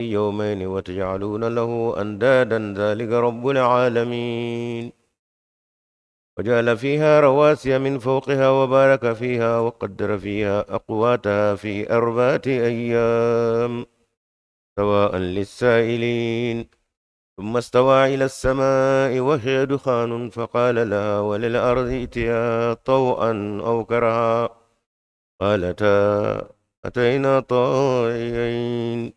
يومين وتجعلون له أندادا ذلك رب العالمين. وجعل فيها رواسي من فوقها وبارك فيها وقدر فيها أقواتها في 4 أيام سواء للسائلين. ثم استوى إلى السماء وهي دخان فقال لها وللأرض ائتيا طوعا أو كرها قالتا أتينا طائعين.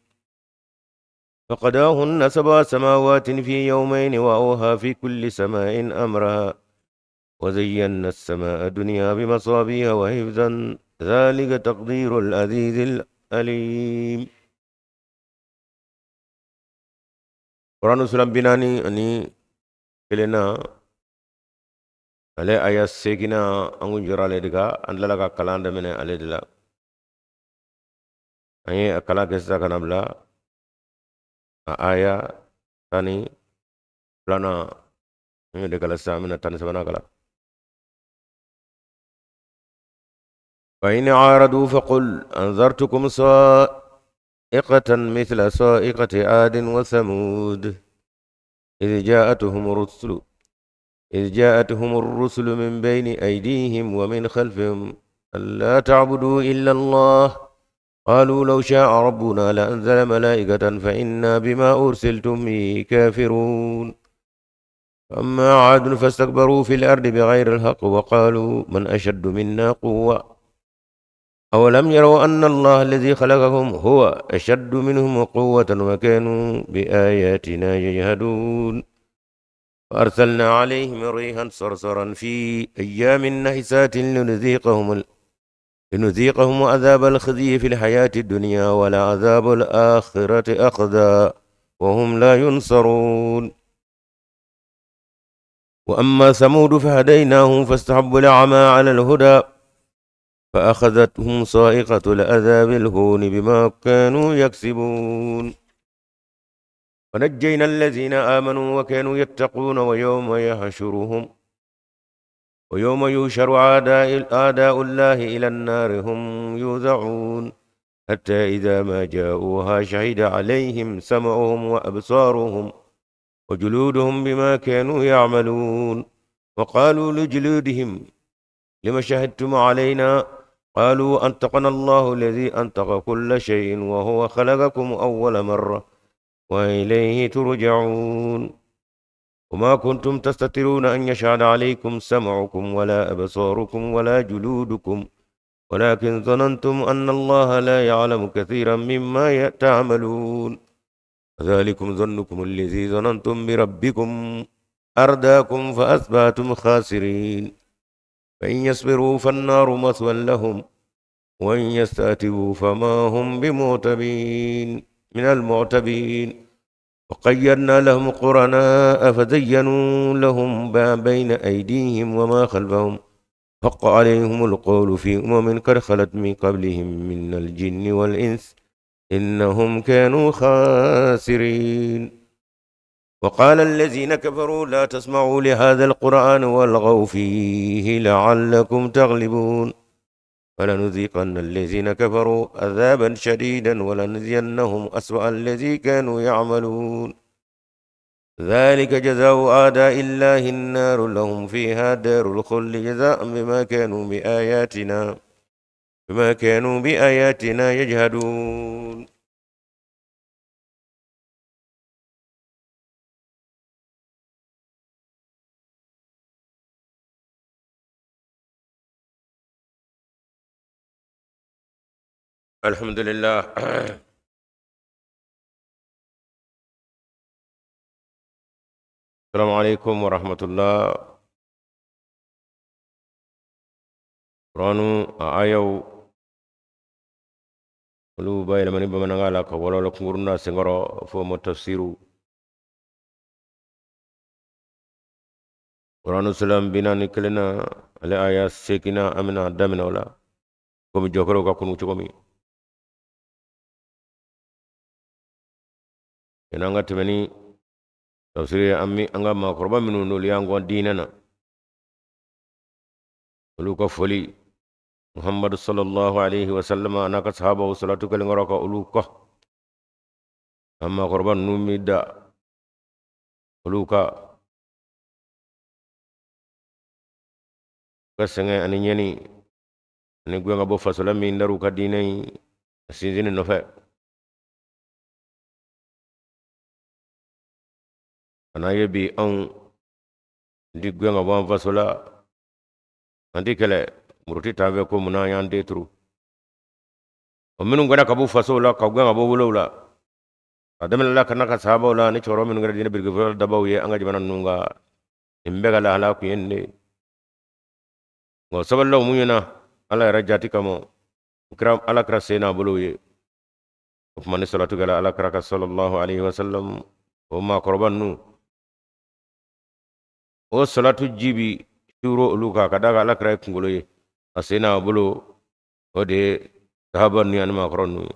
فقضاهن 7 سماوات في يومين وأوحى في كل سماء أمرها وزينا السماء الدنيا بمصابيح وحفظا ذلك تقدير العزيز العليم. Qur'anu suran 41 ale aya 8 an kun jɔra ale de kan, an tilala ka kalan daminɛ ale de la. An ye a kalan kɛ sisan ka na bila a aya 12nan, an y'o de kalan sisan, an bɛna 13nan kalan. فإن عارضوا فقل أنذرتكم صائقة مثل صائقة عاد وثمود إذ جاءتهم الرسل من بين أيديهم ومن خلفهم ألا تعبدوا إلا الله قالوا لو شاء ربنا لأنزل ملائكة فإنا بما أرسلتم به كافرون. أما عاد فاستكبروا في الأرض بغير الحق وقالوا من أشد منا قوة أولم يروا أن الله الذي خلقهم هو أشد منهم قوة وكانوا بآياتنا يجحدون. وأرسلنا عليهم ريحا صرصرا في أيام نحسات لنذيقهم عذاب الخزي في الحياة الدنيا ولعذاب الآخرة أخزى وهم لا ينصرون. وأما ثمود فهديناهم فاستحبوا العمى على الهدى فأخذتهم صاعقة العذاب الهون بما كانوا يكسبون. ونجينا الذين آمنوا وكانوا يتقون ويوم يحشرهم ويوم يحشر أعداء الله إلى النار هم يوزعون حتى إذا ما جاءوها شهد عليهم سمعهم وأبصارهم وجلودهم بما كانوا يعملون. وقالوا لجلودهم لم شهدتم علينا قالوا أنطقنا الله الذي أنطق كل شيء وهو خلقكم أول مرة وإليه ترجعون. وما كنتم تستترون أن يشهد عليكم سمعكم ولا أبصاركم ولا جلودكم ولكن ظننتم أن الله لا يعلم كثيرا مما تعملون. ذلكم ظنكم الذي ظننتم بربكم أرداكم فأصبحتم خاسرين. فإن يصبروا فالنار مثوى لهم وإن يستعتبوا فما هم بمعتبين من المعتبين. وقيدنا لهم قرناء فزينوا لهم ما بين أيديهم وما خلفهم حق عليهم القول في أمم قد خلت من قبلهم من الجن والإنس إنهم كانوا خاسرين. وقال الذين كفروا لا تسمعوا لهذا القرآن والغوا فيه لعلكم تغلبون. فلنذيقن الذين كفروا عذابا شديدا ولنجزينهم أسوأ الذي كانوا يعملون. ذلك جزاء أعداء الله النار لهم فيها دار الخلد جزاء بما كانوا بآياتنا يجحدون. الحمد لله. السلام عليكم ورحمة الله. Qur'anu a ayaw olu bayɛlɛmani bamanankan la ka walawala kunkurun na senkɔrɔ fo ma tafsiru. Qur'anu suran 41 na ale aya 8 an bɛna daminɛ o la komi jɔkɛrɛw ka kunu cogo min. Yanni an ka tɛmɛ ni tafsiri ye, an bɛ an ka maakɔrɔba minnu n'olu y'an kɔn diinɛ na olu ka foli Muhammadu sallallahu alaihi wa sallam a n'a ka sahabaw salatu kelen kɔrɔ ka olu kɔ. An maakɔrɔba ninnu bɛ da olu ka sɛgɛn ani ɲɛni ani gɛn ka bɔ faso la min dar'u ka diinɛ in a sinsinni nɔfɛ. Ka n'a ye bi anw di gɛn ka bɔ an faso la, an ti kɛlɛ muruti t'an fɛ ko mun na an y'an den turu. O minnu gɛnna ka bɔ fasow la, ka gɛn ka bɔ wolow la, a daminɛ la ka na ka sahabaw la ani cɛkɔrɔba minnu kɛra diinɛ biriki fɔlɔ dabaw ye an ka jamana ninnu kan, nin bɛɛ ka lahala kun ye nin de ye. Nka o sabalilaw muɲuna Ala yɛrɛ jati kama, o kɛra Ala kira sen n'a bolow ye. O tuma ni salatu kɛra Ala kira kan sallallahu alaihi wasallam, o maakɔrɔba ninnu o salatu ji bi suuru olu kan, ka d'a kan Ala kira ye kunkolo ye, a sen n'a bolo o de ye sahaba ninnu ani maakɔrɔ ninnu ye.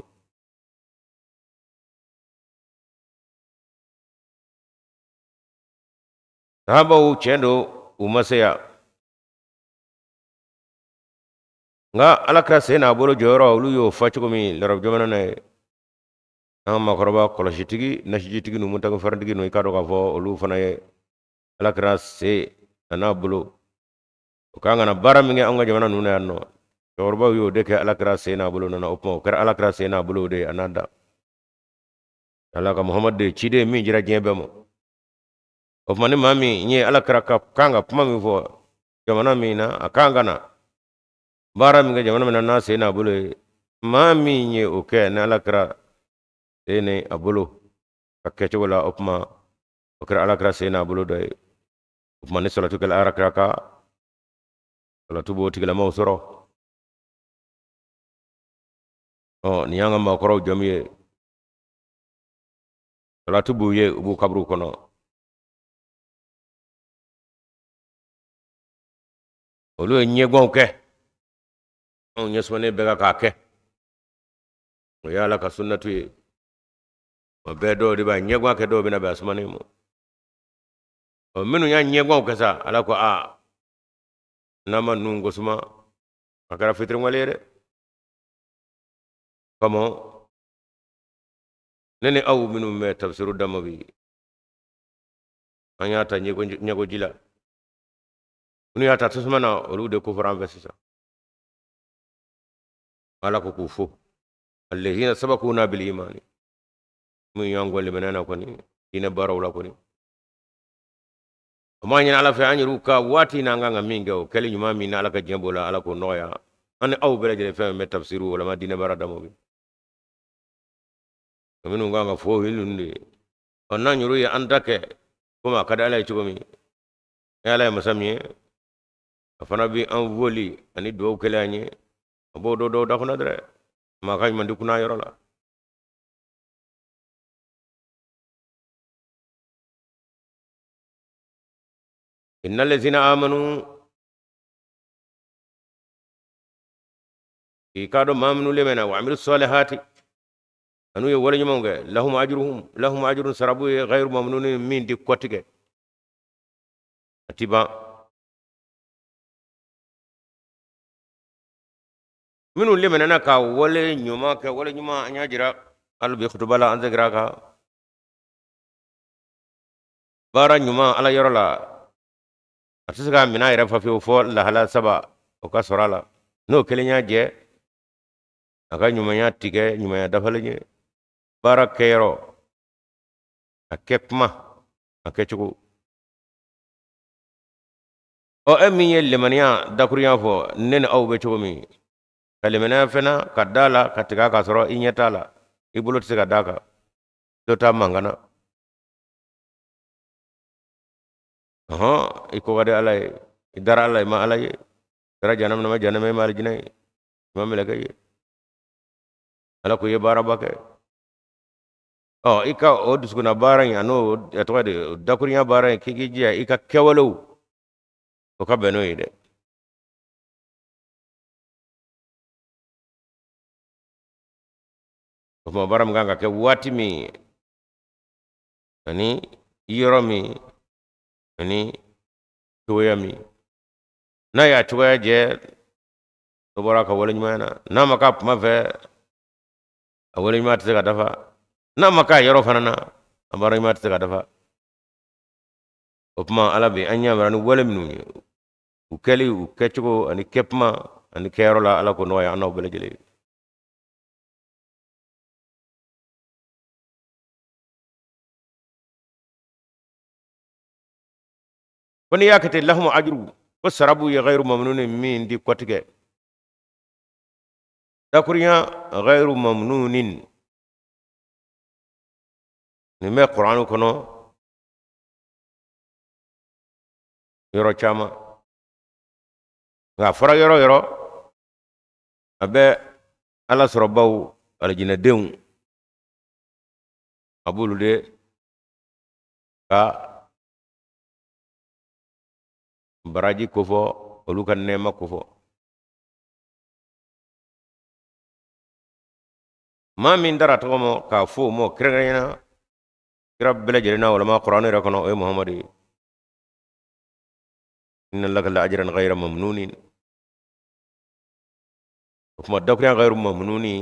Sahabaw tiɲɛ don u ma se yan, nka Ala kira sen n'a bolo jɔyɔrɔ olu y'o fa cogo min larabu jamana na ye, an ka maakɔrɔba kɔlɔsitigi nasijitigi ninnu mutakifaritigi ninnu, i k'a dɔn k'a fɔ olu fana ye Ala kira sen a n'a bolo o kan ka na baara min kɛ an ka jamana ninnu na yan nɔ, cɛkɔrɔbaw y'o de kɛ Ala kira sen n'a bolo nana. O tuma o kɛra Ala kira sen n'a bolo de ye a n'a da Ala ka Muhamadu de ye ciden min jira diɲɛ bɛɛ ma. O tuma ni maa min ye Ala kira ka kan ka kuma min fɔ jamana min na, a kan ka na baara min kɛ jamana min na n'a sen n'a bolo ye, maa min ye o kɛ ni Ala kira sen ni a bolo ka kɛcogo la, o tuma o kɛra Ala kira sen n'a bolo dɔ ye. O tuma ni salatu kɛla Ala kira kan, salatu b'o tigilamaw sɔrɔ. Ɔ nin y'an ka maakɔrɔw jamu ye, salatu b'u ye u b'u kaburu kɔnɔ. Olu ye ɲɛgwanw kɛ, anw ɲɛsumannen bɛɛ ka k'a kɛ, o ye Ala ka sunnatu ye. O bɛɛ dɔw de b'a ɲɛgwan kɛ, dɔw bɛna bɛn a sumanen ma. Ɔ minnu y'a ɲɛgwanw kɛ sa, Ala ko a n'an ma ninnu ko suma, a kɛra fitiriwale ye dɛ. Kama ne ni aw minnu bɛ tafsiru dama bi, an y'a ta ɲɛgoji la, minnu y'a ta tasuma na, olu de kofɔra an fɛ sisan. Ala ko k'u fo, alladhina sabaquna bil imani, minnu y'an kɔn limaniya na kɔni, diinɛ baaraw la kɔni. O m'a ɲini Ala fɛ an yɛrɛw ka waati n'an kan ka min kɛ, o kɛli ɲuman min na Ala ka diɲɛ b'o la, Ala k'o nɔgɔya an ni aw bɛɛ lajɛlen. Fɛn bɛ tafsiru walama diinɛ baara dama bi, minnu kan ka fo o ye ninnu de ye. Ɔ n'an yɛrɛw ye an ta kɛ komi a ka di Ala ye cogo min, ni Ala ye masa min ye, a fana bɛ an foli ani dugawu kɛlen an ye, a b'o dɔw dɔw da kɔnɔ dɛrɛ, maa ka ɲuman di kunna yɔrɔ la. Inna allazina amanu, i k'a dɔn maa minnu limaniya, wa amilu salihati, an'u ye wale ɲumanw kɛ, lahum ajruhum, lahum ajrun, sara b'u ye, ghayru mamnunin, min ti kɔtigɛ, a ti ban. Minnu limaniyana ka wale ɲuman kɛ, wale ɲuman an y'a jira hali bi kutuba la, an segira a kan, baara ɲuman Ala yɔrɔ la a tɛ se k'a minɛ a yɛrɛ fa fiyewu fɔ lahala saba o ka sɔrɔ a la. N'o kelen y'a jɛ, a ka ɲumanya ti kɛ ɲumanya dafalen ye. Baara kɛyɔrɔ, a kɛ kuma, a kɛcogo. Ɔ e min ye limaniya dakurunya fɔ, ne ni aw bɛ cogo min ka limaniya fɛnɛ ka da la ka tigɛ k'a sɔrɔ i ɲɛ t'a la, i bolo tɛ se ka d'a kan, dɔ t'a mankan na. Ɔhɔn, i ko ka di Ala ye, i dara Ala ye, i ma Ala ye, i dara jahanama na, i ma jahanama ye, i ma alijinɛ ye, i ma mɛlɛkɛ ye. Ala ko i ye baaraba kɛ. Ɔ i ka o dusukunna baara in an'o a tɔgɔ de dakurunya baara in, k'i k'i jija i ka kɛwalew o ka bɛn n'o ye dɛ. O tuma baara min kan ka kɛ waati min ani yɔrɔ min ani cogoya min, n'a y'a cogoya jɛ, o bɔra a ka wale ɲumanya na. N'a ma k'a kuma fɛ, a wale ɲuman tɛ se ka dafa. N'a ma k'a yɔrɔ fana na, a baara ɲuman tɛ se ka dafa. O tuma Ala bɛ an yamaruya ni wale minnu ye, u kɛli, u kɛcogo ani kɛtuma ani kɛyɔrɔ la, Ala k'o nɔgɔya an n'aw bɛɛ lajɛlen ye. Ko n'i y'a kɛ ten, lahum ajru, ko sara b'u ye ghayru mamnuni, min di kɔtigɛ. Dakurunya ghayru mamnunin nin bɛ Kur'an kɔnɔ yɔrɔ caman, nka a fɔra yɔrɔ yɔrɔ a bɛ Ala sɔrɔbaw, alijinɛdenw, a b'olu de ka baraji kofɔ, olu ka nɛɛma kofɔ. Maa min dara tɔgɔ ma k'a fɔ o ma kɛrɛnkɛrɛnnenya na kira bɛɛ lajɛlen na walima Kuranɛ yɛrɛ kɔnɔ, o ye Muhamadu ye. Inna laka la ajran ghayra mamnunin. O tuma dakurunya ghayru mamnuni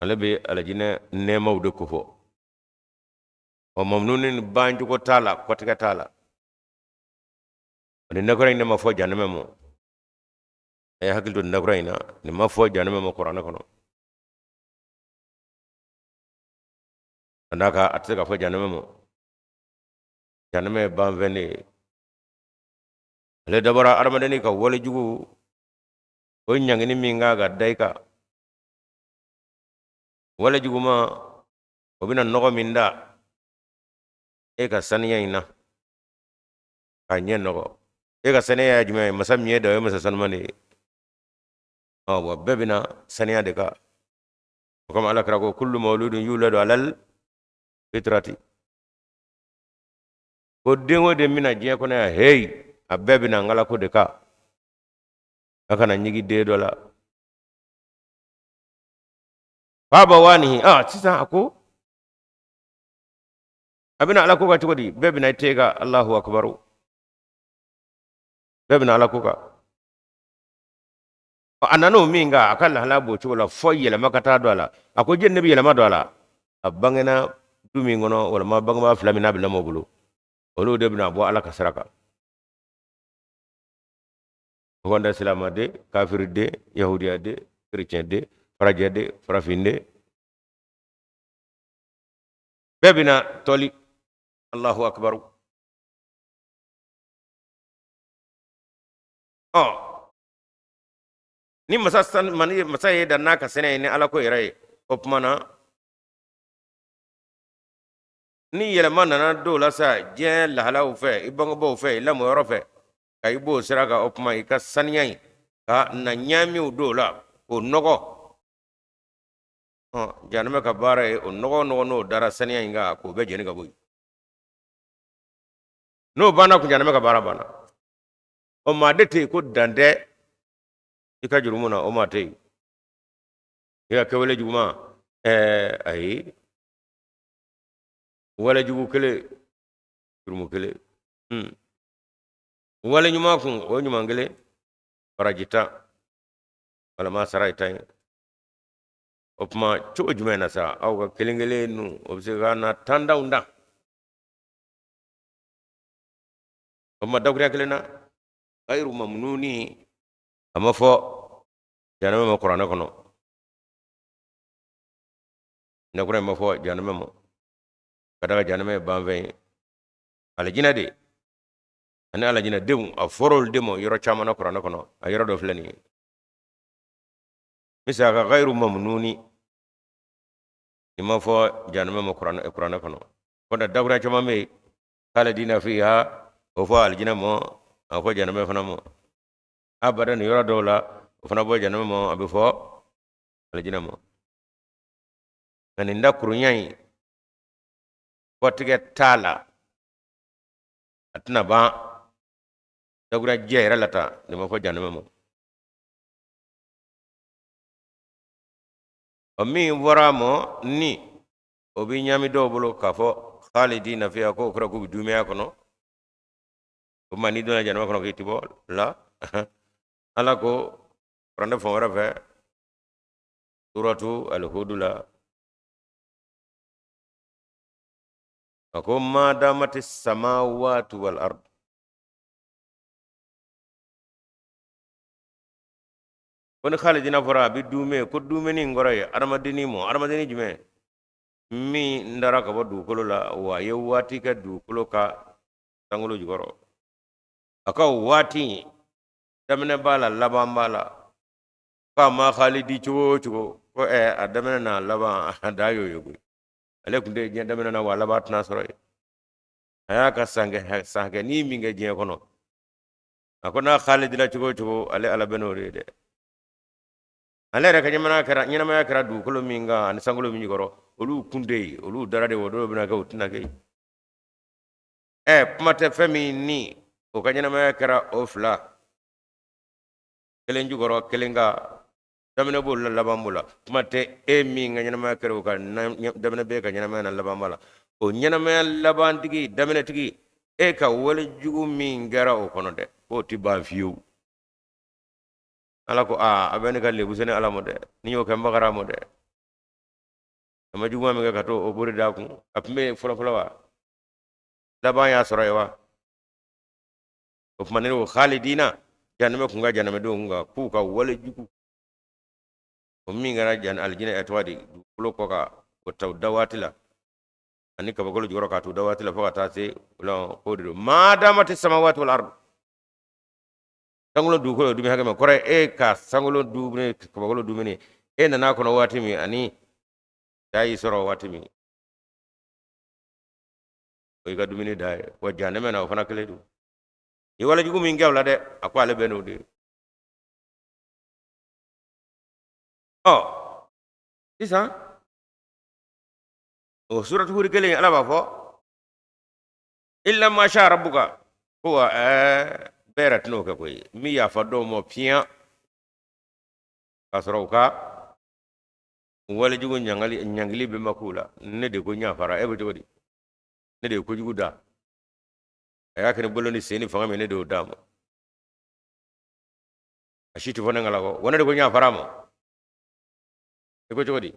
ale bɛ alijinɛ nɛɛmaw de kofɔ. Ɔ mamnunin bancogo t'a la, kɔtigɛ t'a la. Ani dakurunya in ne ma fɔ janɛmɛ ma. A ye hakili to nin dakurunya in na, nin ma fɔ janɛmɛ ma Kuranɛ kɔnɔ. Ka d'a kan a tɛ se ka fɔ janɛmɛ ma. Janɛmɛ ye banfɛn de ye. Ale dabɔra adamadenni ka wale jugu o ɲangini min kan ka da i kan, wale juguman o bɛna nɔgɔ min da e ka saniya in na k'a ɲɛ nɔgɔ. E ka saniya ye jumɛn ye? Masa min ye da, o ye masa sanuman de ye. Ɔ wa bɛɛ bɛna saniya de kan. O kama Ala kira ko kullu mawludun yuladu alal fitrati, ko den o den bɛna diɲɛ kɔnɔ yan, heyi, a bɛɛ bɛna ngalako de kan. A kana ɲigi den dɔ la. Fa abawanihi, a sisan a ko a bɛna ala ko kan cogo di? Bɛɛ bɛna i te kan, Alahu akubaru, bɛɛ bɛna ala ko kan. A nana o min kan, a ka lahala b'o cogo la fɔ yɛlɛma ka taa don a la. A ko jɛni ne bɛ yɛlɛma don a la? A bangena du min kɔnɔ, walima bangebaa fila min n'a bɛ lamɔ bolo, olu de bɛna bɔ ala ka sira kan. O kɔni tɛ silamɛ den, kafiri den, yahudiya den, kerecɛn den, farajɛ den, farafin den, bɛɛ bɛna tɔli. Alahu akubaru. Ɔ ni masa san mani masa ye dan n'a ka sɛnɛ ye ni ala ko yɛrɛ ye, o tuma na ni yɛlɛma nana don la sa diɲɛ lahalaw fɛ, i bangebaaw fɛ, i lamɔyɔrɔ fɛ, ka i b'o sira kan, o tuma i ka saniya in ka na ɲaamiw don la k'o nɔgɔ. Ɔ jahanama ka baara ye o nɔgɔ nɔgɔ n'o dara saniya in kan k'o bɛɛ jeni ka bɔ yen. N'o banna kun, jahanama ka baara banna. Ɔ maa de tɛ yen ko dan tɛ i ka jurumu na, o maa tɛ yen. I ka kɛwale juguman, ayi, wale jugu kelen jurumu kelen, wale ɲuman kun o ɲuman kelen baraji tan, walima sara ye tan ye. O tuma cogo jumɛn na sa aw ka kelen kelen nu o bɛ se ka na tandanw dan? O tuma dakurunya kelen na gayiru mamnuni a ma fɔ jahanama ma kuranɛ kɔnɔ. Dakurunya ma fɔ jahanama ma ka d'a kan jahanama ye banfɛn ye. Alijinɛ de ani alijinɛdenw a fɔra olu de ma yɔrɔ caman na kuranɛ kɔnɔ. A yɔrɔ dɔ filɛ nin ye. Misali ka gayiru mamnuni nin ma fɔ jahanama ma kuranɛ kɔnɔ. Kɔnɔ dakurunya caman bɛ yen khalidina fiha, o fɔ alijinɛ ma, a fɔ jahanama fana ma. Abada nin yɔrɔ dɔw la o fana bɔ jahanama ma, a bɛ fɔ alijinɛ ma. Nka nin dakurunya in kɔtigɛ t'a la, a tɛna ban dakurunya jɛ yɛrɛ la tan, nin ma fɔ jahanama ma. Ɔ min fɔra a ma ni o bɛ ɲaami dɔw bolo k'a fɔ khalidina fiha, k'o kɔrɔ k'u bɛ duumɛya kɔnɔ. O tuma n'i donna jahanama kɔnɔ k'i ti bɔ la. Ala ko kuranɛ fan wɛrɛ fɛ suratu alihudu la. A ko ma damati samawatu wal ard, ko ni khalidina fɔra a bɛ dume, ko dumeni in kɔrɔ ye adamadenni mɔ, adamadenni jumɛn min dara ka bɔ dugukolo la, wa a ye waati kɛ dugukolo kan sankolo jukɔrɔ. A ka o waati daminɛ b'a la, laban b'a la. K'a ma khalidi cogo o cogo, ko a daminɛ n'a laban a dan y'o ye koyi. Ale tun tɛ diɲɛ daminɛ na, wa a laban tɛna sɔrɔ yen. A y'a ka san hakɛnin min kɛ diɲɛ kɔnɔ, a ko n'a khalidila cogo o cogo, ale Ala bɛ n'o de ye dɛ. Ale yɛrɛ ka ɲɛnamaya kɛra dugukolo min kan ani sankolo min jukɔrɔ, olu kun tɛ yen, olu dara de, o dɔw bɛna kɛ, o tɛna kɛ yen. Kuma tɛ fɛn min ni o ka ɲɛnamaya kɛra o fila kelen jukɔrɔ kelen kan, daminɛ b'o la, laban b'o la. Kuma tɛ e min ka ɲɛnamaya kɛra o ka daminɛ b'e ka ɲɛnamaya na, laban b'a la. O ɲɛnamaya labantigi, daminɛtigi, e ka wale jugu min kɛra o kɔnɔ dɛ, k'o tɛ ban fiyewu. Ala ko aa, a bɛ ne ka lebu se ne Ala ma dɛ, ni y'o kɛ n bagara ma dɛ. A ma juguman min kɛ ka to o bori d'a kun, a tun bɛ yen fɔlɔfɔlɔ wa? Laban y'a sɔrɔ yen wa? O tuma ne ko khalidina jahanamɛ kun ka jahanamɛdenw kun kan, k'u ka wale jugu o min kɛra jan alijinɛ ɛ tɔgɔ di dugukolo kɔ kan o ta da waati la ani kabakolo jukɔrɔ k'a to da waati la fo ka taa se o la, k'o de don ma damati samawati wal ard, sankolo dugukolo dumuni hakɛ min kɔrɔ ye e ka sankolo dumuni kabakolo dumuni e nana a kɔnɔ waati min ani da y'i sɔrɔ waati min, o y'i ka dumuni da ye. Wa jahanamɛ na o fana kelen don. I wale jugu min kɛ o la dɛ, a ko ale bɛ n'o de ye. Ɔ sisan o suratu Hud kelen Ala b'a fɔ illa ma sha rabbuka, ko wa bɛɛ yɛrɛ tɛn'o kɛ koyi, n bɛ yafa dɔw ma fiyan k'a sɔrɔ u ka walejugu ɲangili bɛ ma k'u la. Ne de ko n yafara, e bɛ cogo di? Ne de ye kojugu da, a y'a kɛ ni bolo ni sen ni fanga min, ne de y'o d'a ma, a si tɛ fɔ ne ŋala kɔ, wa ne de ko n yafara a ma. I ko cogo di?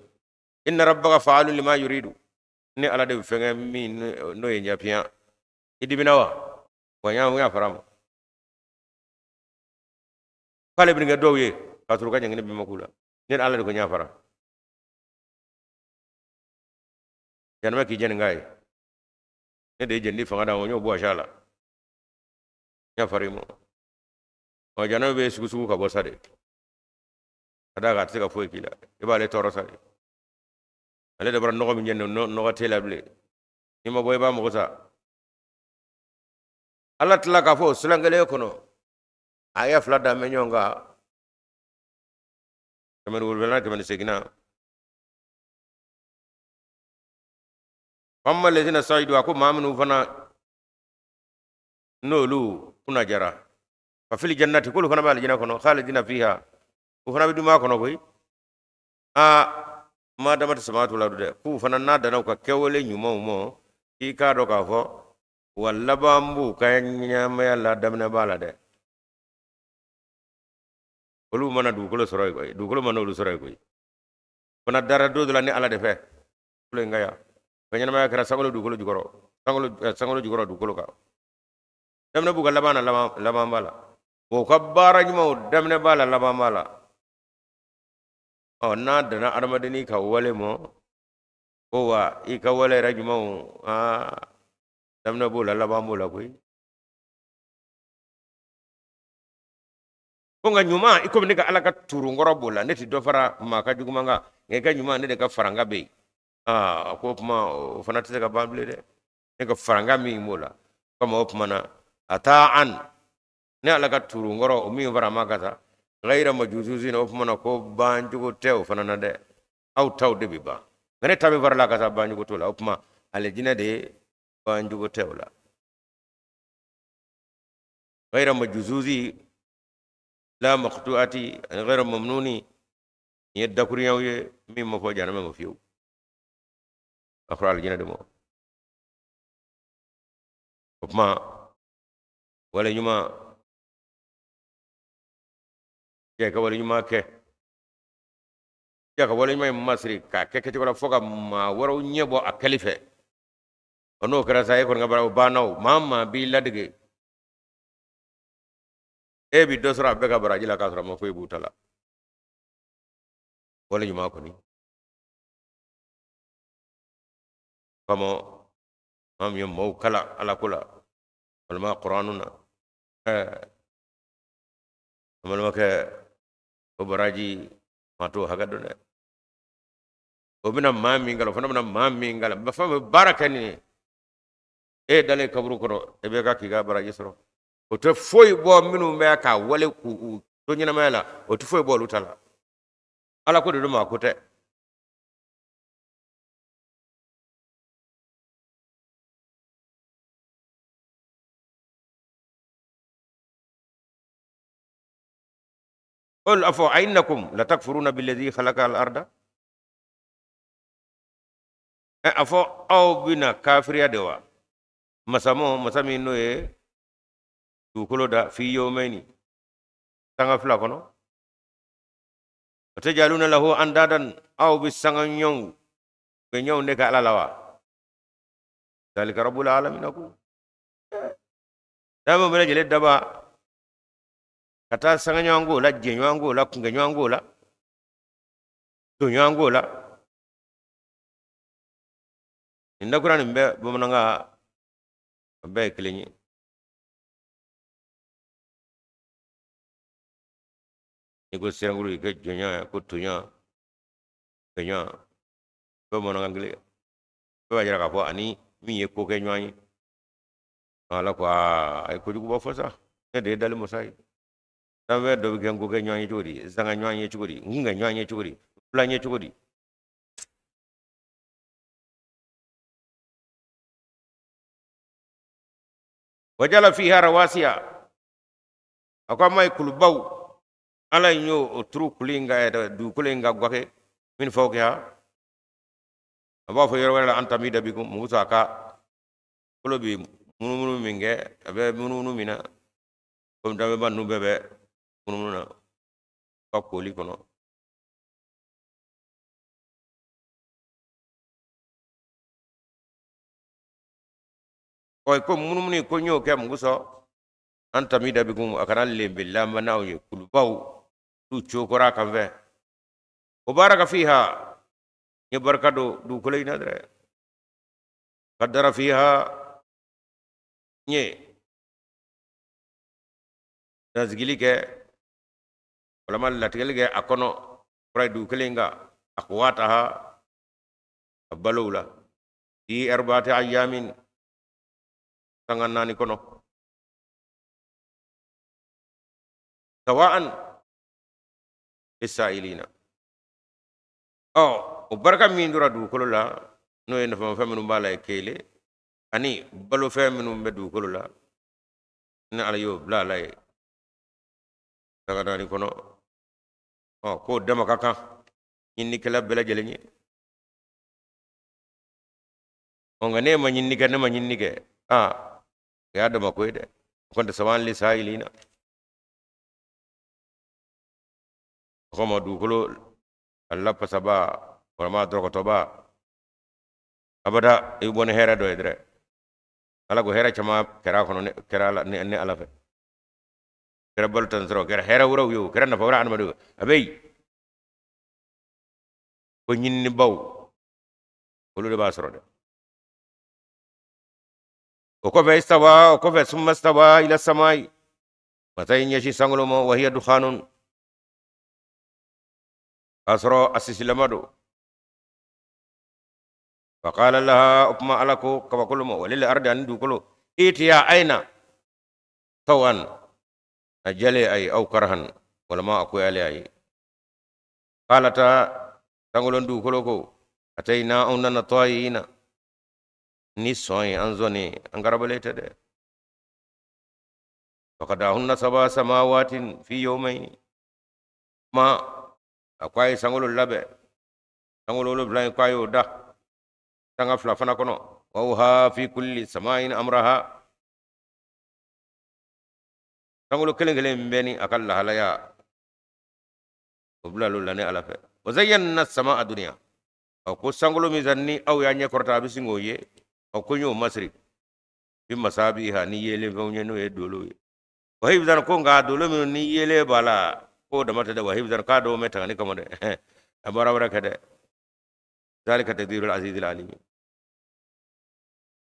Inna rabbaka fa'alun lima yuridu, ne Ala de bɛ fɛn kɛ min n'o ye ɲɛ fiyan. I dimina wa? Wa n yafara a ma. K'ale bɛ nin kɛ dɔw ye k'a sɔrɔ u ka ɲangili bɛɛ ma k'u la, ne Ala de ko n yafara. Jahanama k'i jɛni k'a ye, ne de ye jɛnini fanga d'a ma, n y'o bɔ a la, n yafara i ma. Ɔ jahanama bɛ sugusugu ka bɔ sa de, ka d'a kan a tɛ se ka foyi k'i la, i b'ale tɔɔrɔ sa de. Ale de bɔra nɔgɔ min jɛni, nɔgɔ t'e la bilen, n'i ma bɔ i b'a mago sa. Ala tila k'a fɔ o silan kelen kɔnɔ, a ye fila da mɛ ɲɔgɔn kan, 700, 108. Fa amma lezina sayidu, a ko maa minnu fana n'olu kunna jara, fa fil jannati, k'olu fana bɛ alijinɛ kɔnɔ, khalidina fiha, u fana bɛ duuma kɔnɔ koyi. Aa ma damati samawati wal ardu dɛ, k'u fana n'a danna u ka kɛwale ɲumanw ma, k'i k'a dɔn k'a fɔ wa laban b'u ka ɲɛnamaya la, daminɛ b'a la dɛ. Olu mana dugukolo sɔrɔ yen koyi, dugukolo mana olu sɔrɔ yen koyi. Fana dara don dɔ la ni Ala de fɛ, dugukolo in ka yan ka ɲɛnamaya kɛra sankolo dugukolo jukɔrɔ, sankolo jukɔrɔ dugukolo kan. Daminɛ b'u ka laban na, laban b'a la. O ka baara ɲumanw daminɛ b'a la, laban b'a la. Ɔ n'a danna adamadennin ka wale ma, ko wa i ka wale yɛrɛ ɲumanw, aa daminɛ b'o la, laban b'o la koyi. Ko nka ɲuman, i komi ne ka Ala ka turunkɔrɔ b'o la, ne tɛ dɔ fara maa ka juguman kan, nka i ka ɲuman, ne de ka faranga bɛ yen. Aa a ko o tuma o fana tɛ se ka ban bilen dɛ, ne ka faranga min b'o la kama. O tuma na a taa an ne Ala ka turunkɔrɔ o min fara ma ka taa gayira majuzuzin, o tuma na ko bancogo tɛ o fana na dɛ, aw taw de bɛ ban, nka ne ta bɛ fara la ka taa bancogo t'o la. O tuma alijinɛ de ye bancogo tɛ o la. Gayira majuzuzi la maqtu'ati ani gayira mamnuni, nin ye dakurunyaw ye min ma fɔ jahanama ma fiyewu, a fɔra alijinɛ de ma. O tuma wale ɲuman cɛ ka wale ɲuman kɛ, cɛ ka wale ɲuman in masiri k'a kɛ kɛcogo la fo ka maa wɛrɛw ɲɛ bɔ a kɛli fɛ. O n'o kɛra sa, e kɔni ka baara o banna. O maa maa b'i ladege, e bi dɔ sɔrɔ a bɛɛ ka baraji la k'a sɔrɔ a ma foyi b'u ta la. Wale ɲuman kɔni kama, maa min ye maaw kalan Ala ko la walima Kuranu na, an balimakɛ, o baraji maa t'o hakɛ dɔn dɛ. O bɛna maa min kalan, o fana bɛna maa min kalan, fɛn bɛ baara kɛ nin ye, e dalen kaburu kɔnɔ, e bɛ ka k'i ka baraji sɔrɔ. O tɛ foyi bɔ minnu bɛ k'a wale k'u to ɲɛnamaya la, o tɛ foyi bɔ olu ta la. Ala ko de don, maa ko tɛ. قل أفو أئنكم لتكفرون بالذي خلق الأرض. A fɔ aw bɛna kafiriya de wa masa mɔ, masa min n'o ye dugukolo da, fi yawmayni, sanga 2 kɔnɔ, wa tajaluna lahu andadan, aw bɛ sanga ɲɔgɔnw bɛ ɲɔgɔnw de kɛ Ala la wa? Zalika rabbul alamin. Ko dama bɛɛ lajɛlen daba ka taa sanga ɲɔgɔn k'o la, jɛ ɲɔgɔn k'o la, kunkɛ ɲɔgɔn k'o la, to ɲɔgɔn k'o la. Nin dakura nin bɛɛ bamanankan a bɛɛ ye kelen ye. N'i ko sirankuru, i ka jɔnya, ko toɲa, kɛɲa, bɛɛ bamanankan kelen, bɛɛ b'a jira k'a fɔ ani min ye ko kɛ ɲɔgɔn ye. Ala ko aa, a ye kojuguba fɔ sa, ne de ye dali masa ye. Sanfɛ dɔ bɛ kɛ n ko kɛ ɲɔgɔn ye cogo di, sanga ɲɔgɔn ye cogo di, n kunkɛ ɲɔgɔn ye cogo di, filan ye cogo di? Wajala fiha rawasiya, a ko a ma ye kulubaw, Ala in y'o o turu kulu in ka dugukolo in ka gwake min fawqiha. A b'a fɔ yɔrɔ wɛrɛ la an tamida bikum, mun a ka kolo bi munumunu min kɛ, a bɛ munumunu min na, komi danbeba ninnu bɛɛ bɛ munumunu na ka koli kɔnɔ. Ɔ, ko munumunu ko n y'o kɛ mun kosɔn? An tamida bikum, a kana lenbe lamba n'aw ye, kulubaw t'u cokora kan fɛ. O baraka fiha, n ye barika don dugukolo in na dɛrɛ. Qaddara fiha, n ye dansigili kɛ walama latigɛli kɛ a kɔnɔ, kura ye dugukolo in kan, aqwataha, a balow la, fi arba'ati ayamin, sanga 4 kɔnɔ, sawa'an lisailina. Ɔ, o barika min dora dugukolo la, n'o ye nafamafɛn minnu b'a la ye kelen, ani balofɛn minnu bɛ dugukolo la, ni Ala y'o bila a la ye sanga 4 kɔnɔ, ɔ, k'o dama ka kan ɲininikɛla bɛɛ lajɛlen ye. Ɔ, nka ne ma ɲinini kɛ, ne ma ɲinini kɛ, aa, o y'a dama ko ye dɛ. O kɔni tɛ sawa'an lisailina. O kama dugukolo a lapasaba walima a dɔrɔgɔtɔba abada, i bɛ bɔ ni hɛrɛ dɔ ye dɛrɛ. Ala ko hɛrɛ caman kɛra a kɔnɔ, kɛra ala ne Ala fɛ, kɛra balo tan sɔrɔ, kɛra hɛrɛ wɛrɛw ye, o kɛra nafa wɛrɛ adamadenw a bɛ yen. Ko ɲininibaw olu de b'a sɔrɔ dɛ. O kɔfɛ istawa, o kɔfɛ summa stawa ila samai, masa y'i ɲɛsin sankolo ma, wa hiya dukhanun, k'a sɔrɔ a sisilama don. Faqala laha, o kuma Ala ko kabakolo ma, walil ardi, ani dugukolo, itiya, a ye na, tawan, a jale a ye, aw karhan, walama a koyale a ye. Qalata, sankolo dugukolo ko, atayna, anw nana, tayiina, ni sɔn ye, an sɔnnen, an garabalen tɛ dɛ. Fakadahunna saba samawatin fi yawmayni, ma a ko a ye sankolo labɛn, sankolo 7 in ko a y'o da sanga 2 fana kɔnɔ. Wa awha fi kulli samain amraha, sankolo kelen kelen bɛɛ ni a ka lahalaya, o bilal'o la ne Ala fɛ. Wa zayyanna samaa dunya, a ko sankolo min sa ni aw y'a ɲɛ kɔrɔta, a bɛ sin k'o ye. Ɔ ko n y'o masiri bi masabiha ni yeelen fɛnw ye, n'o ye dolo ye. Wa hifzan, ko nka dolo minnu ni yeelen b'a la, k'o dama tɛ dɛ, wa hifzan, k'a dɔw mɛ tangani kama dɛ, a baara wɛrɛ kɛ dɛ. Zalika taqdirul azizil alim.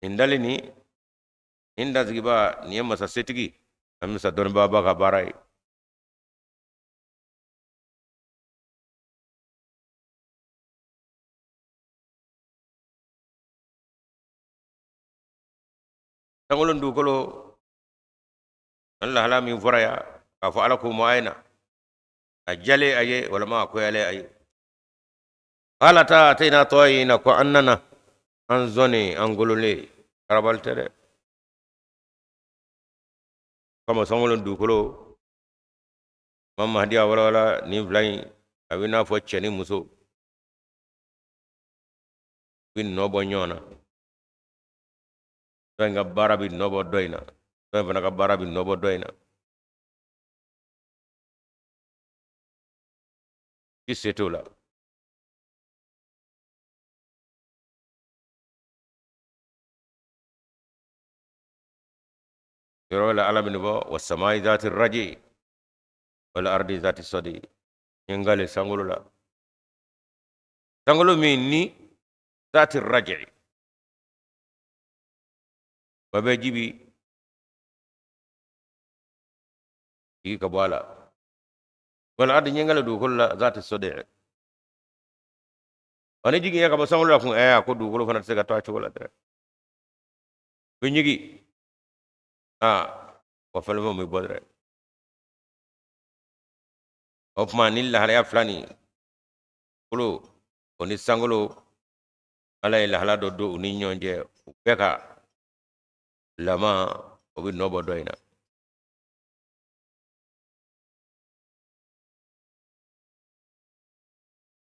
Nin dali nin dansigiba nin ye masa setigi ani masa dɔnnibaaba ka baara ye. Sankolo dugukolo an lahala min fɔra yan k'a fɔ Ala k'u ma a ye na a jalen a ye walima a koyalen a ye. Qalata atayna ta'iina, ko an nana an sɔnnen an kololen, karabali tɛ dɛ. Kama sankolo dugukolo ma Mahdi a walawala nin fila in a bɛ n'a fɔ cɛ ni muso bɛ nɔ bɔ ɲɔgɔn na. Dɔ in ka baara bɛ nɔ bɔ dɔ in na, dɔ in fana ka baara bɛ nɔ bɔ dɔ in na. I se t'o la. Yɔrɔ la Ala bɛ nin fɔ wa samai zati raji wal ardi zati sadi. N ye kali sankolo la, sankolo min ni zati raji ba bɛ ji bi jigi ka bɔ a la, wal ardi, n ye kali dugukolo la, zati sadi. Wa ni jigin ka bɔ sankolo la kun, a ko dugukolo fana tɛ se ka to a cogo la dɛ, bɛ ɲigi aa wa fɛn bɛ bɔ dɛ. O tuma ni lahalaya fila nin kolo o ni sankolo, Ala ye lahala dɔ don u ni ɲɔgɔn cɛ, u bɛɛ ka lama o bɛ nɔ bɔ dɔ in na.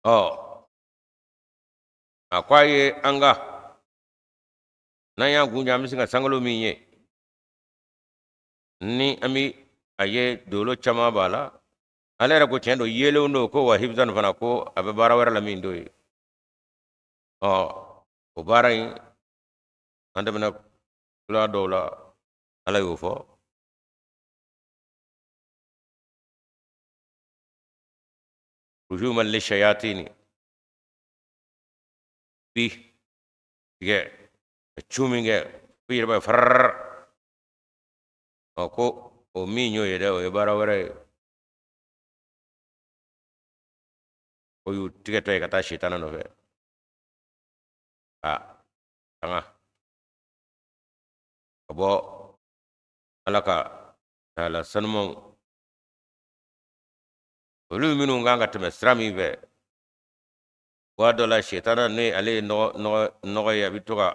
Ɔ a ko a ye an ka n'an y'an kun jɔ, an bɛ se ka sankolo min ye ni an bɛ a ye dolo caman b'a la. Ale yɛrɛ ko tiɲɛ don, yeelenw don, ko wa hifzan fana, ko a bɛ baara wɛrɛ la min t'o ye. Ɔ o baara in an tɛmɛna kula dɔw la, Ala y'o fɔ. Rujuman lishayatini, bi tigɛ ka cu min kɛ fo yɛrɛ b'a farara. Ɔ ko o min y'o ye dɛ, o ye baara wɛrɛ ye. O y'u tigɛtɔ ye ka taa sitana nɔfɛ ka tanga ka bɔ Ala ka lahala sanumanw, olu minnu kan ka tɛmɛ sira min fɛ. Waati dɔ la sitana ni ale ye nɔgɔ ye, a bɛ to ka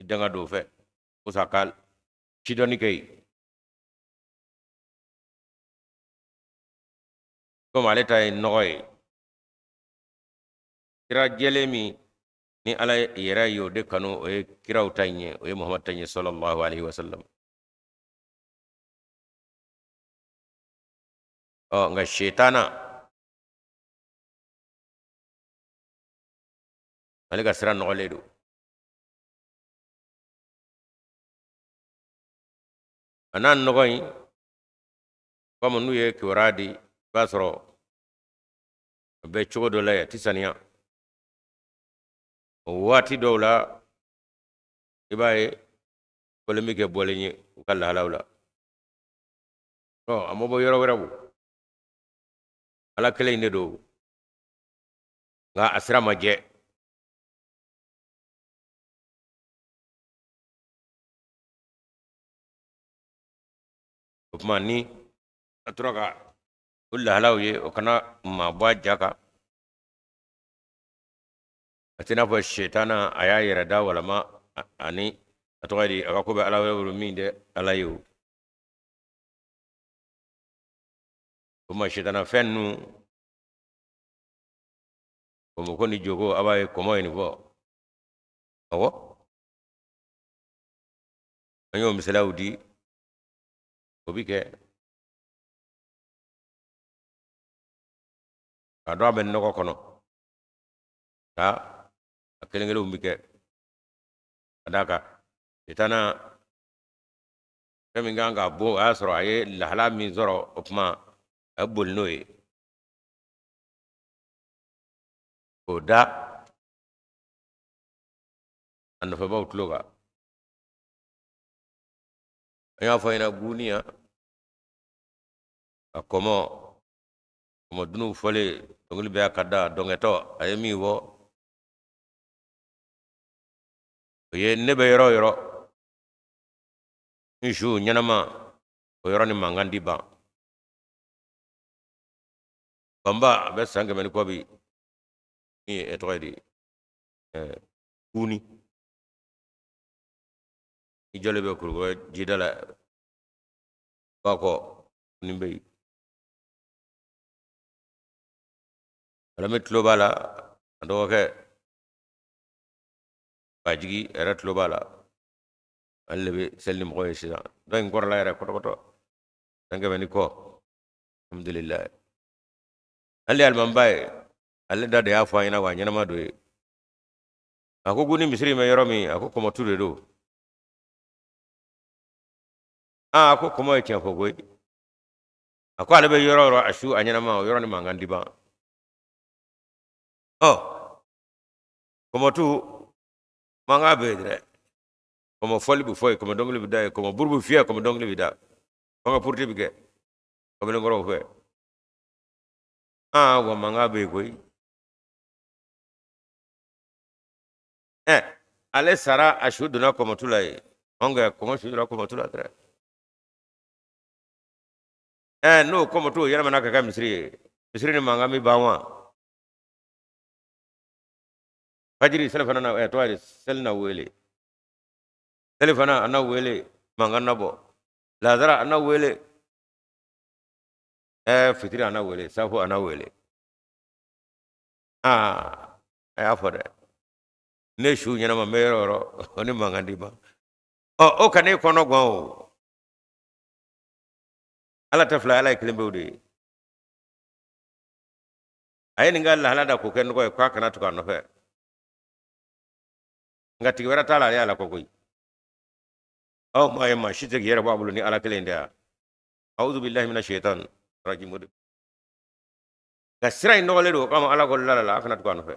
i danga don o fɛ ko sa ka cidɔnni kɛ yen, komi ale ta ye nɔgɔ ye. Kira jɛlen min ni Ala yɛrɛ y'o de kanu, o ye kiraw ta in ye, o ye Muhamadu ta in ye sallallahu alaihi wasallam. Ɔ nka sitana ale ka sira nɔgɔlen don. A n'a nɔgɔ in, komi n'u ye kibaruya di, i b'a sɔrɔ a bɛ cogo dɔ la yen, a tɛ saniya. O waati dɔw la, i b'a ye fɔlen bɛ kɛ bɔlen ye u ka lahalaw la. Ɔ a ma bɔ yɔrɔ wɛrɛ, o Ala kelen in de don, nka a sira ma jɛ. O tuma ni a tora ka o lahalaw ye, o kana maa bɔ a ja kan. A tɛ n'a fɔ sitana a y'a yɛrɛ da walama ani a tɔgɔ di, a ka ko bɛ Ala wɛrɛ bolo min tɛ Ala ye. O o ma sitana fɛn ninnu kɔmɔ ko ni jogo, a b'a ye kɔmɔ ye nin fɔ. Awɔ, an y'o misaliyaw di, o bi kɛ k'a dɔn a bɛ nɔgɔ kɔnɔ, nka a kelen kelenw bi kɛ. Ka d'a kan sitana fɛn min kan ka bon, o y'a sɔrɔ a ye lahala min sɔrɔ, o tuma a ye boli n'o ye k'o da a nɔfɛbaw tulo kan. An y'a fɔ ɲɛna guniya a kɔmɔ kɔmɔ dunun fɔlen dɔnkili bɛ a ka da dɔnkɛtɔ a ye min fɔ, o ye ne bɛ yɔrɔ o yɔrɔ n su ɲɛnama, o yɔrɔ ni mankan di ban. Banba a bɛ san 100 ni kɔ bi, min ye tɔgɔ ye di guni, i jɔlen bɛ Kulukɔrɔ jida la ba kɔ nin bɛ yen. Alami tulo b'a la, a dɔgɔkɛ bajigi yɛrɛ tulo b'a la, ale de bɛ seli ni mɔgɔ ye sisan. Dɔ in kɔrɔla yɛrɛ kɔtɔkɔtɔ, san 100 ni kɔ, alhamdulilayi. Ale ye alimamiba ye, ale da de y'a fɔ a ɲɛna, wa a ɲɛnama don ye. A ko guni misiri bɛ yɔrɔ min, a ko kɔmɔtu de don. Aa, a ko kɔmɔ ye tiɲɛ fɔ koyi. A ko ale bɛ yɔrɔ o yɔrɔ a su a ɲɛnama, o yɔrɔ ni mankan di ban. Ɔ kɔmɔtu mankan bɛ yen dɛ, kɔmɔ fɔli bɛ fɔ yen, kɔmɔ dɔnkili bɛ da yen, kɔmɔ buru bɛ fiyɛ, kɔmɔ dɔnkili bɛ da, fanga puruti bɛ kɛ kamalenkɔrɔw fɛ. Aa, wa mankan bɛ yen koyi. Ɛ ale sara, a su donna kɔmɔtu la yen. Ɔn kɔmɔ su donna kɔmɔtu la dɛ. Ɛ n'o kɔmɔtu yɛlɛmana ka kɛ misiri ye, misiri ni mankan bɛ ban wa? Fajiri selifana na, ɛ tɔgɔ ye seli na wele, selifana a na wele, mankan na bɔ, lazara a na wele, ɛ fitiri a na wele, safo a na wele. Aa, a y'a fɔ dɛ, ne su ɲɛnama n bɛ yɔrɔ o yɔrɔ, o ni mankan di ban. Ɔ o ka ne kɔnɔ gan o, Ala tɛ fila, Ala ye kelen pewu de ye. A ye nin ka lahala da k'o kɛ nɔgɔ ye k'a kana tugu a nɔfɛ, nka tigi wɛrɛ t'a la, ale y'a la kɔ koyi. Aw maa ye maa si tɛ k'i yɛrɛ bɔ a bolo ni Ala kelen tɛ yan. Awuzu bilahi mina shaitan rajim. O de nka sira in nɔgɔlen don, o kama Ala ko la la, a kana tugu a nɔfɛ.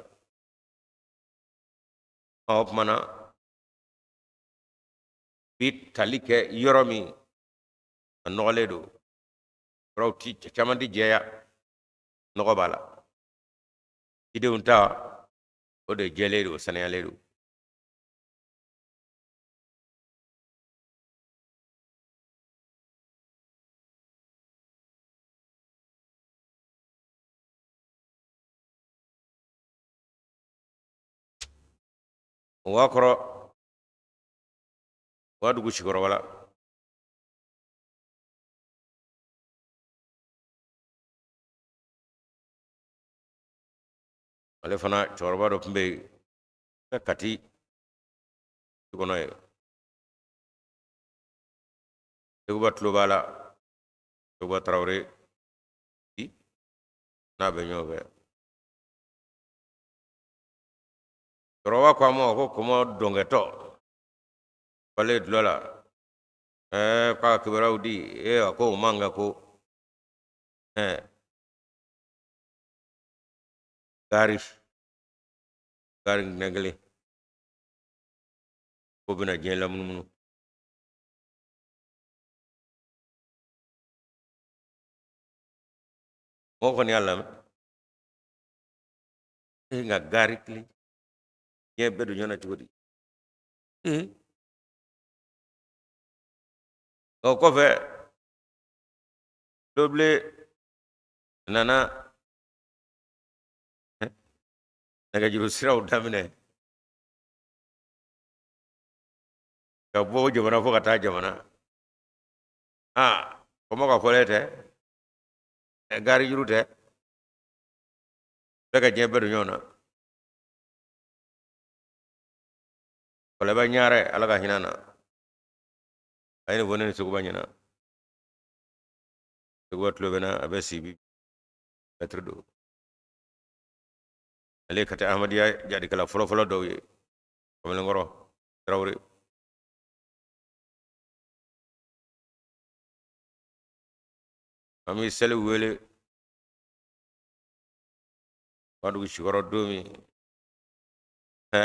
Ɔ o tuma na bi tali kɛ yɔrɔ min a nɔgɔlen don, yɔrɔw ti caman ti jɛya, nɔgɔ b'a la. Cidenw ta o de jɛlen don, saniyalen don. O b'a kɔrɔ Wagadugu sikɔrɔba la, ale fana cɛkɔrɔba dɔ tun bɛ yen ka Kati du kɔnɔ yen. Seguba tulo b'a la, Seguba Tarawele bi n'a bɛ ɲɔgɔn fɛ. Cɛkɔrɔba ko a ma ko kɔmɔ dɔnkɛtɔ falen dulɔ la, ɛɛ k'a kibaruyaw di. Ee, a ko o man kan ko ɛɛ gari gari minɛ kelen ko bɛna diɲɛ lamunumunu. Mɔgɔ kɔni y'a lamɛn e, nka gari kelen diɲɛ bɛɛ don ɲɔgɔn na cogo di? Ee, o kɔfɛ lobile nana nɛgɛjuru siraw daminɛ ka bɔ jamana fo ka taa jamana. Aa, kɔmɔ ka fɔlɛ tɛ, gari juru tɛ, bɛɛ ka diɲɛ bɛɛ don ɲɔgɔn na. Kɔlɛba ɲarɛ, Ala ka hinɛ na, a ye nin fɔ ne ni Seguba ɲɛna. Seguba tulo bɛ n na, a bɛ Sibi, mɛtiri don. Ale ye Kati Ahmadiyya jadikɛla fɔlɔfɔlɔ dɔw ye, kamalenkɔrɔ Tarawele. An bɛ seli wele Badugu sikɔrɔ don min, ɛ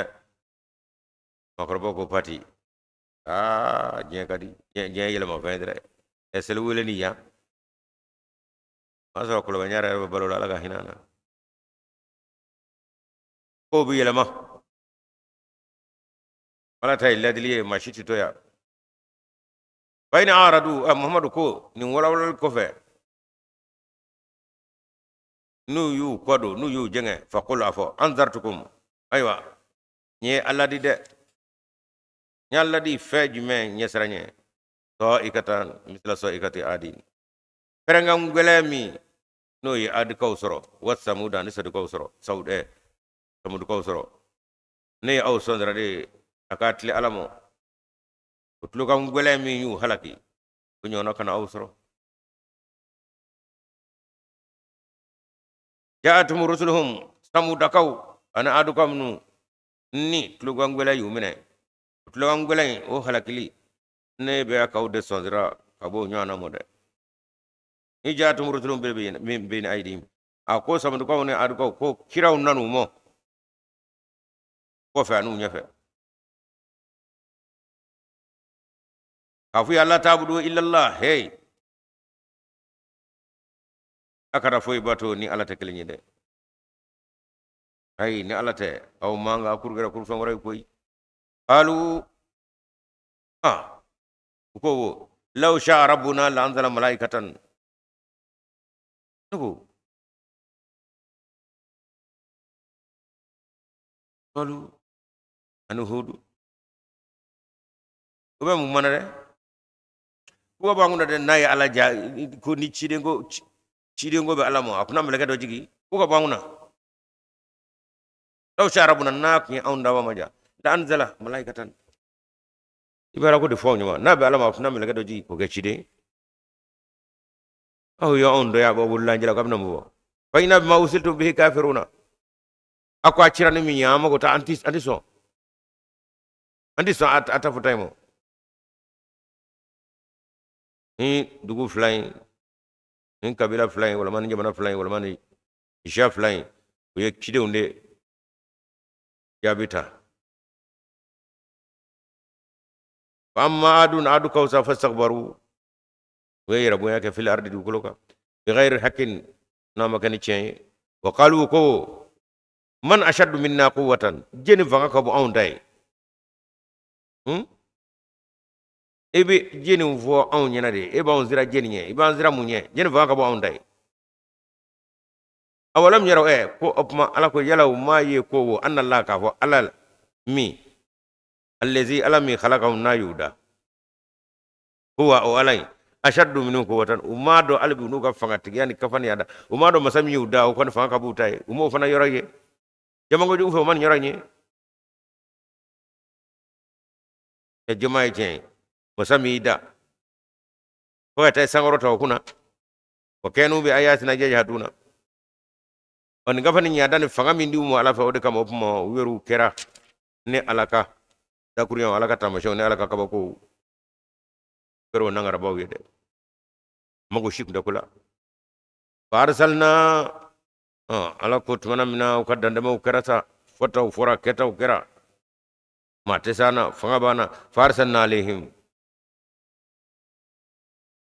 maakɔrɔbaw ko pati, aa diɲɛ ka di, diɲɛ yɛlɛma fɛn dɛ. Ɛ seli wele ni yan o y'a sɔrɔ kɔlɔbɛ ɲara yɛrɛ bɛ balo la, Ala ka hinɛ a na. Kow bɛ yɛlɛma, Ala ta ye ladili ye, maa si tɛ to yan. Fa in aradu, Muhamadu ko nin walawalali kɔfɛ, n'u y'u kɔ don, n'u y'u jɛngɛ, faqul, a fɔ, anzartukum, ayiwa n ye a ladi dɛ, n y'a ladi fɛn jumɛn ɲɛsiran ɲɛ, sa'ikatan misla sa'ikati adin, pɛrɛnkan gɛlɛn min n'o ye adikaw sɔrɔ, wa samuda ni sadukaw sɔrɔ, samudukaw sɔrɔ. Ne ye aw sɔndara de a k'a tile Ala ma, o tulokan gɛlɛn min y'u halaki, o ɲɔgɔnna kana aw sɔrɔ. Ja'atuhum rusuluhum, samudakaw ani adukaw minnu ni tulokan gɛlɛn y'u minɛ, o tulokan gɛlɛn in o halakili, ne bɛ k'aw de sɔnsira ka bɔ o ɲɔgɔnna ma dɛ. Ni ja'atuhum rusuluhum min bayni aydihim, a ko samudukaw ni adukaw ko kiraw nan'u mɔ kɔfɛ an'u ɲɛfɛ, k'a f'u ye alla ta'budu illallah, hey, a kana foyi bato ni Ala tɛ kelen ye dɛ. Ayi, ni Ala tɛ, aw man ka kurukɛra kurufɛn wɛrɛ ye koyi. Qalu, ah, u ko wo law sha rabbuna la anzala malaikatan, ne ko qalu ani Hudu u bɛ mun mana dɛ, ko b'an kunna dɛ, n'a ye Ala ja ko ni ciden ko ciden ko bɛ Ala ma, a kunna mɛlɛkɛ dɔ jigin ko ka bɔ an kunna. Law sha rabbuna, n'a tun ye anw dabaa ma ja, la anzala malaikatan, i bɛ ala ko de fɔ anw ɲɛ, n'a bɛ Ala ma, a kunna mɛlɛkɛ dɔ jigin k'o kɛ ciden. Aw ye anw dɔ ye, a b'aw bolo lanjɛ la k'a bɛna mun fɔ? Fa inna bima ursiltum bihi kafiruna, a ko a cira ni min ye, an mago t'a, an ti sɔn, an ti sɔn a ta fɔta in ma. Ni dugu fila in, ni kabila fila in, walima ni jamana fila in, walima ni siya fila in, u ye cidenw de jaabi ta. Fa amma adun, adu kawsa, fastakbaru, u ye yɛrɛbonya kɛ, fil ardi, dugukolo kan, bigayri hakin, n'a ma kɛ ni tiɲɛ ye, wa qalu, ko man ashaddu minna quwwatan, jeni fanga ka bon anw ta ye? E bɛ jeni fɔ anw ɲɛna de, e b'anw sira jeni ɲɛ, i b'an sira mun ɲɛ? Jeni fanga ka bon anw ta ye? Awalam yaraw, ɛ ko o tuma Ala ko yala u m'a ye ko wo anna Allah, k'a fɔ Ala min, allazi, Ala min, khalaqahum, n'a y'u da, huwa, o Ala in, ashaddu minhum quwwatan, u m'a dɔn hali bi n'u ka fangatigiya ni kafaniya da, u m'a dɔn masa min y'u da o kɔni fanga ka b'u ta ye, u m'o fana yɔrɔ ye jamanko jugu fɛ, u ma nin yɔrɔ in ye. Ɛ jama ye tiɲɛ ye, masa min y'i da fo ka taa sankɔrɔta o kunna, wa kanu bi ayatina yajhaduna, ɔ nin kafa ni ɲada ni fanga min di u ma Ala fɛ, o de kama o tuma u yɛrɛw kɛra ni Ala ka dakuruɲaw, Ala ka taamasiyɛnw ni Ala ka kabakow kɛra o nangarabaw ye dɛ, mago si tun tɛ ko la. Fa arsalna, Ala ko tumana min na u ka dantɛmɛw kɛra sa, fɔtaw fɔra, kɛtaw kɛra, maa tɛ s'an na, fanga b'an na, fa arsalna alayhim,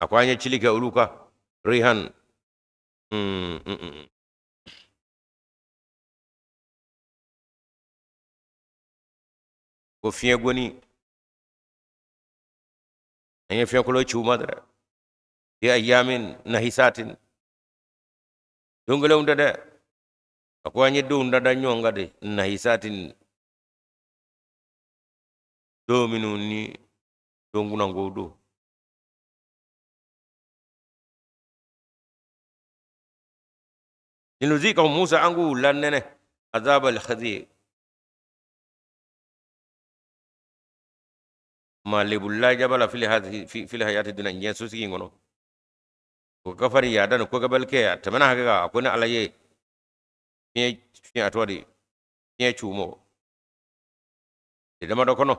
a ko an ye cili kɛ olu kan, rihan, ko fiɲɛ goni, an ye fiɲɛkolo ci u ma dɛ, fi ayamin nahisatin, don kelenw tɛ dɛ, a ko an ye donw dada ɲɔgɔn kan de, nahisatin, don minnu ni don kunnankow don. Linuzikahum, Musa, an k'u lanɛnɛ, azabal khizi, ma lebula jabala fil hayati dunya, diɲɛ sosigi in kɔnɔ, o kafari yaada ni kokɛbali kɛ a tɛmɛna hakɛ kan. A ko ne Ala ye fiɲɛ fiɲɛ a tɔgɔ di, fiɲɛ ci u ma tile damadɔ kɔnɔ,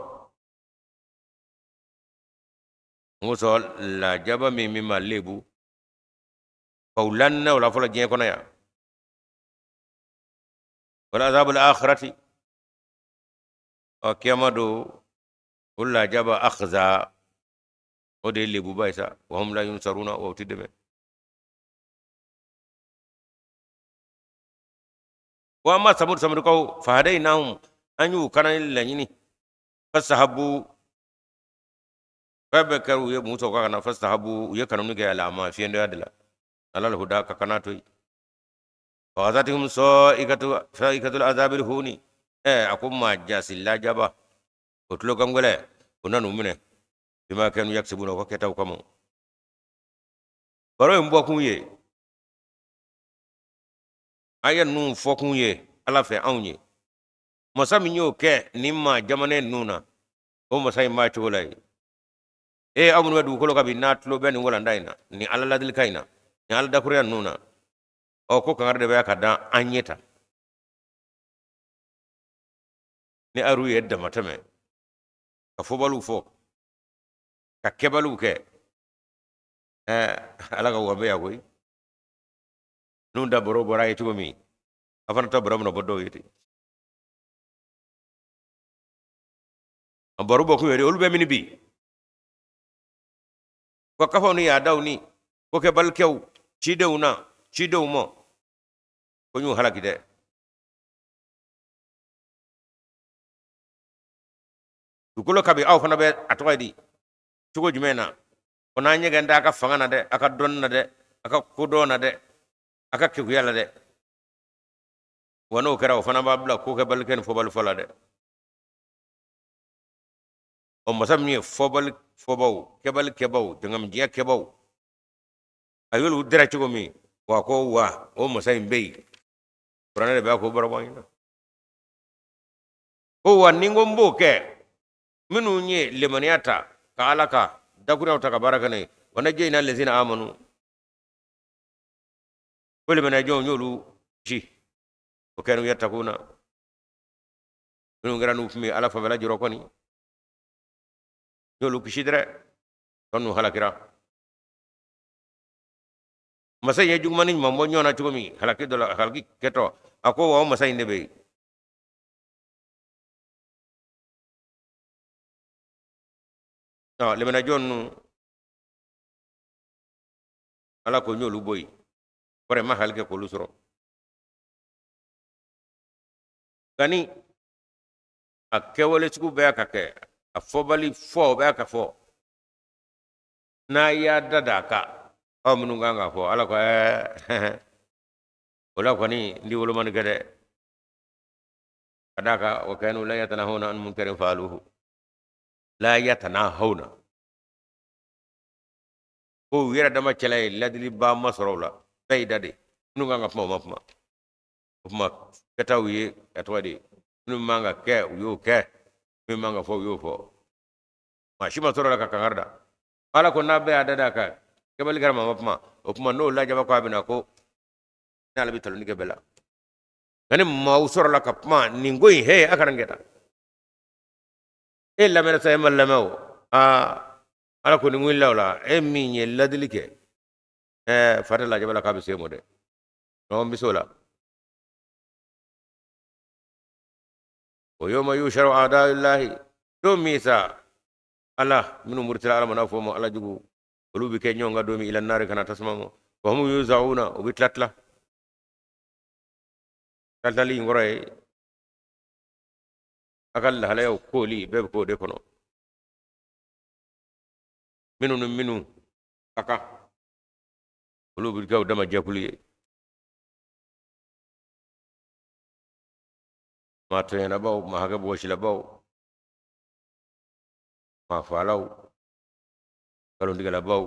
n ko sɔn lajaba min ma lebu. Ka u lanna o la fɔlɔ diɲɛ kɔnɔ yan. Wala azabul akhirati, ɔ kiyama don o lajaba akhza, o de ye lebuba ye sa. Wa hum la yunsaruna, wa u ti dɛmɛ. Wa amma samud, samudukaw, fahadainahum, an y'u kanani laɲini, fastahabu, fɛn bɛɛ kɛra u ye mun sɔrɔ ka na, fastahabu, u ye kanuni kɛ alama fiyɛndɔya de la, alal huda, ka kana to yen. Fa akhazatihum sa'ikatul azabil huni, a ko maa jasi lajaba o tulo kan gwɛlɛ o nan'u minɛ, bima kanu yaksibuna, o ka kɛtaw kama. Baro in bɔkun ye, aya ninnu fɔkun ye Ala fɛ anw ye, masa min y'o kɛ nin maa jamana ninnu na, o masa in b'a cogo la yen. E aw minnu bɛ dugukolo kan bi, n'a tulo bɛ nin walanda in na, nin Ala ladilikan in na, nin Ala dakuruya ninnu na, ɔ ko kangari de bɛ ka da an ɲɛ ta ni aru ye damatɛmɛ ka fɔbaliw fɔ, ka kɛbaliw kɛ. Ala ka wa bɛ yan koyi. N'u da baro bɔra a ye cogo min, a fana ta baro bɛna bɔ dɔw ye ten. A baro bɔ kun yɛrɛ, olu bɛ mini bi ko kafaw ni yaadaw ni kokɛbalikɛw cidenw na cidenw ma, ko n y'u halaki dɛ. Dugukolo kabi aw fana bɛ a tɔgɔ ye di cogo jumɛn na? O n'a ɲɛgɛn tɛ a ka fanga na dɛ, a ka dɔnni na dɛ, a ka kodɔn na dɛ, a ka keguya la dɛ. Wa n'o kɛra, o fana b'a bila kokɛbalikɛ ni fɔbali fɔ la dɛ. Ɔ masa min ye fɔbali fɔbaw, kɛbali kɛbaw, jangamjiya kɛbaw, a y'olu dɛrɛ cogo min, wa ko wa o masa in bɛ yen. Kuranɛ de b'a ko baro bɔ an ɲɛna ko wa ni n ko n b'o kɛ, minnu ye lemaniya ta ka Ala ka dakuruyaw ta ka baara kɛ n'a ye, wa najjayna lezina amanu, ko lemaniya jɔnw y'olu ci, wa kanu yatakuna, minnu kɛra n'u tun bɛ Ala fanfɛla jɔrɔ kɔni, y'olu kisi dɛrɛ, tɔ ninnu halakira. Masa in ye juguman ni ɲuman bɔ ɲɔgɔn na cogo min halaki dɔ la, halaki kɛtɔ, a ko wa o masa in de bɛ yen. Ɔ lemana jɔn ninnu, Ala ko n y'olu bɔ yen, kɔrɔ ma hali kɛ k'olu sɔrɔ. Nka ni a kɛwale sugu bɛɛ ka kɛ, a fɔbali fɔ o bɛɛ ka fɔ, n'a y'a da da a kan, aw minnu kan k'a fɔ, Ala ko o la kɔni n di wolomani kɛ dɛ, ka d'a kan wa kanu la yatanahawna an munkarin faaluhu, la yatanahawna, ko u yɛrɛ dama cɛla ye ladiliba ma sɔrɔ u la, bɛɛ y'i da de, minnu kan ka kuma u ma kuma, o kuma kɛtaw ye a tɔgɔ de, minnu man ka kɛ u y'o kɛ, min man ka fɔ u y'o fɔ, maa si ma sɔrɔ la ka kangari da. Ala ko n'a bɛɛ y'a da da a kan, kɛbali kɛra maa ma kuma, o kuma n'o lajaba ko a bɛna ko n'ale bɛ taloni kɛ bɛɛ la. Nka ni maaw sɔrɔla ka kuma nin ko in, he, a kana kɛ tan, e lamɛnna sa, e ma lamɛn o, aa Ala ko ni wulila o la, e min ye ladili kɛ, ɛɛ fa tɛ lajaba la k'a bɛ se mɔ dɛ, ɲɔgɔn bɛ se o la. O yawma yusharu a'da'ullahi, don min sa Ala minnu murutila Ala ma, n'a fɔ o ma Ala jugu, olu bɛ kɛ ɲɔgɔn kan don min, ila nari, ka na tasuma ma, wa hum yuzauna, u bɛ tila tila. Tilatilali in kɔrɔ ye a ka lahalayaw kooli bɛɛ bɛ k'o de kɔnɔ, minnu ni minnu ka kan olu bɛ kɛ u dama jɛkulu ye. Maa tɔɲɛnabaw, maa hakɛ bɔsilabaw, maa faalaw, nkalontigɛlabaw,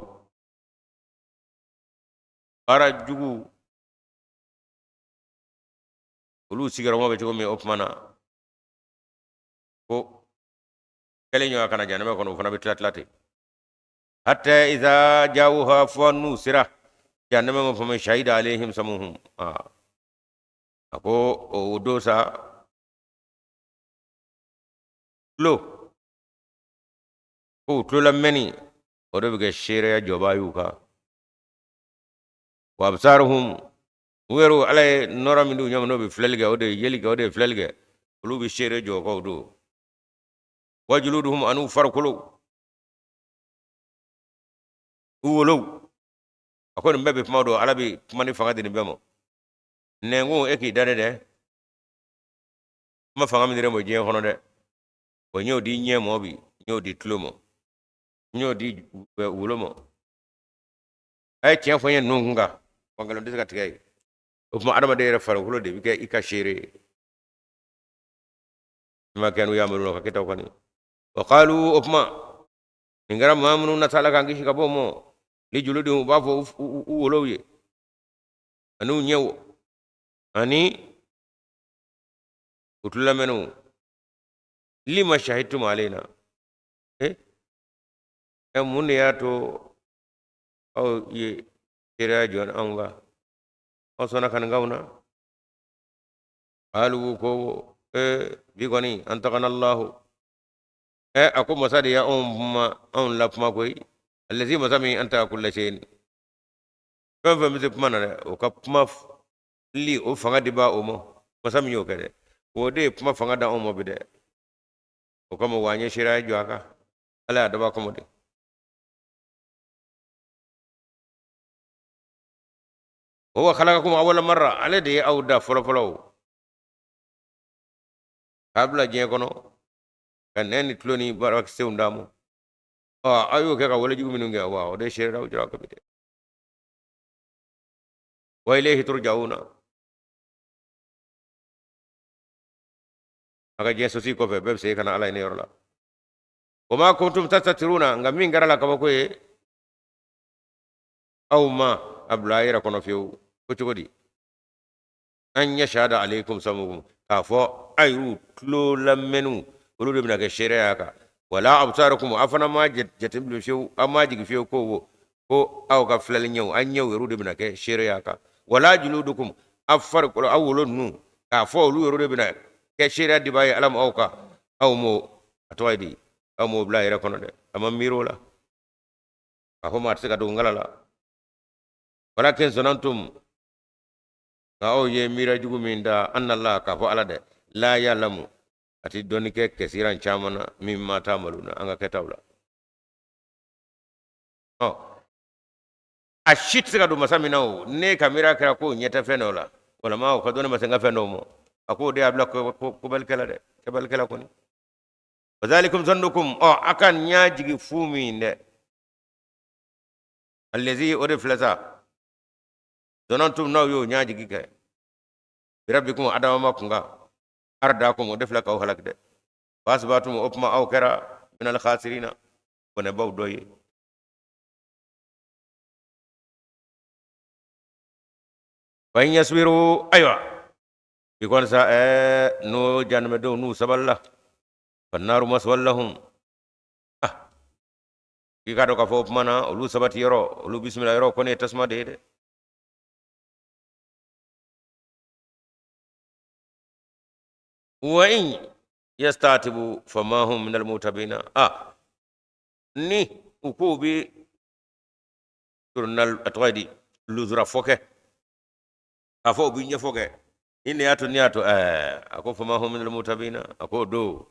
baara jugu, olu sigiyɔrɔma bɛ cogo min, o tuma na ko kɛlen ɲɔgɔn kana janɛmɛ kɔnɔ, o fana bɛ tila tila ten. Hatta iza jawuha, fo n'u sera janɛmɛ ma, fama shahida alaihim samuhum, a ko o don sa tulo ko u tulo lamɛnni, o de bɛ kɛ seereya jɔbaa y'u kan. Wa absaruhum, u yɛrɛ Ala ye nɔrɔ min d'u ɲɛ ma, n'o bɛ filɛli kɛ, o de ye yeli kɛ, o de ye filɛli kɛ, olu bɛ seere jɔ o kan o don. Wa juluduhum, an'u farikolo, u wolow. A ko nin bɛɛ bɛ kuma don, Ala bɛ kuma ni fanga di nin bɛɛ ma. Nɛnkun, e k'i da ne dɛ, kuma fanga min dir'e ma diɲɛ kɔnɔ dɛ, o n y'o di ɲɛ ma bi, n y'o di tulo ma, n y'o di wolo ma. A ye tiɲɛ fɔ n ye ninnu kun kan, wa nkalon tɛ se ka tigɛ ye. O tuma adamaden yɛrɛ farikolo de bɛ kɛ i ka seere ye. Bima kanu yamaluna, ka kɛtaw kɔni. Wa qalu, o tuma nin kɛra maa minnu nata, Ala k'an kisi ka bɔ o ma. Li juludihim, u b'a fɔ u wolow ye ani u ɲɛw ani u tulolamɛnniw, lima shahidtum alayna, e mun de y'a to aw ye seereya jɔ anw kan, aw sɔnna ka nin k'anw na? Qalu, ko bi kɔni, antakana Allahu, a ko masa de y'anw kuma, anw la kuma koyi, allazi, masa min, antaka kulla shay'in, fɛn fɛn bɛ se kuma na dɛ, o ka kuma li, o fanga di b'a o ma. Masa min y'o kɛ dɛ, o de ye kuma fanga da anw ma bi dɛ. O kama wa an ye seereya jɔ a kan, Ala y'a dabɔ a kama de. Huwa khalaqakum awwala marra, ale de ye aw da fɔlɔ fɔlɔ k'a bila diɲɛ kɔnɔ, ka nɛn ni tulo ni baarakisɛw d'a ma. Ɔ, aw y'o kɛ ka wale jugu minnu kɛ, wa o de seereya jɔra aw kan bi dɛ. Wa ilayhi turja'una, a ka diɲɛ sosi kɔfɛ, bɛɛ bɛ segin ka na Ala ye ne yɔrɔ la. Wa ma kuntum tastatiruna, nka min kɛra la kabako ye, aw ma a bila a yɛrɛ kɔnɔ fiyewu ko cogo di, an yashhada alaykum samukum, k'a fɔ a y'u tulo lamɛnniw, olu de bɛna kɛ seereya kan, wala absarukum, a fana ma jateminɛ fiyewu, aw ma jigi fiyewu ko aw ka filɛli ɲɛw, an ɲɛw yɛrɛ de bɛna kɛ seereya kan, wala juludukum, aw farikolo, aw wolo ninnu, k'a fɔ olu yɛrɛ de bɛna kɛ seereya dibaa ye Ala ma aw kan. Aw m'o, a tɔgɔ ye di, aw m'o bila a yɛrɛ kɔnɔ dɛ, a ma miiri o la k'a fɔ maa tɛ se ka dogo nkala la. Walakin zanantum, nka aw ye miiriya jugu min da, anna Allah, k'a fɔ Ala dɛ, la ya'lamu, a tɛ dɔnni kɛ, kasiran, caman na, mimma ta'maluna, an ka kɛtaw la. Ɔ, a si tɛ se ka don masa min na, o ne ka miiriya kɛra k'o ɲɛ tɛ fɛn dɔ la, walima o ka dɔnni ma se n ka fɛn dɔw ma, a k'o de y'a bila kobalikɛla dɛ, kɛbalikɛla kɔni. Wa zalikum zannukum, ɔ, a ka ɲa jigi fu min dɛ, allazi, o de filɛ sa, zanantum, n'aw y'o ɲa jigi kɛ, birabbikum, adama ma kun kan, ardakum, o de filɛ k'aw halaki dɛ. Fa asbahatum, o tuma aw kɛra, minal khasirina, bɔnɛbaw dɔ ye. Fa in yasbiru, ayiwa i kɔni sa, n'o janɛmɛdenw n'u sabalila, fannaru maswan lahum, ah, i k'a dɔn k'a fɔ o tuma na olu sabati yɔrɔ, olu bisimila yɔrɔ kɔni ye tasuma de ye dɛ. Wa in yastatibu fama hum minal mutabina, ah, ni u k'u bi tribunal, a tɔgɔ ye di, luzura fɔ kɛ, k'a fɔ u bi ɲɛfɔ kɛ, ni nin y'a to, nin y'a to, a ko fama hum minal mutabina, a k'o don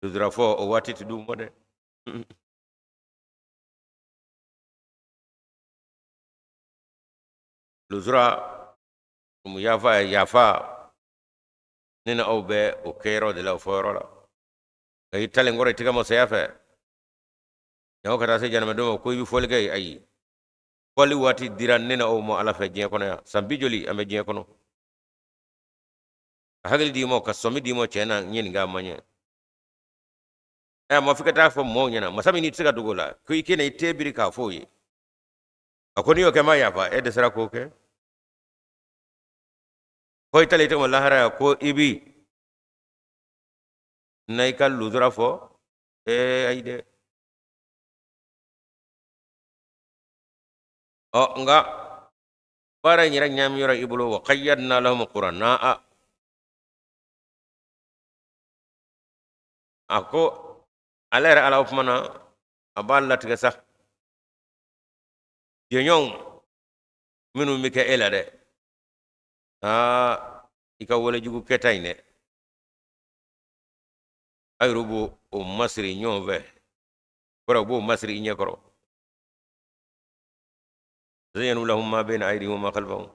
luzura fɔ o waati tɛ d'u ma dɛ. Luzura mu yafa yafa, ne ni aw bɛ o kɛyɔrɔ de la, o fɔyɔrɔ la. Nka i talen kɔrɔ i tɛgɛ ma saya fɛ, jango ka taa se janɛmɛdenw ma ko i bɛ fɔli kɛ, ayi, fɔli waati dira ne ni aw ma Ala fɛ diɲɛ kɔnɔ yan. San bi joli an bɛ diɲɛ kɔnɔ, ka hakili d'i ma, ka sɔmi d'i ma, tiɲɛ na n ye nin kɛ, a ma ɲɛ. A ma f'i ka taa fɔ mɔgɔw ɲɛna, masa min n'i tɛ se ka dogo la, ko i kɛnɛ i tɛ biri k'a fɔ o ye, a ko n'i y'o kɛ n ma yafa, e dɛsɛra k'o kɛ, ko i talen i tɛgɛ ma lahara yan, ko i bi na i ka luzura fɔ, ayi dɛ. Ɔ, nka baara in yɛrɛ ɲaami yɔrɔ i bolo, wa qayyadna lahum qurana, a ko ale yɛrɛ Ala, o tuma na a b'a latigɛ sa. Jɛɲɔgɔnw minnu bɛ kɛ e la dɛ, aa, i ka walejugu kɛta in dɛ, a yɛrɛ b'o o masiri ɲɔgɔn fɛ, kɔrɔ u b'o masiri i ɲɛ kɔrɔ. Zayyanu lahum ma bayna aydihim wa ma khalfahum.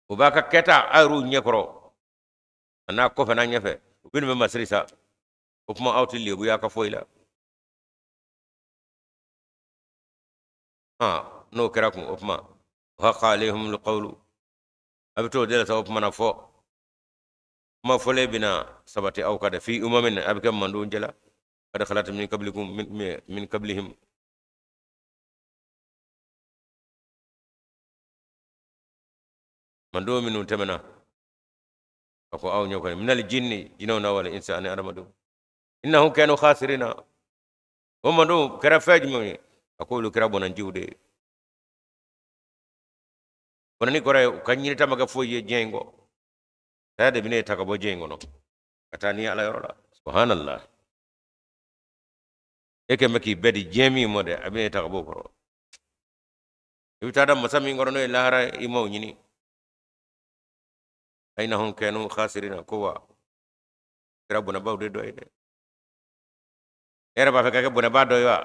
U b'a ka kɛta a yɛrɛw ɲɛ kɔrɔ, a n'a kɔfɛ n'a ɲɛfɛ, u bɛ nin bɛ masiri sa. O tuma aw tɛ lebuya ka foyi la. N'o kɛra kun, o tuma haqa alayhim alqawlu, a bɛ t'o de la sa. O tuma na fɔ kuma fɔlen bɛna sabati aw kan dɛ. Fi umamin, a bɛ kɛ mandon cɛla, qad khalat min qablikum, min qablihim. Mandon minnu tɛmɛna a ko aw ɲɛ kɔni, minal jinni, jinɛw na, wal insi, ani adamadenw, innahum kanu khasirina. O mandon kɛra fɛn jumɛn ye? A ko olu kɛra bɔnɛjiw de ye. Bɔnɛni kɔrɔ ye u ka ɲinita ma kɛ foyi ye diɲɛ in kɔ. Saya de bɛna e ta ka bɔ diɲɛ in kɔnɔ ka taa ni ala yɔrɔ la. Subhanallah, e kɛn bɛ k'i bɛɛ di diɲɛ min ma dɛ, a bɛna e ta ka bɔ o kɔrɔ. I bɛ taa da masa min kɔrɔ, n'o ye lahara ye, i m'o ɲini. Innahum kanu khasirina, ko wa kɛra bɔnɛbaw de dɔ ye dɛ. E yɛrɛ b'a fɛ ka kɛ bɔnɛba dɔ ye wa?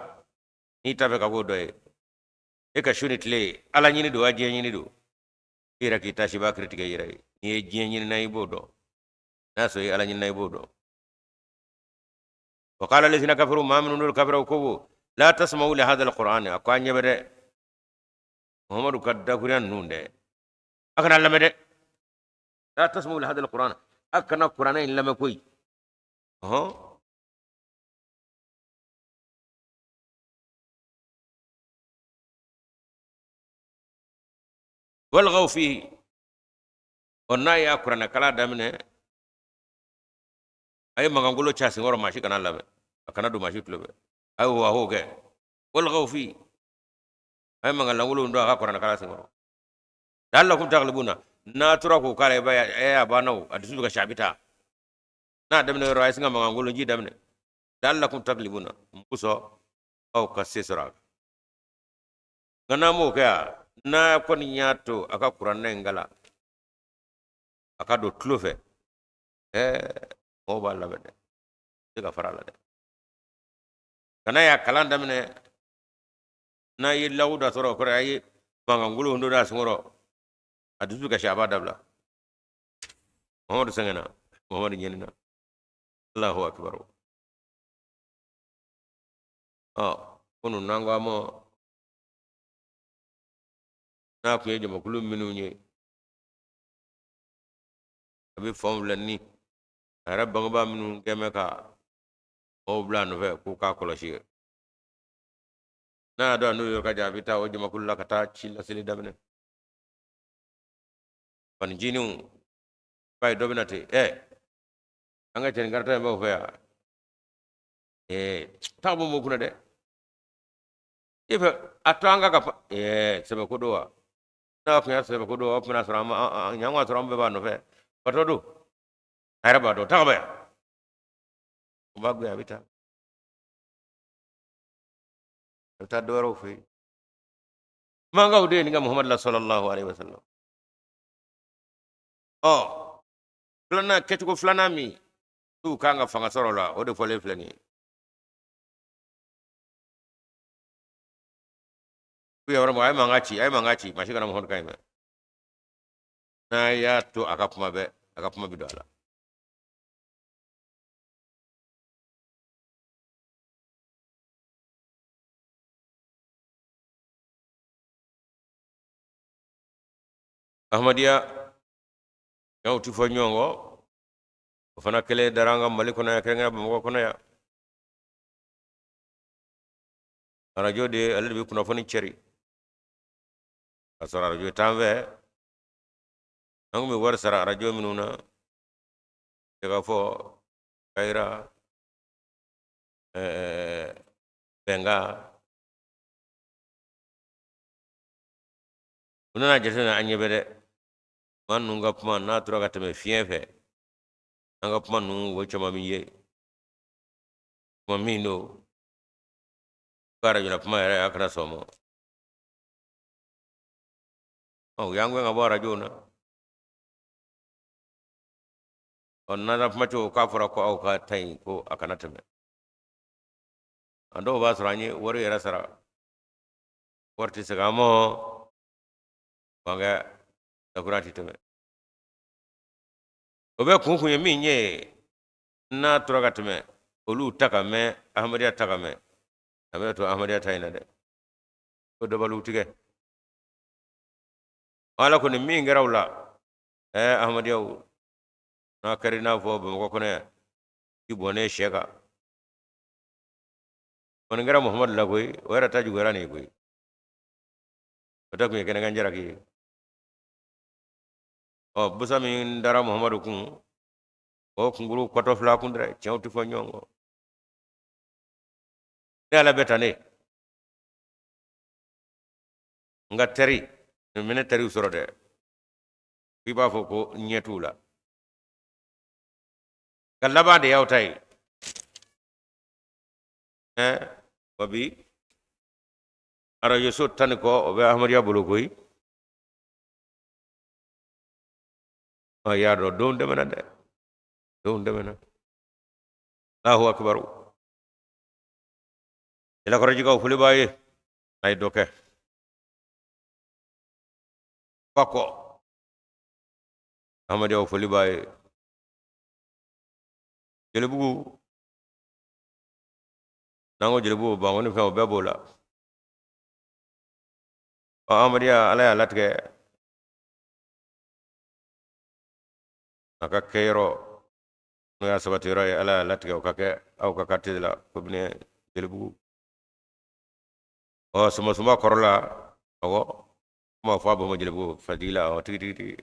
N'i t'a fɛ ka k'o dɔ ye, e ka su ni tile ala ɲini don wa, diɲɛ ɲini don? I yɛrɛ k'i tasiba kiri tigɛ i yɛrɛ ye. N'i ye diɲɛ ɲinina, i b'o dɔn. N'a sɔrɔ i ye ala ɲinina, i b'o dɔn. Wa qala allazina kafaru, maa minnu n'olu kafiraw ko, la tasma'u li hadha alquran, a ko an ɲɛ bɛ dɛ, Muhammadu ka dakuruya ninnu dɛ, a kana lamɛn dɛ. La tasma'u li hadha alquran, a kana kuranɛ in lamɛn koyi. Ɔhɔn, walghaw fihi. Ɔ, n'a y'a kuranɛ kalan daminɛ, a ye mankankolo ca senkɔrɔ, maa si kana lamɛn, a kana don maa si tulo fɛ. A ye wa k'o kɛ, walghaw fihi, a ye mankan lankolonw don a ka kuranɛ kalan senkɔrɔ. La'allakum taghlibuna, n'a tora k'o k'a la, i b'a ye a banna o, a dusu bɛ kasi, a bɛ taa. N'a daminɛ yɔrɔ, a ye sin ka mankankolon ji daminɛ. La'allakum taglibuna, mun kosɔn? Aw ka se sɔrɔ a kan. Nka n'a m'o kɛ, a n'a kɔni y'a to a ka kuranɛ in kalan, a ka don tulo fɛ, mɔgɔw b'a lamɛn dɛ, se ka fara a la dɛ. Nka n'a y'a kalan daminɛ, n'a ye lawu da sɔrɔ, o kɔrɔ a ye mankankolon dɔ da senkɔrɔ, a dusu kasi, a b'a dabila. Muhamadu sɛgɛnna, Muhamadu ɲɛnina. Allahu akbar. Ɔ, kunun n'an ko a ma, n'a tun ye jamakulu minnu ye, a bɛ fanw filɛ ni a yɛrɛ bangebaa minnu kɛn bɛ ka mɔgɔw bila a nɔfɛ k'u k'a kɔlɔsi. N'a y'a dɔn a n'o yɔrɔ ka jan, a bɛ taa o jamakulu la ka taa ci laseli daminɛ. Fanincininw b'a ye, dɔ bɛ na ten, an ka cɛnin karata in b'aw fɛ yan, taa bɔ m'o kunna dɛ, i fɛ a to an ka sɛbɛ ko don wa? N'a tun y'a sɛbɛ ko don, o tun bɛna sɔrɔ an ma ɲan ka sɔrɔ an bɛɛ b'a nɔfɛ, fatɔ don, a yɛrɛ b'a dɔn, taga bɛ yan, o b'a gɛn, a bɛ taa, a bɛ taa dɔ wɛrɛw fɛ yen. Mankaw de ye nin ka Muhamadu la sallallahu alaihi wasallam. Ɔ, filanan, kɛcogo filanan min n'u kan ka fanga sɔrɔ o la, o de fɔlen filɛ nin ye. K'u yɛrɛ ma, a ye mankan ci, a ye mankan ci, maa si kana Muhamadu kan in mɛn. N'a y'a to a ka kuma bɛɛ, a ka kuma bɛ don a la. Ahmadiyya y'aw ti fɔ ɲɔgɔn kɔ, o fana kɛlɛ dara an ka Mali kɔnɔ yan, kɛrɛnkɛrɛn Bamakɔ kɔnɔ yan. Arajo de, ale de bɛ kunnafoni cɛri, ka sɔrɔ arajo t'an fɛ. An tun bɛ wari sara arajo minnu na, se ka fɔ Kayira, Bɛnkan, u nana jateminɛ, an ɲɛ bɛ dɛ, maa ninnu ka kuma n'a tora ka tɛmɛ fiɲɛ fɛ, an ka kuma ninnu o caman bɛ ye kuma min don. Ko arajo kuma yɛrɛ a kana sɔn ma. Ɔ, u y'an gɛn ka bɔ arajo na. Ɔ, n'an kuma cogo k'a fɔra ko aw ka ta in ko a kana tɛmɛ. A dɔw b'a sɔrɔ an ye wari yɛrɛ sara, wari tɛ segin an ma, nka dakura tɛ tɛmɛ. O bɛ kun ye min ye, n'a tora ka tɛmɛ, olu ta ka mɛn, Ahmadiyya ta ka mɛn, a bɛna to Ahmadiyya ta in na dɛ, ko dabaliw tigɛ. Ala kɔni min kɛra u la, ɛɛ, Ahmadiyyaw n'a kɛra i n'a fɔ Bamakɔ kɔnɔ yan, i bɔnnen sɛ kan kɔni kɛra Muhamadu la koyi, o yɛrɛ ta juguyara nin ye koyi. O ta kun ye kɛnɛkan jalaki ye. Ɔ, busa min dara Muhamadu kun, o kunkuru kɔtɔ fila kun dɛ, tiɲɛw tɛ fɔ ɲɔgɔn kɔ. Ne Ala bɛ tan, ne n ka teri nin bɛ ne teriw sɔrɔ dɛ, i b'a fɔ ko ɲɛ t'u la, ka laban de y'aw ta ye. Ɛ, wa bi arajoso 10 ni kɔ, o bɛ Ahmadiyya bolo koyi. Ɔ, y'a dɔn don tɛmɛna dɛ, don tɛmɛna. Allahu akbar. Jalakɔrɔjikaw, foli b'a ye, a ye dɔ kɛ Fakɔ. Ahmadiyyaw, foli b'a ye. Jelibugu, n'an ko Jelibugu, Bankoni fɛn o bɛɛ b'o la. Ɔ, Ahmadiyya, Ala y'a latigɛ a ka kɛyɔrɔ n'o y'a sabati yɔrɔ ye, Ala y'a latigɛ o ka kɛ aw ka quartier la, commune Jelibugu. Ɔ, sumasuma kɔrɔ la, awɔ, kuma fɔ a bɔ ma Jelibugu fajigi la. Ɔ, tigi tigi tigi,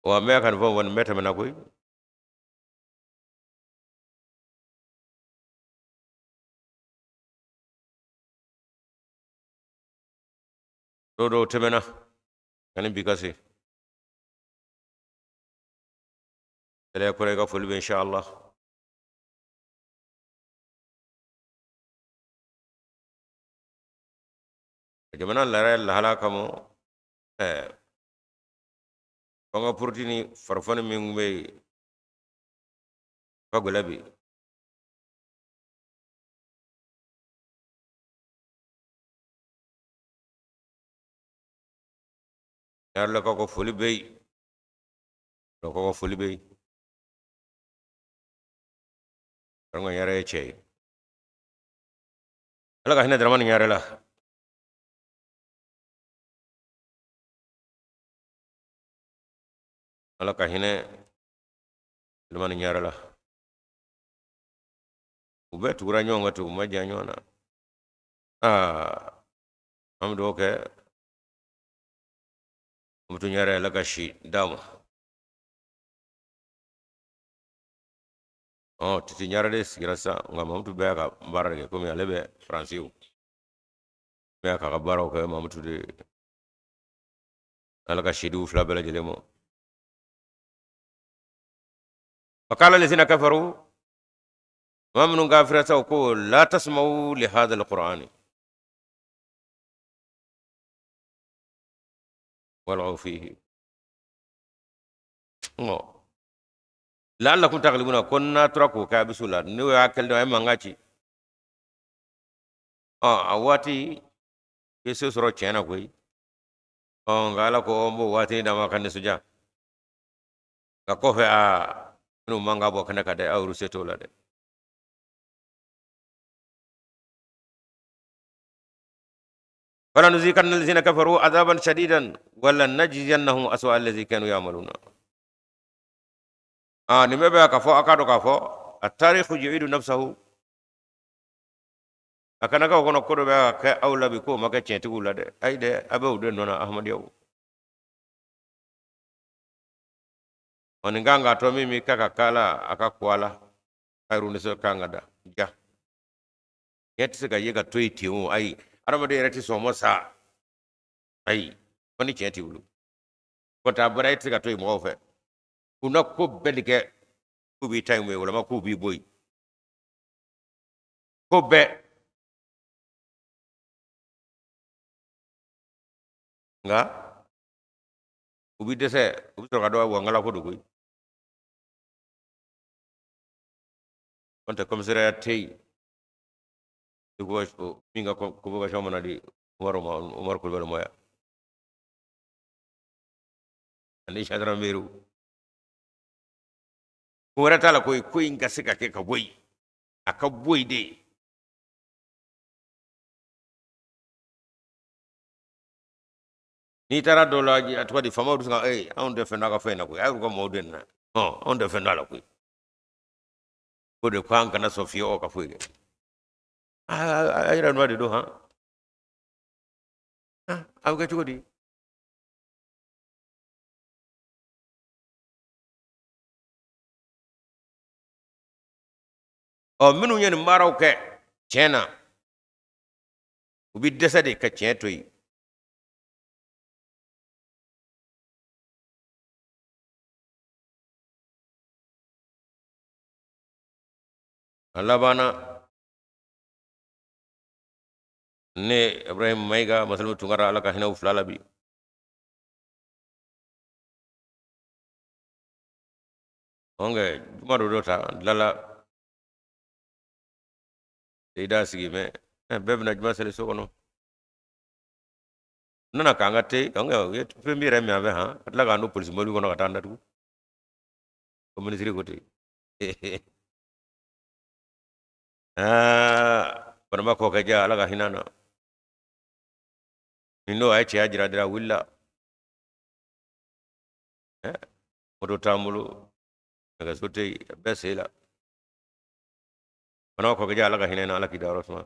wa n bɛ ka nin fɔ, wa nin bɛɛ tɛmɛna koyi. Dɔw dɔw tɛmɛna ani bi ka se. Kɛlɛ kɔrɔ, i ka foli bɛ, inshallah. Jamana yɛrɛ lahala kama, ɛɛ, fanga puruti ni farifoni min bɛ yen ka gɛlɛn bi. Ɲarelakaw ka foli bɛ yen, dɔgɔ ka foli bɛ yen. An ka ɲare ye cɛ ye. Ala ka hinɛ Dramani Ɲare la. Ala ka hinɛ Dramani Ɲare la. U bɛɛ tugura ɲɔgɔn kan ten, u ma jan ɲɔgɔn na. Aa, an bɛ dugawu kɛ Mamutu Ɲare, Ala ka si d'a ma. Ɔ, Titi Ɲare de sigira sisan, nka Mamutu bɛɛ y'a ka baara de kɛ, komi ale bɛ Faransi, o bɛɛ y'a ka baaraw kɛ Mamutu de. Ala ka si di u fila bɛɛ lajɛlen ma. Fakala lazina kafaru, maa minnu kafira sa, ko la tasma'u li hadha alqur'ani walghaw fihi ɔ la'allakum taghlibuna. Ko n'a tora k'o kɛ, a bɛ s'o la. N'o y'a kɛli dɔn, a ye mankan ci. Ɔ, a waati i ye se sɔrɔ tiɲɛ na koyi. Ɔ, nka Ala ko n b'o waati d'a ma ka nisɔndiya, nka kɔfɛ a minnu man ka bɔ kɛnɛ kan dɛ, aw yɛrɛ se t'o la dɛ. Falanuzikanna allazina kafaru azaban shadidan wala najziyannahum aswa allazi kanu ya'maluna. Aa, nin bɛɛ bɛ k'a fɔ, a k'a dɔn k'a fɔ a tarihu yu'idu nafsahu. A kana k'aw kɔnɔ ko dɔ bɛ ka kɛ aw la bi k'o ma kɛ tiɲɛtigiw la dɛ. Ayi dɛ, a bɛ o de nɔ na, Ahmadiyyaw. Ɔ, nin kan k'a tɔ min bɛ kɛ ka k'a la, a ka ko a la a yɛrɛ nisɔn kan ka da ja. Tiɲɛ tɛ se ka ye ka to yen ten o. Ayi, adamaden yɛrɛ tɛ sɔn o ma sa. Ayi, fo ni tiɲɛ t'i bolo kɔntɛ a bara, e tɛ se ka to yen mɔgɔw fɛ. U na ko bɛɛ de kɛ k'u b'i ta in bɔ yen, walima k'u b'i bɔ yen. Ko bɛɛ nka u bi dɛsɛ, u bɛ sɔrɔ ka dɔn wa ko don koyi. N'o tɛ commissariat tɛ yen min ka convocation mana di Umaru ma, Umaru Kulubali ma yan ani gendarmerie. Ko wɛrɛ t'a la koyi, ko in ka se ka kɛ ka bɔ yen, a ka bɔ yen de. N'i taara dɔw la, a tɔgɔ di, faamaw bɛ se ka ee anw tɛ fɛn dɔn a ka fɛn in na koyi, a y'u ka mɔgɔw de nana, anw tɛ fɛn dɔn a la koyi. O de ko an kana sɔn fiyewu ka foyi kɛ. A yɛrɛ nɔ de don han, a bɛ kɛ cogo di? Ɔ minnu ye nin baaraw kɛ tiɲɛ na, u bɛ dɛsɛ de ka tiɲɛ to yen. A labanna ne Ibrahim Mayiga Masalimu Tunkara, Ala ka hinɛ u fila la bi. Ɔnkɛ juma dɔ dɔ ta an tilala i da sigi mɛ bɛɛ bɛna juma seli so kɔnɔ. N nana k'an ka te, ɔnkɛ u ye fɛn min yɛrɛ min an fɛ han, ka tila k'an don polisi mobili kɔnɔ ka taa an datugu ko minisiri ko ten. Aa Banamba kɔkɛ ja, Ala ka hinɛ na nin don, a ye cɛya jira dira, a wulila, moto t'an bolo, nɛgɛso tɛ yen, a bɛɛ sen la. Banamba kɔkɛ ja, Ala ka hinɛ na, Ala k'i dayɔrɔ suma.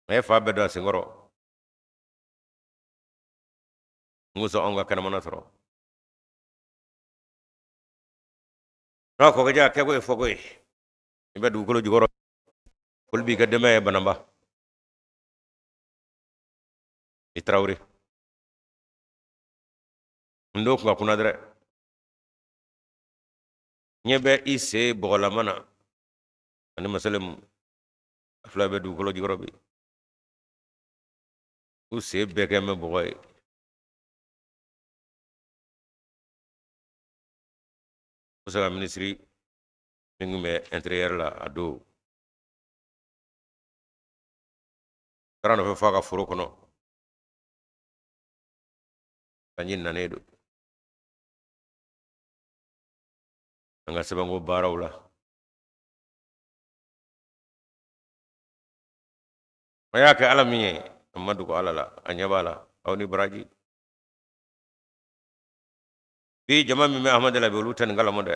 A ye fa bɛɛ don a senkɔrɔ. N ko sɔn anw ka kɛnɛmana sɔrɔ. N'a kɔkɛ ja kɛko ye fɔko ye, i bɛ dugukolo jukɔrɔ, foli b'i ka denbaya ye. Banamba i Tarawele, n don kun ka kunna dɛrɛ, ɲɛ bɛ i sen bɔgɔlama na ani masalemu, a fila bɛ dugukolo jukɔrɔ bi, u sen bɛɛ kɛ bɛ bɔgɔ ye. O se ka minisiri min tun bɛ intérieur la a don, taara nɔfɛ fo a ka foro kɔnɔ, sanji nanen don an ka sɛbɛnko baaraw la. A y'a kɛ Ala min ye, a ma dogo Ala la, a ɲɛ b'a la. Aw ni baraji. Bi jama min bɛ Ahmadu la bi, olu tɛ nin kalama dɛ.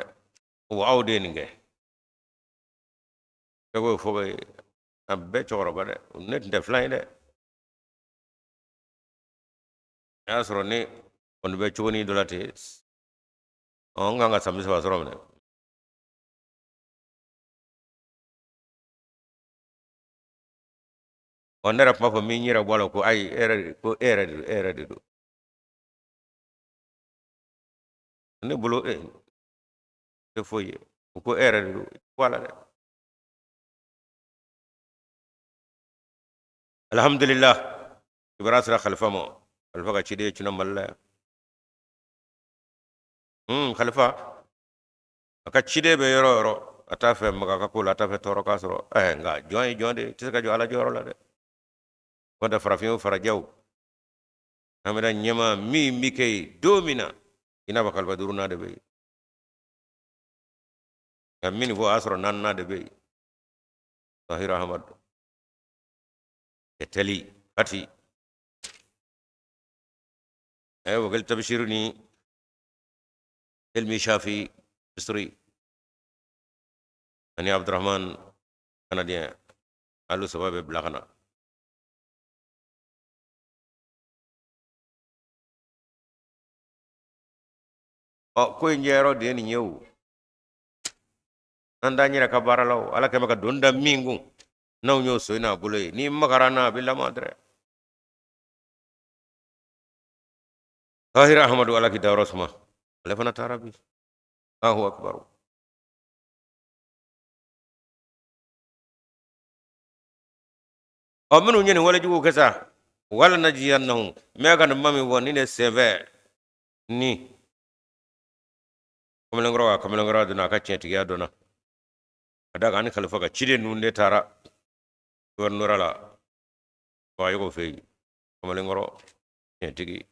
Wa aw de ye nin kɛ. Kɛko ye fɔko ye, a bɛɛ cɛkɔrɔba dɛ, ne tun tɛ filan ye dɛ. A y'a sɔrɔ ne kɔni bɛ cogonin dɔ la ten, ɔ n kan ka san 30 sɔrɔ minɛ. Ɔ ne yɛrɛ kuma fɔ min yɛrɛ bɔ a la ko ayi, e yɛrɛ de, ko e yɛrɛ de don, e yɛrɛ de don. Ne bolo e tɛ foyi ye, u ko e yɛrɛ de don, bɔ a la dɛ. Alhamdulillah, kibaruya sera Khalifa ma, Khalifa ka ciden cina Mali la yan. Khalifa a ka ciden bɛ yɔrɔ o yɔrɔ, a t'a fɛ maga ka ko la, a t'a fɛ tɔɔrɔ k'a sɔrɔ. Nka jɔn ye jɔn de ye, i tɛ se ka jɔ Ala jɔyɔrɔ la dɛ. Kɔntɛ farafin o farajɛw, an bɛna ɲɛmaa min bɛ kɛ yen don min na, i n'a fɔ Khalifa duurunan de bɛ yen, nka min fɔ o y'a sɔrɔ naaninan de bɛ yen, Tahir Ahmad Tali Fati wakil tabshiru ni Ilmi Shafi Misri ani Abdurrahman Canadien, alu saba bɛ bila ka na. Ɔ ko in jɛyɔrɔ de ye nin ye o. An t'an yɛrɛ ka baara la o. Ala kɛmɛ ka don da min kun, n'anw y'o so n'a bolo ye, n'i magara n'a bɛ lama dɛrɛ. Tahir Ahmadu, Ala k'i dayɔrɔ suma, ale fana taara bi. Allahu akbar. Ɔ minnu ye nin walejugu kɛ sa, wala najziyannahum, n bɛ ka nin kuma min fɔ nin de senfɛ ni kamalenkɔrɔ ka kamalenkɔrɔ donna a ka tiɲɛtigiya dɔnna, ka d'a kan ani kalifa ka ciden ninnu de taara gouvernorat la Bagayogo fɛ yen. Kamalenkɔrɔ tiɲɛtigi,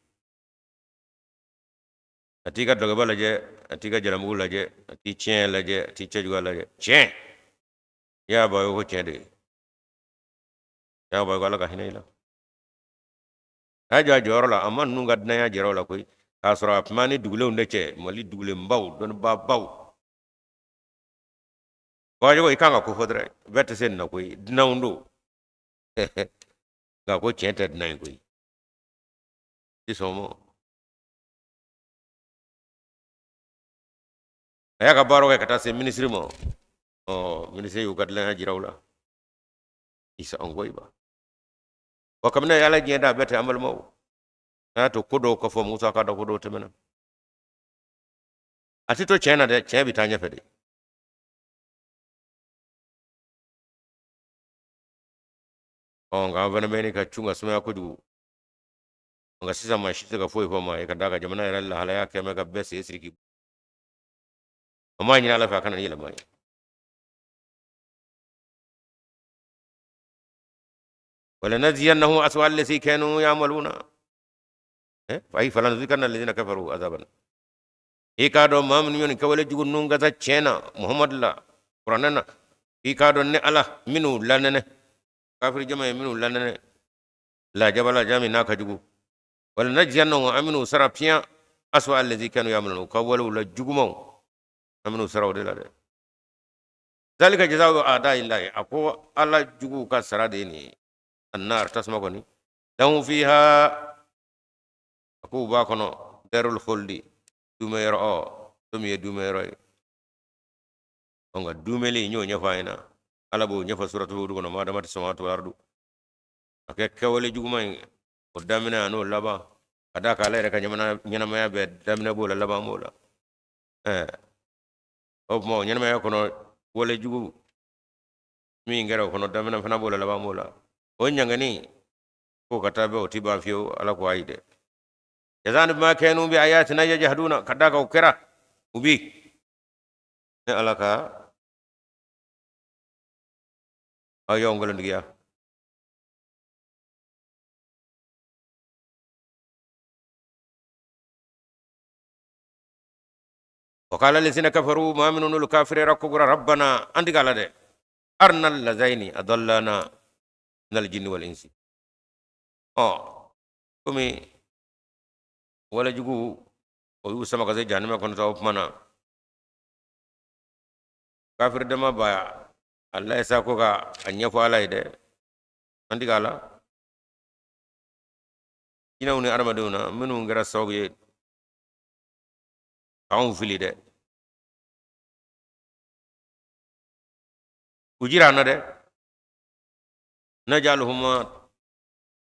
a t'i ka dɔlɔkiba lajɛ, a t'i ka jalamugu lajɛ, a t'i tiɲɛ lajɛ, a t'i cɛjuguya lajɛ. Tiɲɛ y'a Bagayogo ko tiɲɛ de ye. Y'a Bagayogo, Ala ka hinɛ i la. A y'a jɔ a jɔyɔrɔ la, a ma ninnu ka dunanya jɛrɛ o la koyi, k'a sɔrɔ a kuma ni dugulenw de cɛ, Mali dugulenbaw, dɔnnibaabaw. Bagayogo, i kan ka ko fɔ dɛrɛ, bɛɛ tɛ se nin na koyi, dunanw don. Nka ko tiɲɛ tɛ dunan ye koyi, i sɔn ma. A y'a ka baaraw kɛ ka taa se minisiri ma. Ɔ minisiri y'u ka dilanya jira u la. Isa Ongoiba wa kabini ala diɲɛ da bɛɛ tɛ, an balimaw, a y'a to ko dɔw ka fɔ Musa ka dɔn ko dɔw tɛmɛna. A tɛ to tiɲɛ na dɛ, tiɲɛ bɛ taa ɲɛfɛ de. Ɔ nka an fana bɛ ɲini ka cun ka sumaya kojugu. Nka sisan maa si tɛ se ka foyi fɔ maa ye, ka d'a kan jamana yɛrɛ lahalaya kɛn bɛ ka bɛɛ sen siriki. An b'a ɲini Ala fɛ a kana ni yɛlɛma ye. Walanajziyannahum aswa allazi kanu ya'maluna, ay falanuzikanna allazina kafaru azaban. I k'a dɔn maa minnu ye nin kɛwale jugu ninnu ka taa tiɲɛ na Muhamadu la kuranɛ na, i k'a dɔn ne Ala minnu lanɛnɛ, kafiri jama ye minnu lanɛnɛ lajaba la jami n'a ka jugu. Walanajziyannahum, an bɛn'u sara piyan, aswa allazi kanu ya'maluna, u ka walew la jugumanw, an bɛn'u sara o de la dɛ. Zalika jazaa'u a'da'illahi, a ko Ala juguw ka sara de ye nin ye, annar, tasuma kɔni, lahum fiha, a ko u b'a kɔnɔ, darul khuldi, duumɛyɔrɔ, ɔ so min ye duumɛyɔrɔ ye. Ɔ nka duumɛli n y'o ɲɛfɔ a ɲɛna, Ala b'o ɲɛfɔ suratu Hud kɔnɔ, ma damati samawati wal ardu. A kɛ kɛwale juguman in o daminɛ a n'o laban, ka d'a kan ala yɛrɛ ka ɲɛnamaya bɛɛ daminɛ b'o la, laban b'o la. O tuma o ɲɛnamaya kɔnɔ wale jugu min kɛra o kɔnɔ, daminɛ fana b'o la, laban b'o la. O ɲangani k'o ka taa bɛɛ, o ti ban fiyewu. Ala ko ayi dɛ, jazaan bima kanu bi ayatina yajhaduna, ka d'a kan o kɛra u bi ne Ala ka aw y'anw nkalontigiya. Wa qala allazina kafaru, maa minnu n'olu kafiriyara ko kura, rabbana, an tigi Ala dɛ, arina allazaini adallana minal jinni wal insi. Ɔ komi walejugu o y'u sama ka se jahanama kɔnɔ sa, o tuma na kafiri dama ba ala ye sa ko ka a ɲɛfɔ Ala ye dɛ, an tigi Ala, jinɛw ni adamadenw na minnu kɛra sababu ye k'anw fili dɛ, u jira an na dɛ, najaluhuma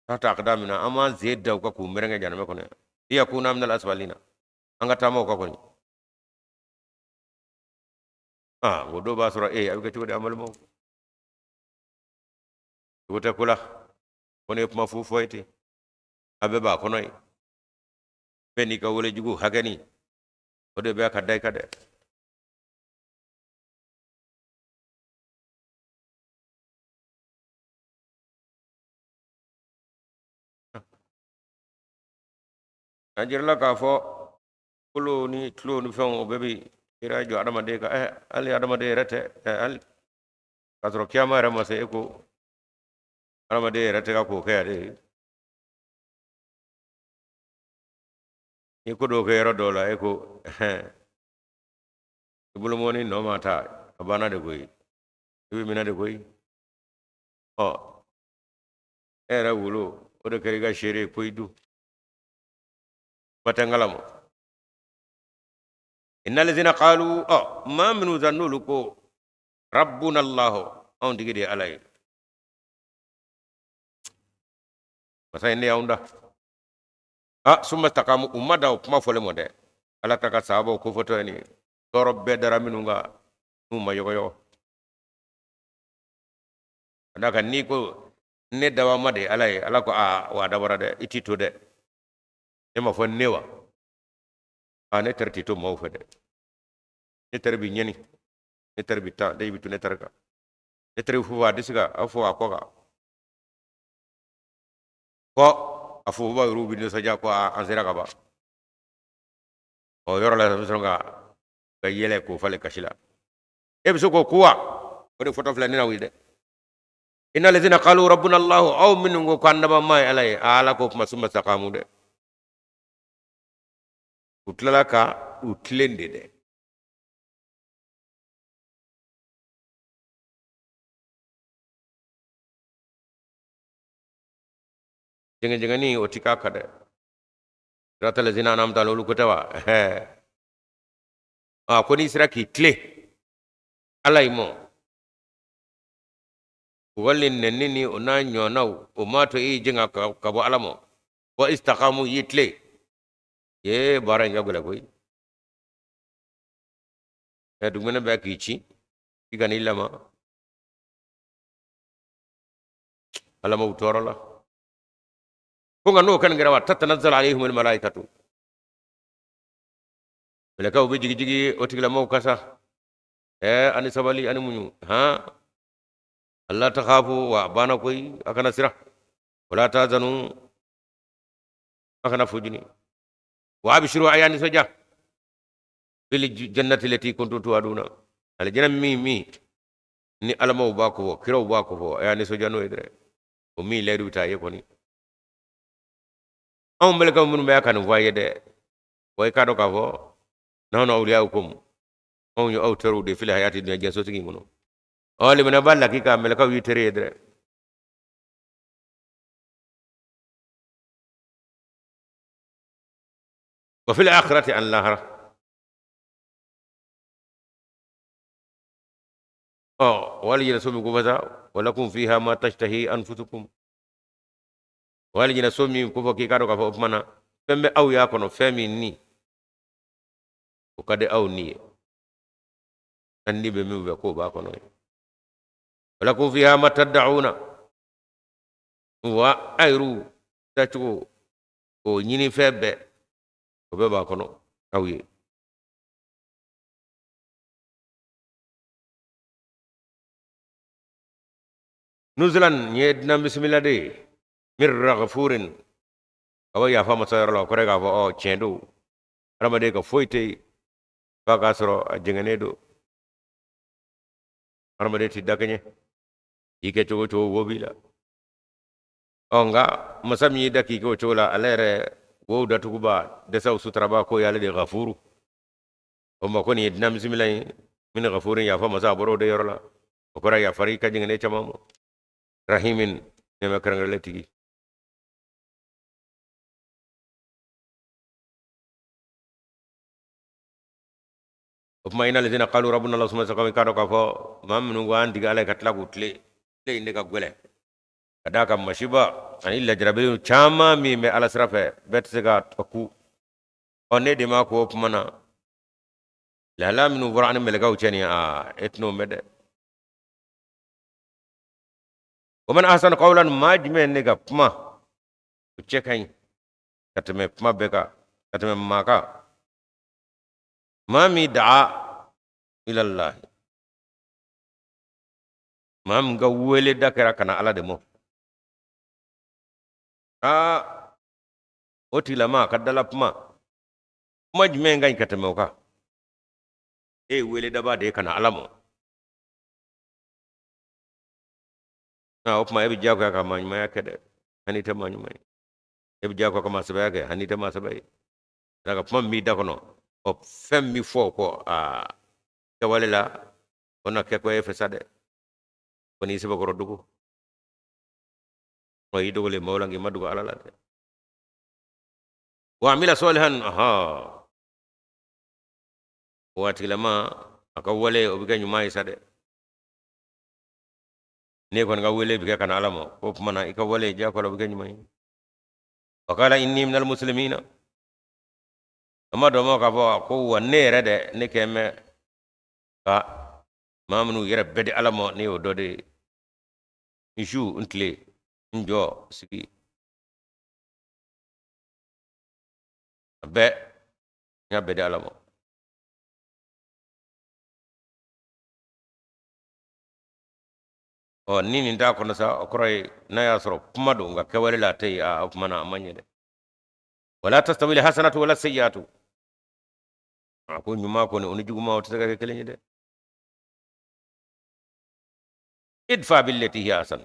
tahta aqdamina, an b'an sen da u kan k'u mɛrɛngɛ jahanama kɔnɔ, liyakuna minal asfalina, an ka taama u kan kɔni. Aa o dɔw b'a sɔrɔ a bɛ kɛ cogo di an balimaw? Cogo tɛ ko la, ko ne ye kuma fu fɔ ye ten, a bɛɛ b'a kɔnɔ ye, bɛɛ n'i ka wale jugu hakɛni o de bɛ ka da i kan dɛ. An jirala k'a fɔ kolo ni tulo ni fɛnw o bɛɛ bɛ kira jɔ adamaden kan. Hali adamaden yɛrɛ tɛ, hali k'a sɔrɔ kiyama yɛrɛ ma se, e ko adamaden yɛrɛ tɛ ka k'o kɛ yan de. Ni ko dɔw kɛ yɔrɔ dɔw la, e ko i bolomɔni nɔ ma ta, a banna de koyi, i bɛ minɛ de koyi. Ɔ e yɛrɛ wolo o de kɛra i ka seere ye koyi, dun kuma tɛ n kalama. Innalazina qalu, ɔ maa minnu sa n'olu ko rabbuna allahu, anw tigi de ye Ala ye, masa in ne y'anw da. A summa stakamu, u ma da o kuma fɔlen ma dɛ. Ala ta ka sahabaw kofɔtɔ ye nin ye, tɔɔrɔ bɛɛ dara minnu kan n'u ma yɔgɔyɔgɔ. Ka d'a kan n'i ko Ne dabama de ala ye. Ala ko a wa dabɔra dɛ, i t'i to dɛ. Ne ma fɔ ne wa? A ne teri t'i to maaw fɛ dɛ. Ne teri bi ɲɛni, ne teri bi tan, ne bi to ne teri kan. Ne teri fo a disi kan, a fo a kɔ kan. Kɔ a fo ba yɛrɛw bi nisɔndiya ko an sera ka ban. O yɔrɔ la bɛ sɔrɔ ka yɛlɛ k'o falen kasi la. E bɛ se k'o ko wa? O de fɔtɔ filɛ ne na wuli dɛ. Inna lazina qalu rabbuna Allahu, aw minnu ko k'an dabama ye Ala ye, a Ala ko kuma summa staqamu dɛ. U tilala ka u tilen de dɛ. Jɛngɛjɛngɛni o ti k'a kan dɛ. Sirata lazina an'amta alayhim, olu ko tɛ wa? A ko n'i sera k'i tilen Ala ye mɔ, wali nɛni ni o n'a ɲɔgɔnnaw o m'a to i y'i jɛngɛ ka bɔ Ala mɔ. Wa istaqamu, y'i tilen. Ye baara in ka gɛlɛn koyi. Dugumɛnɛ bɛɛ k'i ci, i kan'i lama. Ala m'u tɔɔrɔ la. Ko nka n'o kɔni kɛra wa, tatanazzalu alayhimul malaikatu. Mɛlɛkɛw bɛ jigi jigi o tigilamɔgɔw kan sa. Ani sabali ani muɲu. Han? Allah takhafu wa banna koyi, a kana siran. Wala tahzanu, a kana fojini. Wa abshiru, a y'a nisɔndiya. Bil jannati lati kuntum tu'aduna. Alijana min min ni alamaw b'a ko fɔ, kiraw b'a ko fɔ, a y'a nisɔndiya n'o ye dɛ. O min layidu bɛ taa ye kɔni. Anw mɛlɛkɛw minnu bɛ ka nin fɔ a ye dɛ, wa i k'a dɔn k'a fɔ nahnu awliyaukum, anw ye aw teriw de fil hayati dunya, diɲɛ sotigi in kɔnɔ. Ɔ limaniya b'a lakika, mɛlɛkɛw y'i teri ye dɛ. Wa fil akhirati an lahara. Ɔ wali jɛnɛ so min ko fɔ sa, wa lakum fiha ma tashtahi anfusukum. Wali jɛnɛ so min ko fɔ k'i k'a dɔn k'a fɔ o tuma na fɛn bɛ aw y'a kɔnɔ, fɛn min ni o ka di aw ni ye, an ni bɛ min fɛ k'o b'a kɔnɔ ye. Wa lakum fiha ma tad'una, wa a yɛrɛw tacogo o ɲini fɛn bɛɛ o bɛɛ b'a kɔnɔ aw ye. Nuzulan ye dunan bisimila de ye, min ghafurin, ka bɔ yafa masa yɔrɔ la. O kɔrɔ ye k'a fɔ ɔ tiɲɛ don, hadamaden ka foyi tɛ yen f'a k'a sɔrɔ a jɛngɛnnen don. Hadamaden ti dakɛɲɛ, i kɛ cogo o cogo wo b'i la. Ɔ nka masa min y'i da k'i kɛ o cogo la, ale yɛrɛ wow datuguba, dɛsɛw sutaraba, k'o y'ale de ghafuru. O ma ko nin ye dunan bisimila ye, min ghafurin, yafa masa, a bɔra o de yɔrɔ la. O kɔrɔ yafara i ka jɛngɛnen caman ma. Rahimin, nɛɛma kɛrɛnkɛrɛnlen tigi. O tuma inna lazina qalu rabbuna Allah summa istaqamu, k'a dɔn k'a fɔ maa minnu ko an tigi Ala ye ka tila k'u tilen, tilen in de ka gɛlɛn ka d'a kan masiba ani lajarabi caman min bɛ Ala sira fɛ bɛɛ tɛ se ka ku. Ɔ ne de ma ko o tuma na lahala minnu fɔra ani mɛlɛkɛw cɛ nin, aa e tɛn'o mɛn dɛ. Wa man ahsanu qawlan, maa jumɛn ne ka kuma o cɛ ka ɲi ka tɛmɛ kuma bɛɛ kan, ka tɛmɛ maa kan, maa min daa ilallahi, maa min ka wele da kɛra ka na Ala de mɔ. Aa o tigilama ka dala kuma, kuma jumɛn ka ɲi ka tɛmɛ o kan? E ye wele daba de ye ka na Ala mɔ. O tuma e bɛ diyagoya ka maa ɲumanya kɛ dɛ, hali n'i tɛ maa ɲuman ye. E bɛ diyagoya ka maa sɛbɛya kɛ, hali n'i tɛ maa sɛbɛ ye. Ka kuma min b'i da kɔnɔ, ɔ fɛn min fɔ o kɔ, aa kɛwale la o na kɛ ko e fɛ sa dɛ. Ko n'i sɛbɛkɔrɔ dogo, ɔ i dogolen maaw la, k'i ma dogo Ala la dɛ. Wa amila salihan, aha o tigilama a ka wale o bɛ kɛ ɲuman ye sa dɛ. Ne kɔni ka wele bɛ kɛ ka na Ala ma, o tuma na i ka wale diyagoya o bɛ kɛ ɲuman ye. Wa qala inni minal muslimina, a ma dɔn ma k'a fɔ ko wa ne yɛrɛ dɛ, ne kɛ mɛ ka maa minnu yɛrɛ bɛɛ di Ala ma, ne y'o dɔ de ye. N su n tile n N jɔ, sigi, a bɛɛ n y'a bɛɛ di Ala ma. Ɔ, ni nin t'a kɔnɔ sa, o kɔrɔ ye n'a y'a sɔrɔ kuma don, nka kɛwale la a tɛ yen. A, o kuma na a ma ɲɛ dɛ. Wala tastawi alhasanatu wala sayyi'atu. A ko ɲuman kɔni, o ni juguman, o tɛ se ka kɛ kelen ye dɛ. Idfa billati hiya ahsan.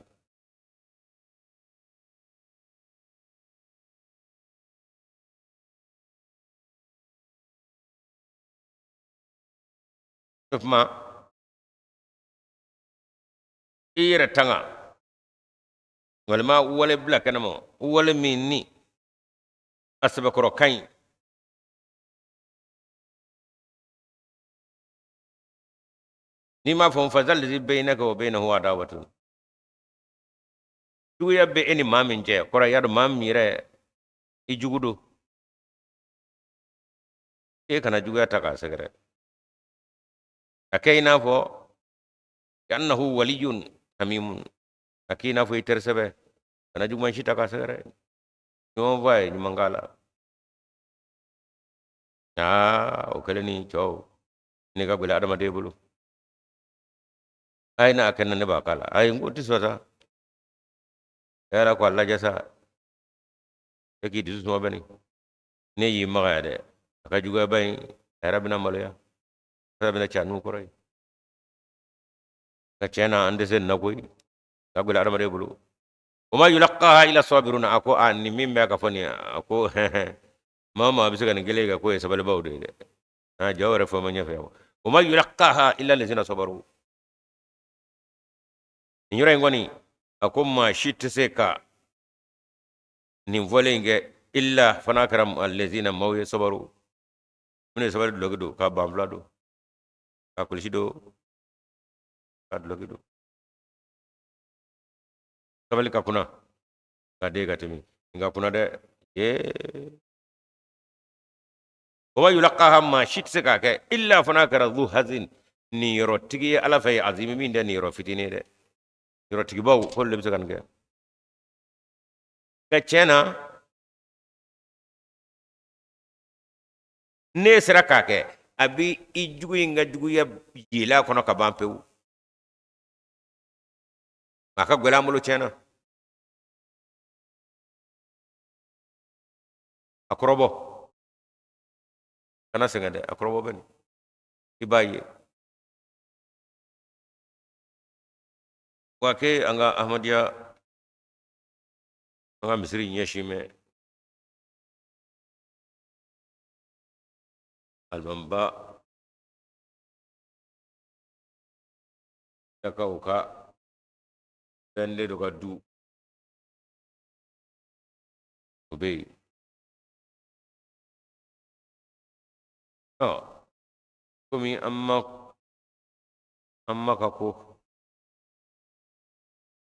O tuma i yɛrɛ tanga walima wale bila kɛnɛma, wale min ni a sɛbɛkɔrɔ ka ɲi. N'i m'a fɔ fa izal lazi baynaka wa baynahu adawatun, juguya bɛ e ni maa min cɛ, kɔrɔ y'a dɔn maa min yɛrɛ i jugu don, e kana juguya ta k'a sɛgɛrɛ. A kɛ i n'a fɔ annahu waliyun hamimun, a k'i n'a fɔ i teri sɛbɛ, kana juguman si ta k'a sɛgɛrɛ. Ɲuman fɔ a ye, ɲuman k'a la. Aa, o kɛlen ni cɛw ne ka gwɛlɛ adamaden bolo. A ye n'a kɛ na, ne b'a k'a la. Ayi, n ko tɛ sɔn sa. Yala ko a lajɛ sa, e k'i dusu suma bani, ne y'i magaya dɛ. A ka juguyaba in, a yɛrɛ bɛna maloya, a yɛrɛ bɛna ca n'u kɔrɔ ye. Nka tiɲɛ na, an tɛ se nin na koyi, ka gwɛlɛ adamaden bolo. Wa ma yulaqaha illa sabiruna. A ko a nin min bɛ ka fɔ nin, a ko maa o maa bɛ se ka nin kelen kɛ, k'o ye sabalibaw de ye dɛ. A jaw yɛrɛ fɔ ma ɲɛfɛ. Wa ma yulaqaha illa lazina sabaru. Nin yɔrɔ in kɔni, a ko maa si tɛ se ka nin fɔlen in kɛ illa fo n'a kɛra allazina, maaw ye, sabaru, minnu ye sabali dulɔki don, ka banfula don, ka kulusi don, ka dulɔki don. Sabali ka kunna ka den ka tɛmɛ nka kunna dɛ. Ee, wa ma yulaqaha, maa si tɛ se k'a kɛ illa fo n'a kɛra zu hazin, niyɔrɔtigi ye Ala fɛ ye, azimi, min tɛ niyɔrɔ fitinin ye dɛ. Niyɔrɔtigibaw, k'olu de bɛ se ka nin kɛ. Nka tiɲɛ na, n'e sera k'a kɛ, a bɛ i jugu in ka juguya yɛlɛ a kɔnɔ ka ban pewu. A ka gɛlɛn an bolo tiɲɛ na. A kɔrɔbɔ, kana sɛgɛn dɛ, a kɔrɔbɔ bɛ nin, i b'a ye. Wa ke an ka Ahmadiyya, an ka misiri ɲɛsin bɛ alimamiba yakaw ka fɛn de dɔ ka du, o bɛ yen. Ɔ, komi an ma ka ko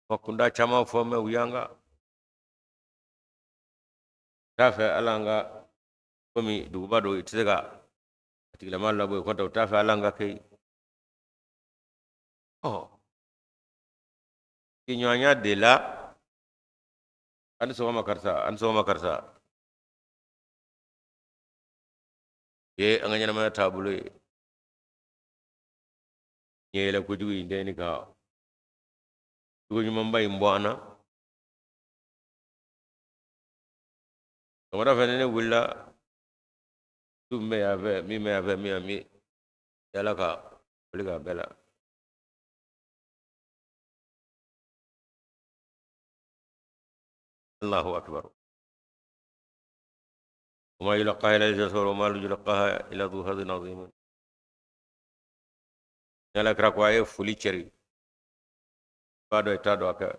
ma kunda caman fɔ, mɛ u y'an ka t'a fɛ ala an ka, komi duguba don, i tɛ se ka a tigilama labɔ yen, kɔntɛ u t'a fɛ ala an ka kɛ yen. Ɔ, ɲɔgɔnya de la, a ni sɔgɔma karisa, a ni sɔgɔma karisa, ye an ka ɲɛnamaya taabolo ye. Ɲɛ yɛlɛ kojugu in tɛ ni ka jogo ɲumanba in bɔ an na. Sɔgɔmada fɛ, ni ne wulila, du min bɛ yan fɛ, min bɛ yan fɛ, min min yala ka wuli k'a bɛɛ la. Allahu akbar. Wa ma yulaqaha illa alladhina sabaru wa ma yulaqaha illa dhu hadhin azim. Yala kira ko a ye foli cɛri, b'a dɔn i t'a dɔn, a kɛ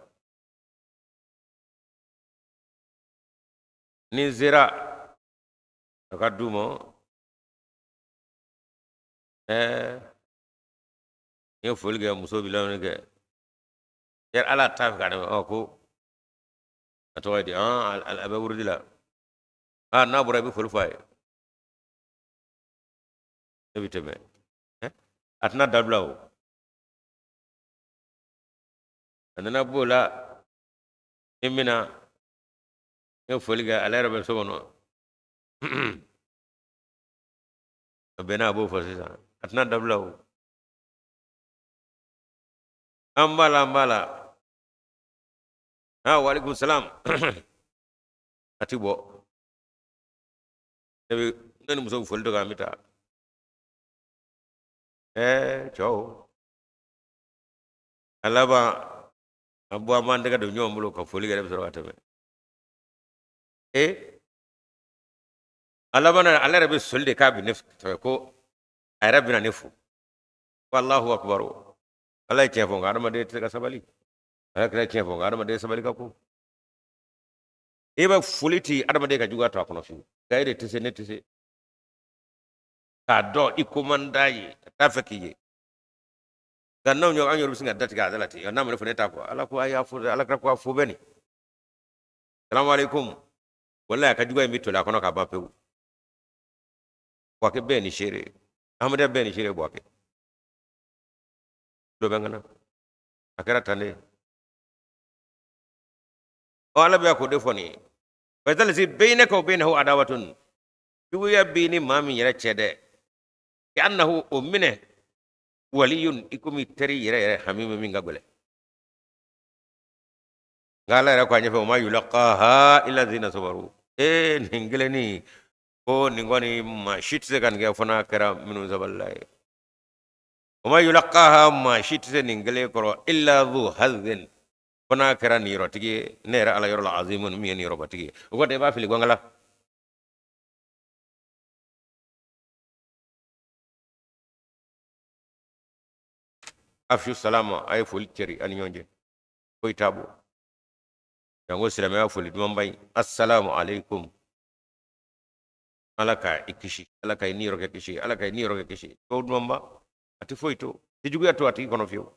ni n sera a ka du ma, ɛɛ, n ye foli kɛ, muso bɛ lamɛnni kɛ yɛrɛ, ala t'a fɛ ka ne ɔ ko a tɔgɔ ye di, a bɛ wurudi la, aa, n'a bɔra i bɛ foli fɔ a ye, ne bɛ tɛmɛ, a tɛna dabila. O a nana b'o la. Ni n bɛna n ye foli kɛ, ale yɛrɛ bɛ so kɔnɔ, a bɛnna a b'o fɔ sisan, a tɛna dabila o. An b'a la, an b'a la. Ha, waaleykum salam. A ti bɔ. Ne bɛ ne ni muso bɛ foli dɔ kɛ, an bɛ taa. Ɛɛ cɛw, a laban an bɔ, an b'an tɛgɛ don ɲɔgɔn bolo ka foli kɛ, ne bɛ sɔrɔ ka tɛmɛ. Ee, a laban na, ale yɛrɛ bɛ soli de k'a bɛ ne fɛ, ko a yɛrɛ bɛna ne fo, ko Alahu akubaru. Ala ye tiɲɛ fɔ, nka adamaden tɛ se ka sabali. Ala kira tiɲɛ fɔ, nka adamaden sabali ka ko. E bɛ foli ti adamaden ka juguya to a kɔnɔ fiyewu, nka e de tɛ se, ne tɛ se k'a dɔn i ko man d'a ye, a t'a fɛ k'i ye. Nka n'anw ɲɔgɔn, an yɛrɛ bɛ sin ka datigɛ a da la ten. N'a ma ne fo, ne t'a fɔ. Ala ko a y'a fo dɛ, Ala kira ko a fo bɛ nin. Salamu aleykum. Walayi, a ka juguya in bɛ toli a kɔnɔ ka ban pewu. Buwake bɛɛ ni seere, Ahmadiyya bɛɛ ni seere. Buwake dɔ bɛ n kana, a kɛra tan de. Ɔ, Ala bɛ k'o de fɔ nin ye. Fa iza lazi baynaka wa baynahu adawatun, juguya b'i ni maa min yɛrɛ cɛ dɛ, ka annahu, o minɛ, waliyun, i komi teri yɛrɛ yɛrɛ, hamimu, min ka gɛlɛn. Nka Ala yɛrɛ ko a ɲɛfɛ, wa ma yulaqaha illa zina sabaru. Ee, nin kelenni ko nin kɔni, maa si tɛ se ka nin kɛ fo n'a kɛra minnu sabalila ye. Wa ma yulaqaha, maa si tɛ se nin kelen kɔrɔ, illa zu hazin, fo n'a kɛra niyɔrɔtigi ye ne yɛrɛ Ala yɔrɔ la, azimun, min ye niyɔrɔbatigi ye. O kɔrɔ, i b'a fili gɔngala. Afshu salama, a ye foli cɛri ani ɲɔgɔn cɛ, foyi t'a bɔ. Janko silamɛya foli dumanba in, assalamu alaikum, Ala ka i kisi, Ala ka i niyɔrɔ kɛ kisi, Ala ka i niyɔrɔ kɛ kisi. Ko dumanba, a tɛ foyi to, tɛ juguya to a tigi kɔnɔ fiyewu.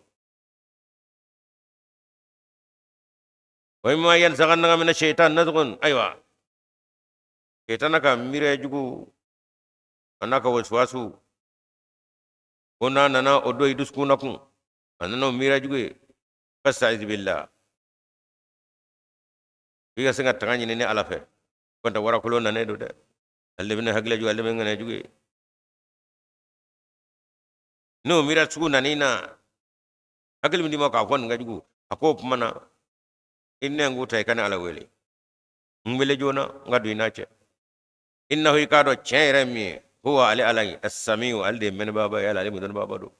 Wa imma yanzaghannaka mina shaitan nazghun, ayiwa, shaitana ka miiriya jugu a n'a ka wasuwasu ko n'a nana o don i dusukun na kun, a nana o miiriya jugu ye, fastaiz billah, i ka se ka tanga ɲini ni Ala fɛ. Kɔntɛ warakolon nanen don dɛ, ale de bɛna hakili jugu, ale de bɛ ŋaniya jugu ye. N'o miiriya sugu nana i na, hakili min d'i ma k'a fɔ nin ka jugu, a k'o kuma na, i nɛn k'u ta, i ka ne Ala wele, n wele joona, n ka don i n'a cɛ. Innahu, i k'a dɔn tiɲɛ yɛrɛ min ye, huwa, ale Ala ye, assamiu, ale de ye mɛnnibaaba ye, ale mun dɔnnibaaba don.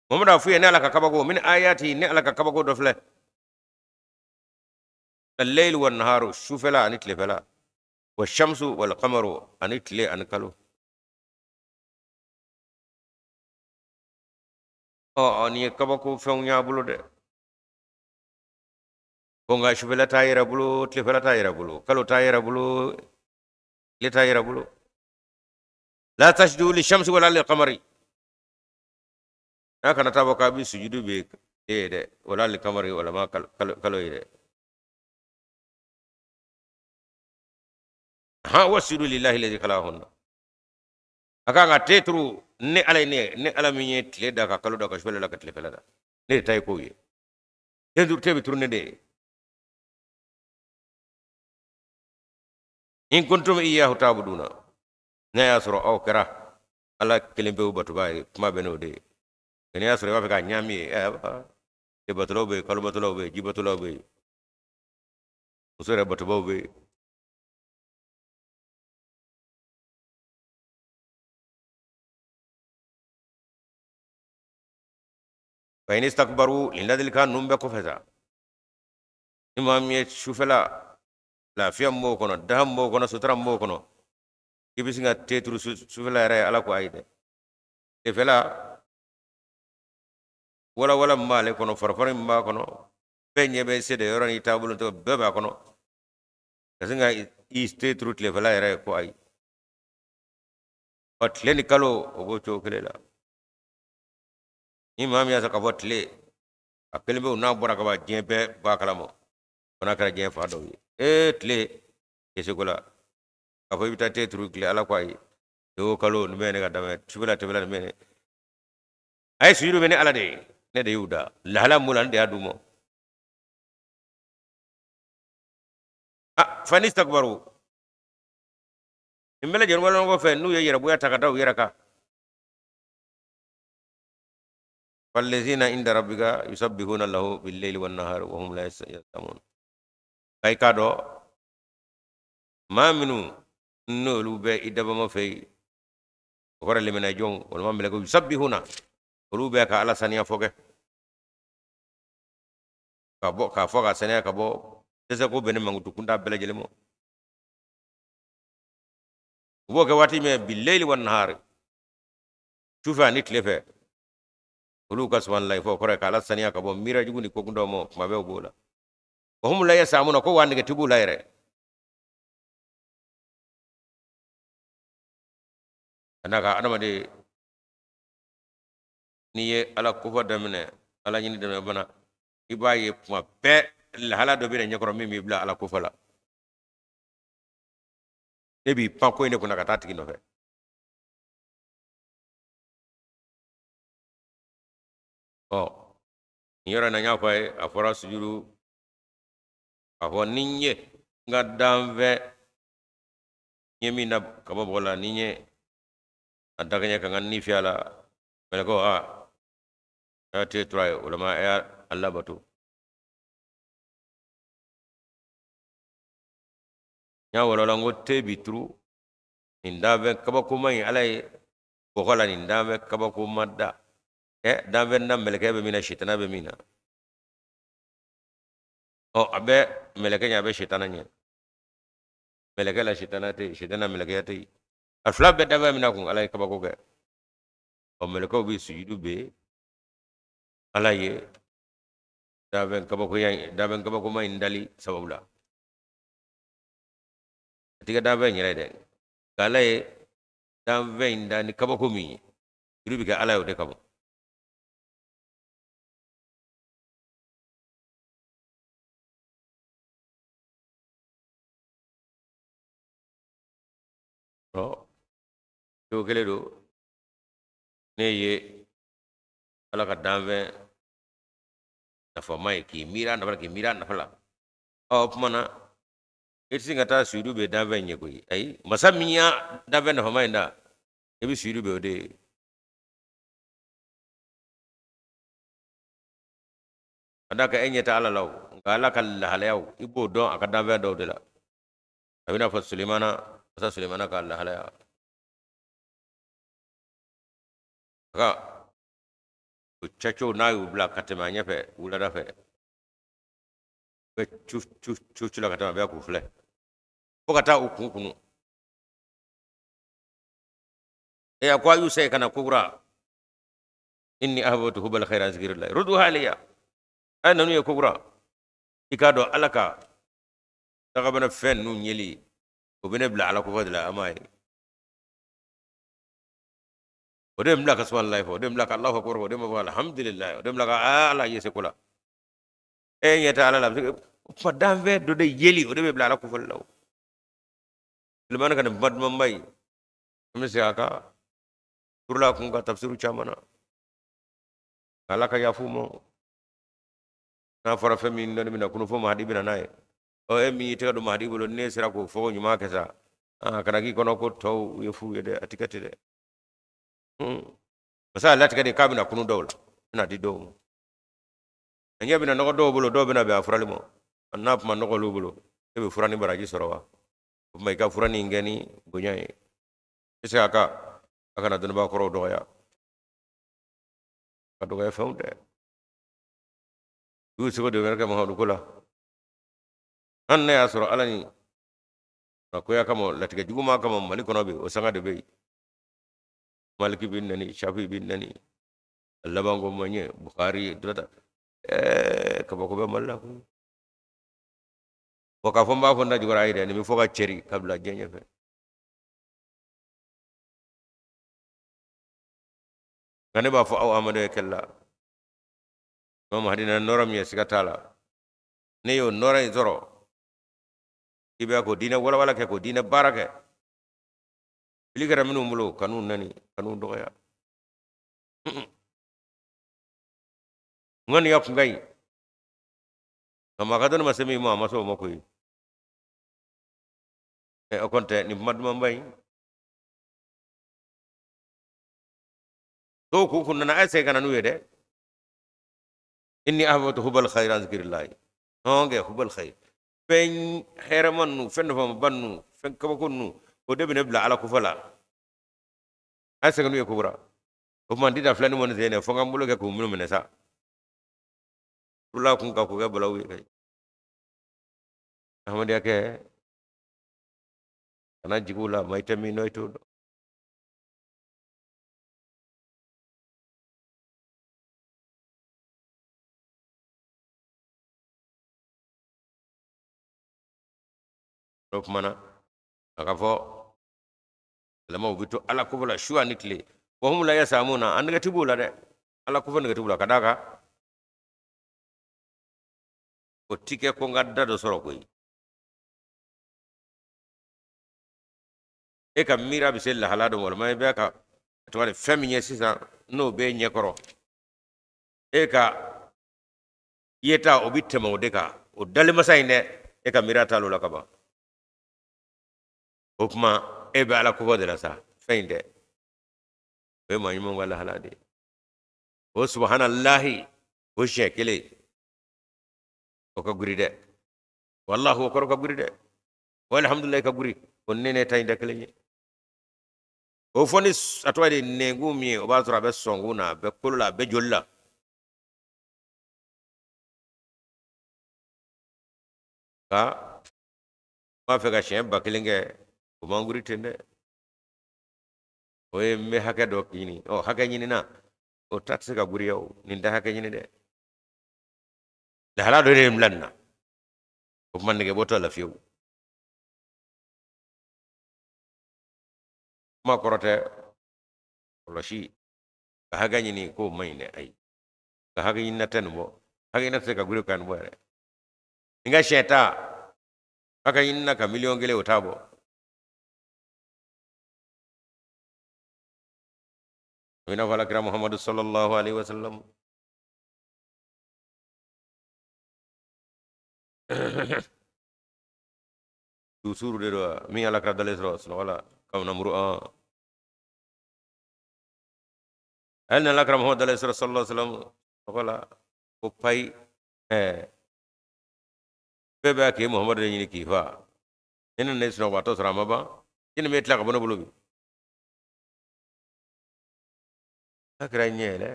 Mamadu, a f'u ye, ne Ala ka kabako, min ayati, ne Ala ka kabako dɔ filɛ, al-layl wa naharu, sufɛla ani tilefɛla, wa shamsu wal qamaru, ani tile ani kalo. Ɔ, nin ye kabako fɛnw y'a bolo dɛ. Ko nka sufɛla t'a yɛrɛ bolo, tilefɛla t'a yɛrɛ bolo, kalo t'a yɛrɛ bolo, tile t'a yɛrɛ bolo. La tasjudu li shamsi wala lil qamari, n'a kana taa bɔ k'a bɛ sujudu bɛ e ye dɛ, wala lil qamari, wala ma kalo ye dɛ. Ha, wasjudu lillahi alladhi khalaqahunna, a kan ka te turu ne Ala ye, ne Ala min ye tile da ka kalo da ka sufɛla da ka tilefɛla da, ne de ta ye kow ye. Te turu, te bɛ turu ne de ye. In kuntum iyyahu ta'buduna, n'a y'a sɔrɔ aw kɛra Ala kelen pewu batoba ye, kuma bɛ n'o de ye. Nka n'i y'a sɔrɔ i b'a fɛ k'a ɲaami ye, ɛ, batolaw bɛ yen, kalo batolaw bɛ yen, ji batolaw bɛ yen, muso yɛrɛ batobaw bɛ yen. Fa in istakbaru, nin ladilikan ninnu bɛɛ kɔfɛ sa, ni maa min ye sufɛla lafiya min b'o kɔnɔ, daha min b'o kɔnɔ, sutura min b'o kɔnɔ, i bɛ sin ka te turu sufɛla yɛrɛ ye. Ala ko ayi dɛ, tilefɛla walawala min b'ale kɔnɔ, farifari min b'a kɔnɔ, bɛɛ ɲɛ bɛ se de yɔrɔ n'i taabolo tɔgɔ bɛɛ b'a kɔnɔ, ka sin ka i te turu tilefɛla yɛrɛ ye, ko ayi. Ɔ, tile ni kalo, o b'o cogo kelen la. Ni maa min y'a sɔrɔ k'a fɔ tile a kelen bɛ, n'a bɔra ka ban, diɲɛ bɛɛ b'a kalama, fo n'a kɛra diɲɛ fa dɔw ye. Ee, tile i seko la k'a fɔ i bɛ taa te turu tile, Ala ko ayi. O kalo nin bɛɛ ye ne ka dama ye, sufɛla, tilefɛla nin bɛɛ ye ne. A ye sujudu bɛ ne Ala de ye, ne Ne de y'u da lahala mun la, ne de y'a d'u ma. A fa inistakbaru, nin bɛɛ lajɛlen bɔlen kɔfɛ, n'u ye yɛrɛbonya ta ka da u yɛrɛ kan, fallazina inda rabbika yusabbihuna lahu billayli wan nahari wa hum la yasamun. Nka i k'a dɔn, maa minnu n'olu bɛ i dabama fɛ yen, o kɔrɔ limaniya jɔnw walima mɛlɛkɛw, yusabbihuna, olu bɛ ka Ala saniya fɔ kɛ ka bɔ k'a fɔ ka saniya ka bɔ dɛsɛ ko bɛn ni mankutu kunda bɛɛ lajɛlen ma. U b'o kɛ waati min, billayli wan nahari, sufɛ ani tile fɛ, olu ka subhanallahi fɔ, o kɔrɔ ye k'Ala saniya ka bɔ miira jugu ni kokundaw ma. Kuma bɛɛ u b'o la. Wa hum la yasamuna, ko wa nege ti b'u la yɛrɛ. Ka d'a kan adamaden, n'i ye Ala kofɔ daminɛ, Ala ɲini daminɛ bana, i b'a ye kuma bɛɛ lahala dɔ bɛ na ɲɛkɔrɔ min b'i bila Ala kofɔ la. Ne b'i pan ko in de kunna ka taa tigi nɔfɛ. Ɔ, nin yɔrɔ in na, n y'a fɔ a ye, a fɔra sujudu a fɔ ni n ye n ka danfɛn n ye min da ka bɔ bɔgɔ la, ni n ye a dakɛɲɛ ka n ka ni fiyɛ a la, mɛlɛkɛw a y'a te tura ye, o la a y'a labato. N y'a walawala n ko te bi turu nin danfɛn kabakoma in, Ala ye bɔgɔ la nin danfɛn kabakoma da. Ɛ, danfɛn da mɛlɛkɛ bɛ min na, sitana bɛ min na. Ɔ, a bɛ mɛlɛkɛ ɲɛ, a bɛ sitana ɲɛ. Mɛlɛkɛ la sitana tɛ yen, sitana mɛlɛkɛya tɛ yen. A fila bɛɛ danfɛn min na kun, Ala ye kabako kɛ. Ɔ, mɛlɛkɛw bɛ sujudu bɛ Ala ye danfɛn kabakoya, danfɛn kabakoma in dali sababu la. A t'i ka danfɛn yɛrɛ dɛ, nka Ala ye danfɛn in da ni kabako min ye, juru bɛ kɛ Ala ye o de kama. Ɔ, cogo kelen don, ne ye Ala ka danfɛn nafama ye, k'i miiri a nafa la, k'i miiri a nafa la. Ɔ, o tuma na i tɛ se ka taa sujudu bɛ danfɛn ɲɛ koyi. Ayi, masa min y'a danfɛn nafama in da, i bɛ sujudu bɛ o de ye. Ka d'a kan e ɲɛ tɛ Ala la o, nka Ala ka lahalayaw i b'o dɔn a ka danfɛn dɔw de la. A bɛ n'a fɔ Sulemana, masa Sulemana ka lahalaya, a ka o cɛcɛw n'a y'u bila ka tɛmɛ a ɲɛfɛ wulada fɛ, bɛ cu cu cu cu la ka tɛmɛ, a bɛ k'u filɛ fo ka taa u kun kunu. E, a ko a y'u segin ka na kokura: inni ahbabtu hubbal khairi an zikrillah rudduha alayya. A ye na n'u ye kokura. I k'a dɔn, Ala ka tagabana fɛn ninnu yeli, o bɛ ne bila Ala kofɔ de la. A m'a ye, o de ye n bila ka subhanallahi fɔ, o de ye n bila ka Allahu akbar fɔ, o de ye n bila ka alhamdulilayi, o de ye n bila ka Ala ye seko la. E ɲɛ tɛ Ala la, kuma danfɛn dɔ de yeli, o de bɛ bila Ala kofɔli la. O Sulemani ka nin kuma dumanba in, an bɛ segin a kan turula kun ka tafsiru caman na. Ala ka yafu ma n'a fɔra fɛn min dɔnni bɛna kunu fo Mahadi bɛna n'a ye. Ɔ, e min y'i tɛgɛ don Mahadi bolo, n'e sera k'o fɔ ɲuman kɛ sa, a kana k'i kɔnɔ ko tɔw ye fu ye dɛ. A ti kɛ ten dɛ. Masa a latigɛ de k'a bɛna kunu dɔw la, bɛna di dɔw ma. A ɲɛ bɛna nɔgɔ dɔw bolo, dɔw bɛna bɛn a furali ma. N'a kuma nɔgɔ olu bolo, e bɛ fura ni baraji sɔrɔ wa? O tuma i ka fura nin kɛ ni bonya ye. I se a kana dɔnnibaa kɔrɔw dɔgɔya, ka dɔgɔya fɛnw tɛ. U y'u seko de wɛrɛ kɛ Mahamadu ko la. Hali n'a y'a sɔrɔ Ala ni a koya kama, latigɛ juguman kama, Mali kɔnɔ bi, o sanga de bɛ yen. Maliki bɛ nani, Shafi bɛ nani, a laban ko ma ɲɛ, Bukhari dɔrɔn. Kabako bɛ Mali la koyi. Bon, k'a fɔ n b'a fɔ n da jukɔrɔ, ayi dɛ, nin bɛ fɔ ka cɛri ka bila diɲɛ ɲɛfɛ. Nka ne b'a fɔ aw amadu ye kɛlɛ la, Imam Mahdi na nɔrɔ min ye, siga t'a la, ne y'o nɔrɔ in sɔrɔ, i bɛ k'o diinɛ walawala kɛ, k'o diinɛ baara kɛ. Fili kɛra minnu bolo, kan'u nani, kan'u dɔgɔya. Ŋaniya kun ka ɲi, nka maa ka dɔnni ma se min ma, a ma se o ma koyi. O kɔni tɛ nin kuma dumanba in dɔw k'u kun nana, a ye segin ka na n'u ye dɛ. Inni ahbabtu hubal khayri an zikrillahi. Hɔn kɛ hubal khayr, fɛn hɛrɛma ninnu, fɛn nafamaba ninnu, fɛn kabako ninnu, o de bɛ ne bila ala kofɔ la. A ye segin n'u ye kokura. O tuma n tɛ da filɛ ni mɔni sen dɛ, fo n ka n bolo kɛ k'u minnu minɛ sa. Furula kun ka ko kɛ balawu ye kayi. Ahmadiyya kɛ kana jigin u la, ma i tɛ min dɔn, i t'o dɔn. O tuma na a ka fɔ silamɛw bɛ to ala kofɔ la su ani tile, wa hum la yasamuna, a nege ti b'u la dɛ, ala kofɔ nege ti b'u la, ka d'a kan o ti kɛ ko n ka da dɔ sɔrɔ koyi. E ka miira bɛ se lahala dɔ ma, walima i bɛ ka tɔgɔ de fɛn min ye sisan n'o b'e ɲɛkɔrɔ, e ka yeta o bɛ tɛmɛ o de kan, o dalimasa in dɛ, e ka miira t'a la ka ban. O tuma e bɛ ala kofɔ de la sa, fɛn in tɛ. O ye maa ɲumanw ka lahala de ye. O subahanallahi o siɲɛ kelen o ka giri dɛ, walahu o kɔrɔ ka giri dɛ, alhamdulilayi ka giri, o ne ne ta in tɛ kelen ye. O fɔ ni a tɔgɔ de nɛnkun min ye, o b'a sɔrɔ a bɛ sɔnkun na, a bɛ kolo la, a bɛ joli la. Nka n b'a fɛ ka siɲɛ 1000 kɛ, o man giri ten dɛ. O ye n bɛ hakɛ dɔ ɲini, ɔ hakɛ ɲinina o ta tɛ se ka giriya, o nin tɛ hakɛ ɲini dɛ, lahala dɔ de ye n bila nin na. O tuma nege bɔ t'a la fiyewu. Kuma kɔrɔ tɛ kɔlɔsi ka hakɛ ɲini k'o man ɲi dɛ, ayi, ka hakɛ ɲinina tɛ nin bɔ, hakɛ ɲinina tɛ se ka giri ka nin bɔ yɛrɛ. N ka siɲɛ ta hakɛ ɲinina ka 1,000,000, o t'a bɔ. O i n'a fɔ alakira Muhamadu sallallahu alaihi wasallam dusuru de don min alakira dalen sɔrɔ sunɔgɔ la ka na muru an a ye nana alakira Muhamadu dalen sɔrɔ sallallahu alaihi wasallam sunɔgɔ la ko payi, bɛɛ bɛ k'e Muhamadu de ɲini k'i faa, ne nana e sunɔgɔbaatɔ sɔrɔ, a ma ban i ni bɛ tila ka bɔ ne bolo bi. A kɛra ɲɛ yɛlɛ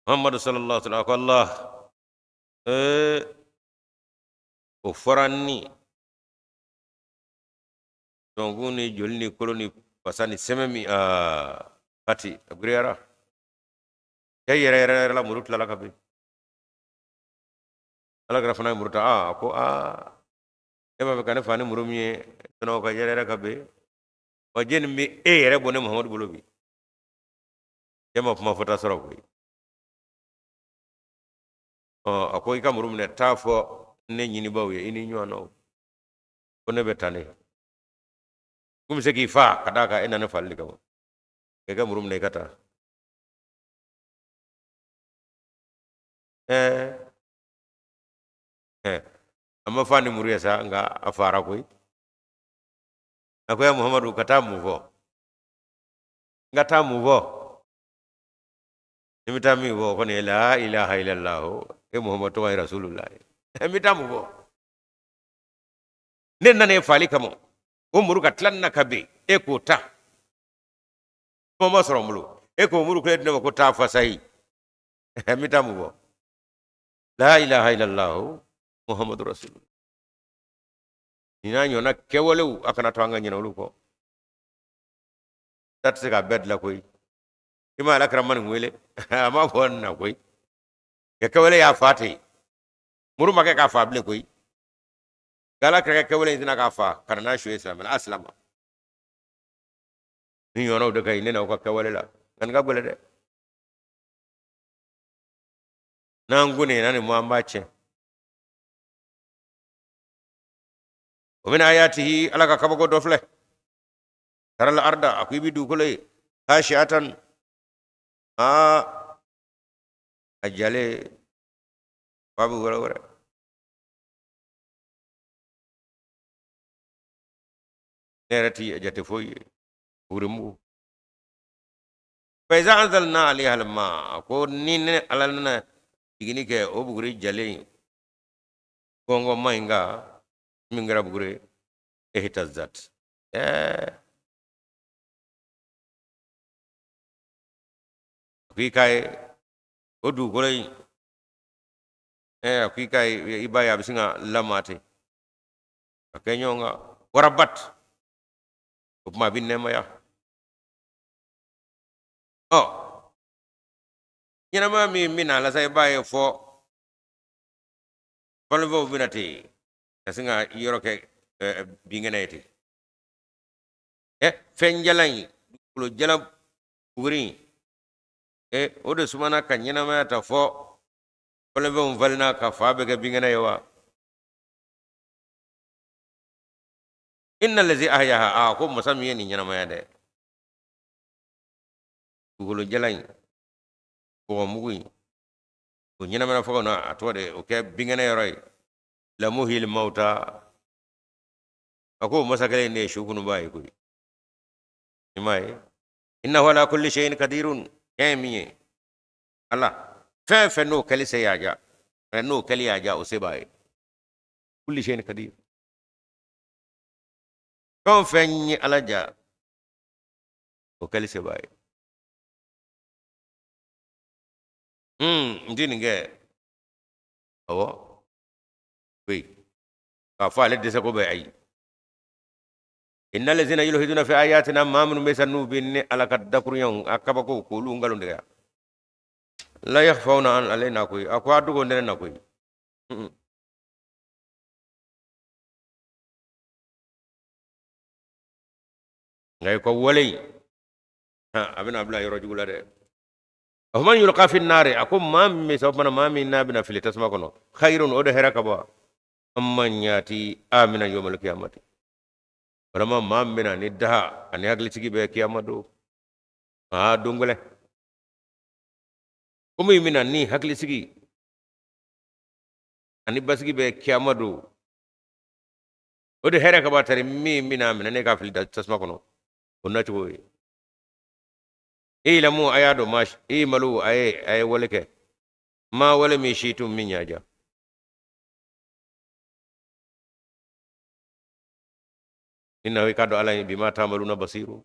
Muhammadu sallallahu alaihi wasallam ko Allah, o fɔra ni sɔnkun ni joli ni kolo ni fasa ni sɛmɛ min, aa pati a giriyara cɛ yɛrɛ yɛrɛ yɛrɛ la, muru tilala ka bin. Ala kira fana ye muru ta, aa a ko aa e b'a fɛ ka ne fa ni muru min ye sunɔgɔ ka yɛrɛ yɛrɛ ka bin, wa jɛni bɛ e yɛrɛ bɔ ne Muhamadu bolo bi. Cɛ ma kuma fɔta sɔrɔ koyi. Ɔ a ko i ka muru minɛ, taa fɔ ne ɲinibaaw ye, i ni ɲɔgɔnnaw, ko ne bɛ tan de, ko n bɛ se k'i faa ka d'a kan e nana ne faali de kama, i ka muru minɛ i ka taa. Ɛɛ a ma fa ni muru ye sa, nka a faara koyi. A ko ya Muhamadu, ka taa mun fɔ? N ka taa mun fɔ? Ni bɛ taa min fɔ o kɔni ye la ilaha illallah, e Muhamadu tɔgɔ ye rasulullah ye. N bɛ taa mun fɔ? Ne nana e faali kama, o muru ka tila na ka bin, e k'o ta, kuma ma sɔrɔ n bolo, e k'o muru kelen di ne ma ko taa fasa yi. N bɛ taa mun fɔ? La ilaha illallah muhammadu rasulullah. Nin n'a ɲɔgɔnna kɛwalew, a kana to an ka ɲinɛ olu kɔ. Ta tɛ se k'a bɛɛ dilan koyi. I ma alakira ma nin wele, a m'a fɔ nin na koyi. Ka kɛwale y'a fa ten, muru ma kɛ k'a fa bilen koyi. Nka alakira ka kɛwale in tɛna k'a fa ka na n'a su ye silamɛ a silama. Ni ɲɔgɔnnaw de ka ɲi ne n'aw ka kɛwale la, nka nin ka gɛlɛn dɛ. N'an ko nin na nin mɔ, an b'a tiɲɛ. O min ayatihi, ala ka kabako dɔ filɛ, taral arda, a ko i bɛ dugukolo ye khashi'atan Aa, a jalen f'a bɛ wɛrɛ wɛrɛ. Ne yɛrɛ ti a jate foyi ye, bugurimugu. Fa iza anzalna alayha alma, a ko ni ne Ala nana jiginni kɛ o buguri jalen in gɔngɔnma in kan, min kɛra buguri ye, ihtazat, ɛɛ, a ko i k'a ye o dugukolo in, ɛɛ, a ko i k'a ye, i b'a ye a bɛ sin ka lama ten ka kɛ ɲɔgɔn kan, warabat, o tuma a bɛ nɛɛmaya. Ɔ, ɲɛnamaya min bɛ na la sa, i b'a ye fɔ falenfɛnw bɛ na ten ka sin ka yɔrɔ kɛ binkɛnɛ ye ten. Ɛ, fɛn jalan in, dugukolo jalan buguri in, ɛ, o de sumana ka ɲɛnamaya ta fɔ falenfɛnw falenna ka fan bɛɛ kɛ binkɛnɛ ye wa. Inna lazi ahyaha, a ko masa min ye nin ɲɛnamaya dɛ, dugukolo jalan in, bɔgɔmugu in, o ɲɛnamaya fo ka na a tɔgɔ de o kɛ binkɛnɛ yɔrɔ ye, lamuhil mauta, a ko masa kelen in de ye su kununbaa ye koyi. I m'a ye, innahu ala kulli shay'in kadirun, kɛ min ye ala fɛn fɛn n'o kɛli se y'a ja, n'o kɛli y'a ja, o se b'a ye. Kulli shay'in kadir, fɛn o fɛn ye ala ja, o kɛli se b'a ye. N ti nin kɛ, awɔ, koyi, k'a fɔ ale dɛsɛ ko bɛ, ayi. Inna lazina yulhiduna fi ayatina, maa minnu bɛ sa n'u bɛ ne ala ka dakurunyaw a kabakow k'olu nkalon tigɛ, la yakhfawna an alayna koyi, a ko a dogo ne na koyi. Nka i ka wale in, a bɛna bila yɔrɔ jugu la dɛ. Afaman yulqa fi nari, a ko maa min bɛ sa, o fana maa min n'a bɛna fili tasuma kɔnɔ, khayrun, o de hɛrɛ ka bɔ, amman yati amina yawmal qiyamati, walama maa min bɛna ni daha ani hakilisigi bɛ kiyama don, aa, don gɛlɛn, ko min bɛna ni hakilisigi ani basigi bɛ kiyama don, o de hɛrɛ ka bɔ tari min bɛna minɛ ne ka fili tasuma kɔnɔ, o nacogo ye. Ilamu, a y'a dɔn, ma imalu, a ye wale kɛ, ma wale min shitum, min y'a ja. Innahu, i k'a dɔn ala ye, bima tamaluna basiru,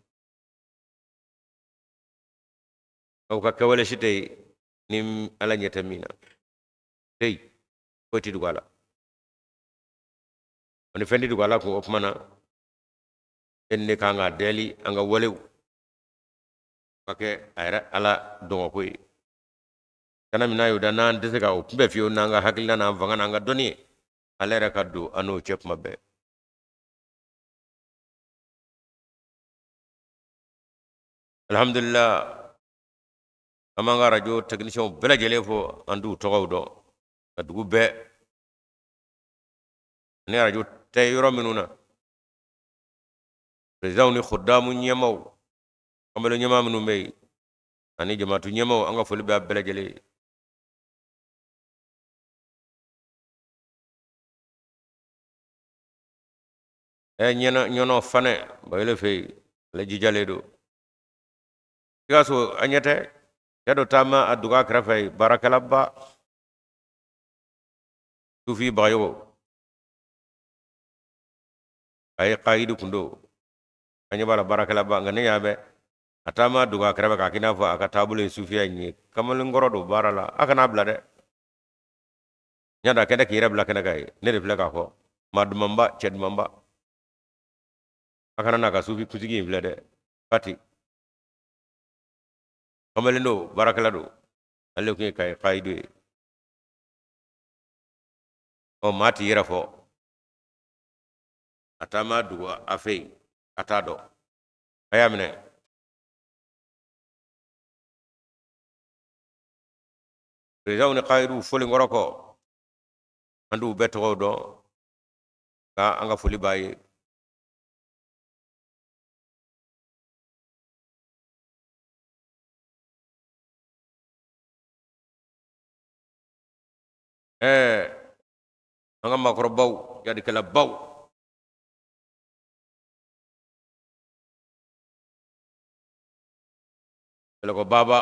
aw ka kɛwale si tɛ ni ala ɲɛ tɛ min na tɛ yen, foyi tɛ dogo a la. Ni fɛn tɛ dogo ala kun, o tuma na e ni ne kan k'a deli an ka walew ka kɛ a yɛrɛ ala dɔngɔko ye. Kana min n'a y'o da, n'an tɛ se ka o kunbɛ fiyewu n'an ka hakilina n'an fanga n'an ka dɔnni ye, ale yɛrɛ ka don an n'o cɛ kuma bɛɛ. Alhamdulillah, an b'an ka arajo technicienw bɛɛ lajɛlen fo, an t'u tɔgɔw dɔn ka dugu bɛɛ ni arajo tɛ yɔrɔ minnu na, présidentw ni khudamu ɲɛmaaw, kamalen ɲɛmaa minnu bɛ yen ani jamatu ɲɛmaaw, an ka foli bɛ a bɛɛ lajɛlen ye. Ɛ, ɲɛnɔ ɲɔnɔ fanɛ bayele fɛ yen, ale jijalen don. Sikaso, an ɲɛ tɛ cɛ dɔ taama a dugu a kɛrɛfɛ yen, baarakɛlaba sufi bagayogo, a ye kayidu kun don, an ɲɛ b'a la, baarakɛlaba. Nka ne y'a mɛn a taama dugu a kɛrɛfɛ k'a k'i n'a fɔ a ka taabolo ye sufiya in ye. Kamalenkɔrɔ don baara la, a kana bila dɛ. N y'a dɔn a kɛnɛ k'i yɛrɛ bila kɛnɛ kan ye, ne de filɛ k'a fɔ, maa dumanba, cɛ dumanba, a kana n'a ka sufi kunsigi in filɛ dɛ. Fati kamalen don, baarakɛla don, ale tun ye kayidu ye. Ɔ, maa t'i yɛrɛ fɔ, a taama dugu a fɛ yen, a t'a dɔn, a y'a minɛ. Perezidanw ni kayiduw folen kɔrɔ kɔ, an t'u bɛɛ tɔgɔw dɔn, nka an ka foli b'a ye. An ka maakɔrɔbaw, jadikɛlabaw, Bɛlɛkɔ Baba,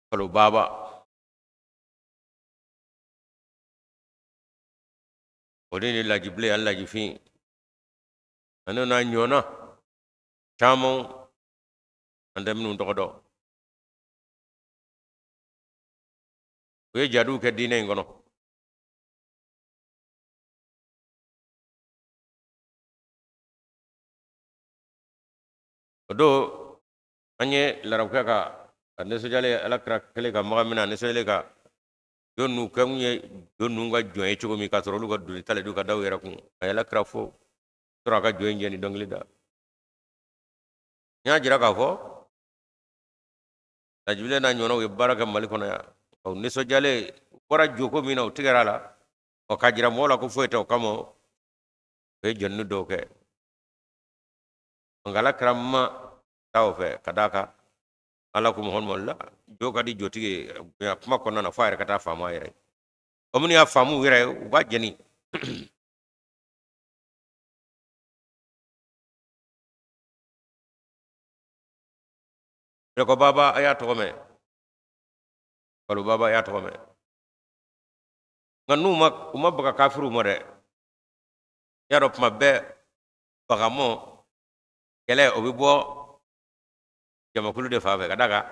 Falo Baba, o de ni Lajibilen ani Lajifin ani n'a ɲɔgɔnna caman, an tɛ minnu tɔgɔ dɔn, u ye jadiw kɛ diinɛ in kɔnɔ. O don an ye larabukɛ ka a nisɔndiyalen, ala kira kɛlen ka Makan minɛ, a nisɔndiyalen ka don ninnu kɛ mun ye, don ninnu ka jɔn ye cogo min, k'a sɔrɔ olu ka doni talen don ka da u yɛrɛ kun. A ye ala kira fo sɔrɔ a ka jɔn in jɛ ni dɔnkili da. N y'a jira k'a fɔ Lajibilen n'a ɲɔgɔnnaw ye baara kɛ Mali kɔnɔ yan. O nisɔndiyalen, u bɔra joko min na, u tigɛra a la. Ɔ, k'a jira mɔgɔw la ko foyi tɛ, o kama u ye jɔnni dɔw kɛ. Nka ala kira ma taa o fɛ, ka d'a kan ala ko Muhamadu la jo ka di jotigi ye bonya kuma kɔnɔna na, fo a yɛrɛ ka taa faamu a yɛrɛ ye. O minnu y'a faamu u yɛrɛ ye, u b'a jɛni. Bɛlɛkɔ Baba, a y'a tɔgɔ mɛn. Falo Baba, a y'a tɔgɔ mɛn. Nka n'u ma, u ma baga kafiriw ma dɛ. I y'a dɔn, tuma bɛɛ bagamɔ kɛlɛ, o bɛ bɔ jamakulu de fan fɛ, ka d'a kan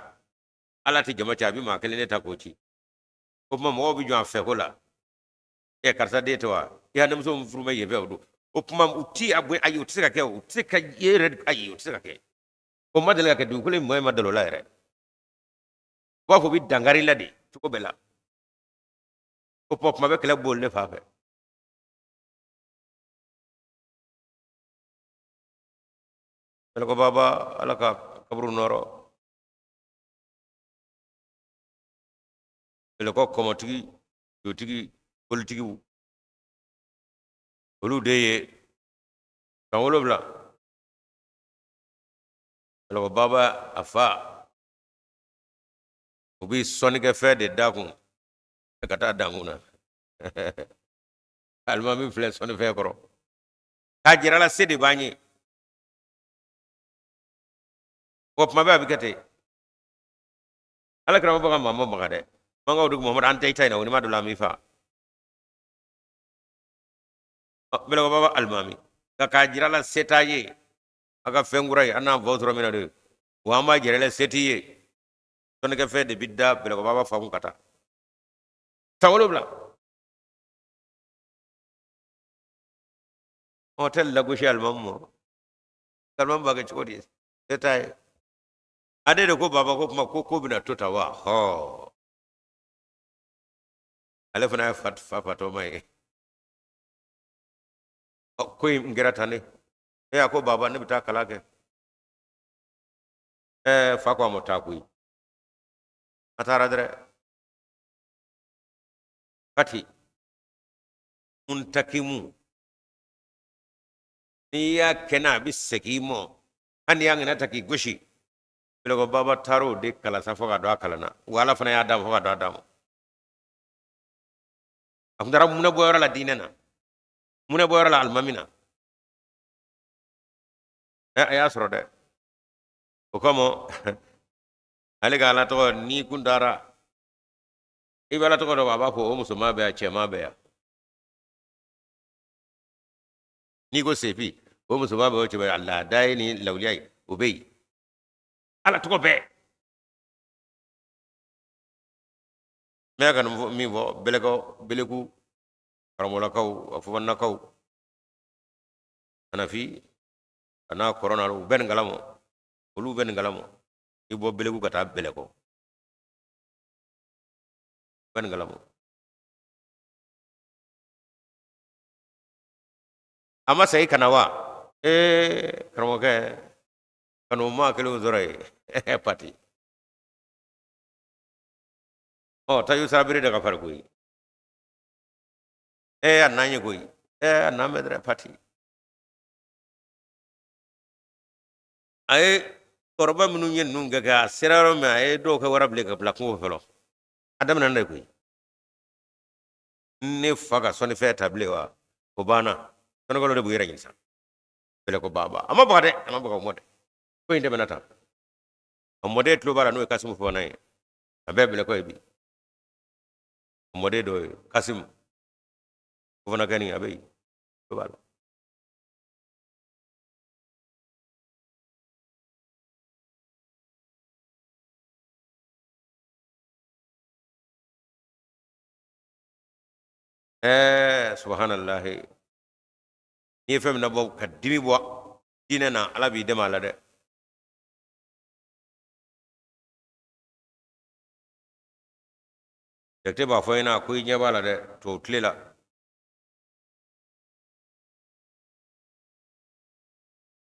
ala tɛ jama cɛ, a bɛ maa kelen de ta k'o ci. O tuma mɔgɔw bɛ jɔ a fɛ ko la, ɛ, karisa den tɛ wa? I ka denmuso min furu bɛ yen fɛ, o don. O tuma u ti a bonya, ayi, o tɛ se ka kɛ, o tɛ se ka e yɛrɛ, ayi, o tɛ se ka kɛ, o ma deli ka kɛ. Dugukolo in mɔgɔ ma deli o la yɛrɛ. U b'a fɔ u bɛ dankari la de cogo bɛɛ la. O tuma kuma bɛ kɛlɛ bɔ ne fan fɛ. Bɛlɛkɔ Baba, ala ka kaburu nɔrɔ. Bɛlɛkɔ kɔmɔtigi, jotigi, politigiw, olu de ye san 7. Bɛlɛkɔ Baba, a fa, u bɛ sɔnnikɛfɛn de da kun ka taa dankun na. Alimami filɛ sɔnnifɛn kɔrɔ k'a jira la, se de b'an ye. Wa kuma bɛɛ a bɛ kɛ ten. Ala kira ma baga maa ma baga dɛ. Mankaw dugu Muhamadu, an tɛ i ta in na o ni ma dɔ la, an b'i fa. Bɛlɛkɔ Baba alimami nka k'a jira la, se t'a ye, a ka fɛn kura ye, an n'an faw sɔrɔ min na de wa, an b'a jira la, se t'i ye. Sɔnnikɛfɛn de bɛ da Bɛlɛkɔ Baba fa kun ka taa san 7. Ɔ, tɛ lagosi alimami ma. Alimami b'a kɛ cogo di? Se t'a ye. Ale de ko baba ko kuma ko bɛna to tan wa? Hɔ, ale fana ye fa fatɔma ye. Ko in kɛra tan ne e y'a ko baba, ne bɛ taa kalan kɛ. Ɛɛ, fa ko a ma taa koyi. A taara dɛrɛ. Kati muntakimu, n'i y'a kɛ n'a, a bɛ segin i ma, hali n'i y'a ŋɛnɛ ta k'i gosi. Bɛlɛkɔ Baba taara o de kalan sa fo ka don a kalan na. Wa ala fana y'a d'a ma fo ka don a d'a ma. A tun taara munɛ bɔyɔrɔ la diinɛ na, munɛ bɔyɔrɔ la alimami na. Ɛ, a y'a sɔrɔ dɛ. O kama ale ka ala tɔgɔ, n'i kun taara i bɛ ala tɔgɔ dɔn, a b'a fɔ o musoman bɛ yan, cɛman bɛ yan. N'i ko sefi, o musoman bɛ, o cɛ bɛ yan, laada ye ni lawuliya ye, o bɛ yen, ala tɔgɔ bɛɛ. N bɛ ka min fɔ, bɛlɛkɔ, beleku karamɔgɔlakaw, a fofannakaw, anafi a n'a kɔrɔna, u bɛ nin kalama, olu bɛ nin kalama. I bɔ beleku ka taa bɛlɛkɔ, u bɛ nin kalama. A ma segin ka na wa? Ee, karamɔgɔkɛ, ka n'o maa kelenw sɔrɔ yen pati. Ɔ, taju sarabiri de ka fari koyi. Ee, a n'an ye koyi. Ee, a n'an bɛ dɛrɛ pati. A ye kɔrɔba minnu ye ninnu kɛ, a sera yɔrɔ min, a ye dɔw kɛ wara bilen ka bila kungo fɔlɔ. A daminɛ de koyi. Ne fa ka sɔnnifɛn ta bilen wa? O banna. Sɔnnikɛlaw de b'u yɛrɛ ɲini sa. Bɛlɛko baba a ma baga dɛ, a ma baga o mɔ dɛ. Ko in tɛmɛna tan, a mɔden tulo b'a la, n'o ye Kasimu Fofana ye, a bɛɛ Bɛlɛkɔ ye bi. A mɔden dɔ ye Kasimu Fofana kɛni, a bɛ yen, tulo b'a la. Subahanallahi, n'i ye fɛn min nabɔ ka dimi bɔ diinɛ na, Ala b'i dɛmɛ a la dɛ. Jakite b'a fɔ i ɲɛna ko i ɲɛ b'a la dɛ, tubabu tile la.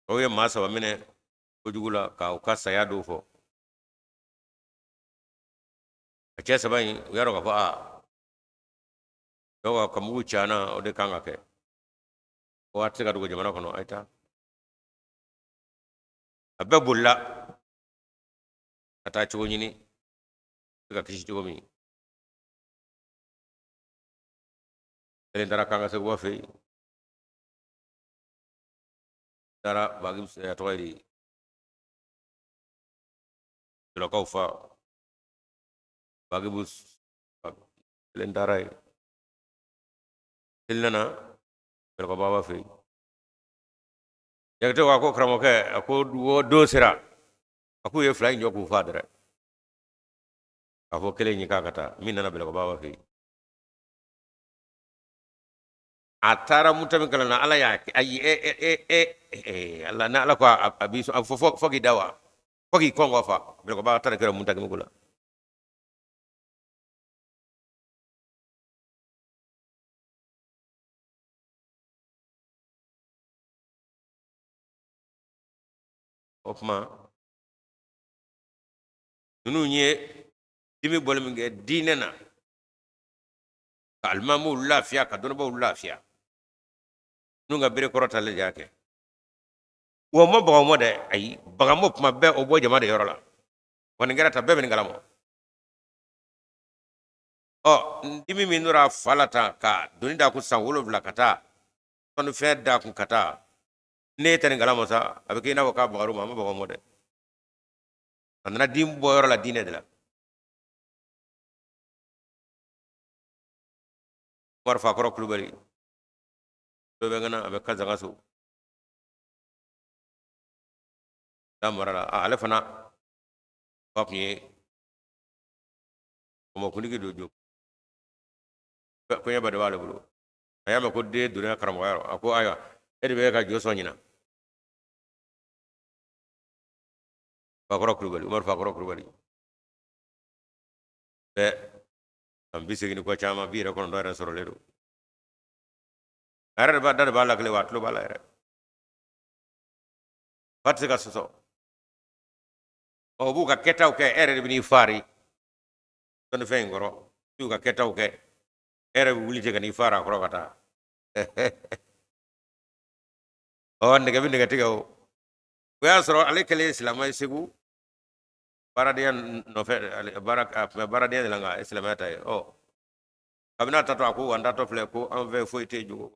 Tɔw ye maa saba minɛ kojugu la ka u ka saya don fɔ. A cɛ saba in, u y'a dɔn k'a fɔ aa, dɔw ka mugu cana, o de kan ka kɛ. O a tɛ se ka dogo jamana kɔnɔ, a ye taa. A bɛɛ bolila ka taa cogo ɲini se ka kisi cogo min. Kelen taara Kanga Seguba fɛ yen, taara bagi, a tɔgɔ ye di, jɔlɔkaw fa bagibu. Kelen taara yen, kelen nana Bɛlɛkɔbaba fɛ yen. Jakite ko a ko karamɔgɔkɛ, a ko don sera, a k'u ye fila in jɔ k'u fa dɛrɛ. K'a fɔ kelen ye k'a ka taa, min nana Bɛlɛkɔbaba fɛ yen, a taara muta min kalan na, Ala y'a kɛ, ayi, e e e e e Ala na, Ala ko a b'i sɔn fo fo k'i da wa fo k'i kɔngɔ fa. Bɛlɛkɔbaba taara kɛra muta ko la. O tuma ninnu ye dimi bɔli min kɛ diinɛ na, ka alimamuw lafiya, ka dɔnnibaaw lafiya, ninnu ka bere kɔrɔ talen de y'a kɛ. Wa ma baga ma dɛ, ayi, baga ma kuma bɛɛ o bɔ jama de yɔrɔ la. Wa nin kɛra ta, bɛɛ bɛ nin kalama. Ɔ dimi min dora fa la tan, ka doni d'a kun san 7 ka taa sɔnnifɛn d'a kun ka taa, ne tɛ nin kalama sa, a bɛ kɛ i n'a fɔ k'a bagar'u ma. A ma baga ma dɛ, a nana den bɔ yɔrɔ la diinɛ de la. Umaru Fakɔrɔ Kulubali dɔ bɛ ŋana, a bɛ Kazangaso da mara la. Ale fana fa tun ye kɔmɔkuntigi don, jo koɲɛba de b'ale bolo. A y'a mɛn ko den donna karamɔgɔya rɔ, a ko ayiwa, e de bɛ ka jo sɔn ɲinan. Fakɔrɔ Kulubali, Umaru Fakɔrɔ Kulubali bɛɛ san 80 ni kɔ caman, bi yɛrɛ kɔnɔntɔn yɛrɛ sɔrɔlen don. A yɛrɛ de b'a da de b'a la kelen wa, a tulo b'a la yɛrɛ. Fa tɛ se ka sɔsɔ. Ɔ u b'u ka kɛtaw kɛ, e yɛrɛ de bɛ n'i fari sɔnnifɛn in kɔrɔ. I y'u ka kɛtaw kɛ, e yɛrɛ bɛ wuli ten ka n'i fara a kɔrɔ ka taa. Ɔ nɛgɛ bɛ nɛgɛ tigɛ. O o y'a sɔrɔ ale kɛlen ye silamɛ ye Segu baaradenya nɔfɛ, baara a tun bɛ baaradenya de la, nka a ye silamɛya ta ye. Ɔ kabini a tatɔ, a ko an tatɔ filɛ, ko an fɛ foyi tɛ jogo.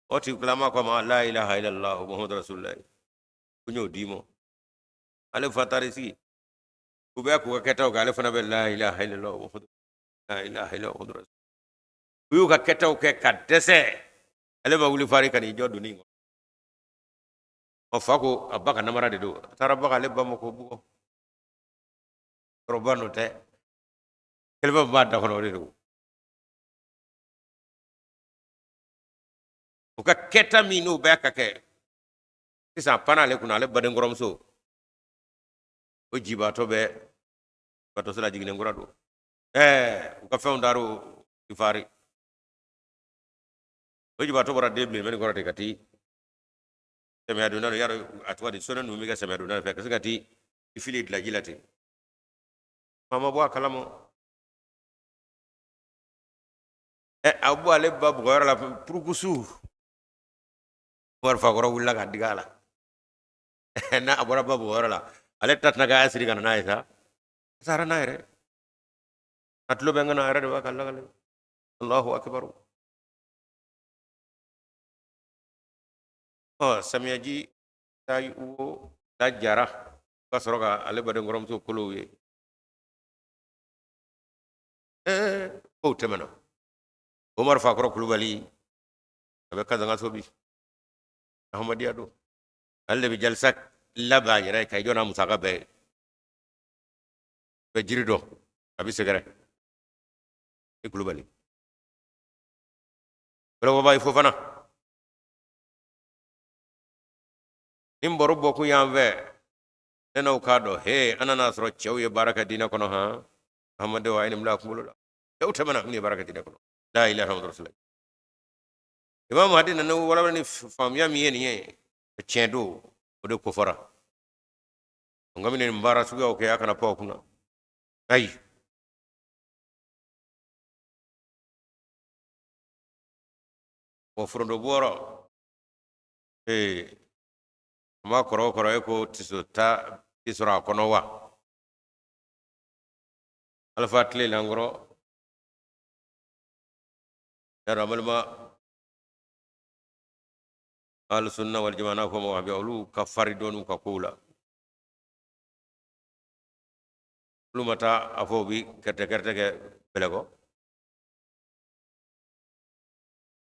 O tigilama ko a ma la ilaha illallah muhammadu rasulullah, ko n y'o d'i ma. Ale fa taara sigi, u bɛ k'u ka kɛtaw kɛ, ale fana bɛ la ilaha illallah muhammadu la ilaha illallah muhammadu rasulullah. U y'u ka kɛtaw kɛ ka dɛsɛ, ale ma wuli fari ka n'i jɔ doni kɔnɔ. Ɔ fa ko a ba ka namara de don, a taara baga ale ba ma k'o bugɔ. Kɔrɔba nɔ tɛ, kelima min b'a da kɔnɔ, o de don. U ka kɛta min n'o bɛɛ ka kɛ sisan, a panna ale kunna, ale badenkɔrɔmuso o jibaatɔ bɛ batɔso la, jiginnen kura don. Ɛɛ u ka fɛnw taar'o fari, o jibaatɔ bɔra den bilen mɛni kɔrɔ ten ka t'i samiya donda don, yarɔ a tɔgɔ di, sɔnni ninnu bɛ kɛ samiya donda fɛ, ka se ka t'i fili dilaji la ten. Maa ma bɔ a kalama. Ɛ a bɔ ale ba bugɔyɔrɔ la purukusu, Umaru Fakɔrɔ wulila ka digi a la. N'a a bɔra ba bugɔyɔrɔ la, ale ta tɛna k'a siri ka na n'a ye sa, a taara n'a yɛrɛ, a tulo bɛ n kana, a yɛrɛ de b'a ka lakale. Allahu akbar. Ɔ samiyaji taa wo da jara ka sɔrɔ ka ale badenkɔrɔmuso kolow ye. Kow tɛmɛna. Omar Fakɔrɔ Kulubali a bɛ Kazangaso bi, Ahmadiyya don. Ale de bɛ jalisa labɛn a yɛrɛ ye ka i jɔ n'a musaka bɛɛ ye. Bɛ jiri dɔn, a bɛ sɛgɛrɛ i Kulubali. Bɛlɛkɔba i Fofana. Ni n baro bɔ kun y'an fɛ, ne n'aw k'a dɔn, he, an nana sɔrɔ cɛw ye baara kɛ diinɛ kɔnɔ han. Ahamadenw a ye nin bila a kunkolo la. Cɛw tɛmɛna minnu ye baara kɛ diinɛ kɔnɔ. La ilaha illallah rasulullah. Imam Mahdi nana walawala ni faamuya min ye nin ye, tiɲɛ don, o de kofɔra. Nka minnu nin baara suguyaw kɛ, a kana pan o kunna. Ayi. Wa foronto bɔrɔ, ee, a ma kɔrɔ o kɔrɔ e ko tiso ta ti sɔrɔ a kɔnɔ wa? Alifa tile lankɔrɔ. Yàrá balima ahlu sunna wal jamaa n'a fɔ ma wahabiya, olu ka fari dɔɔni u ka kow la. Olu ma taa a fɔ u bi kɛrɛtɛ kɛrɛtɛ kɛ bɛlɛkɔ.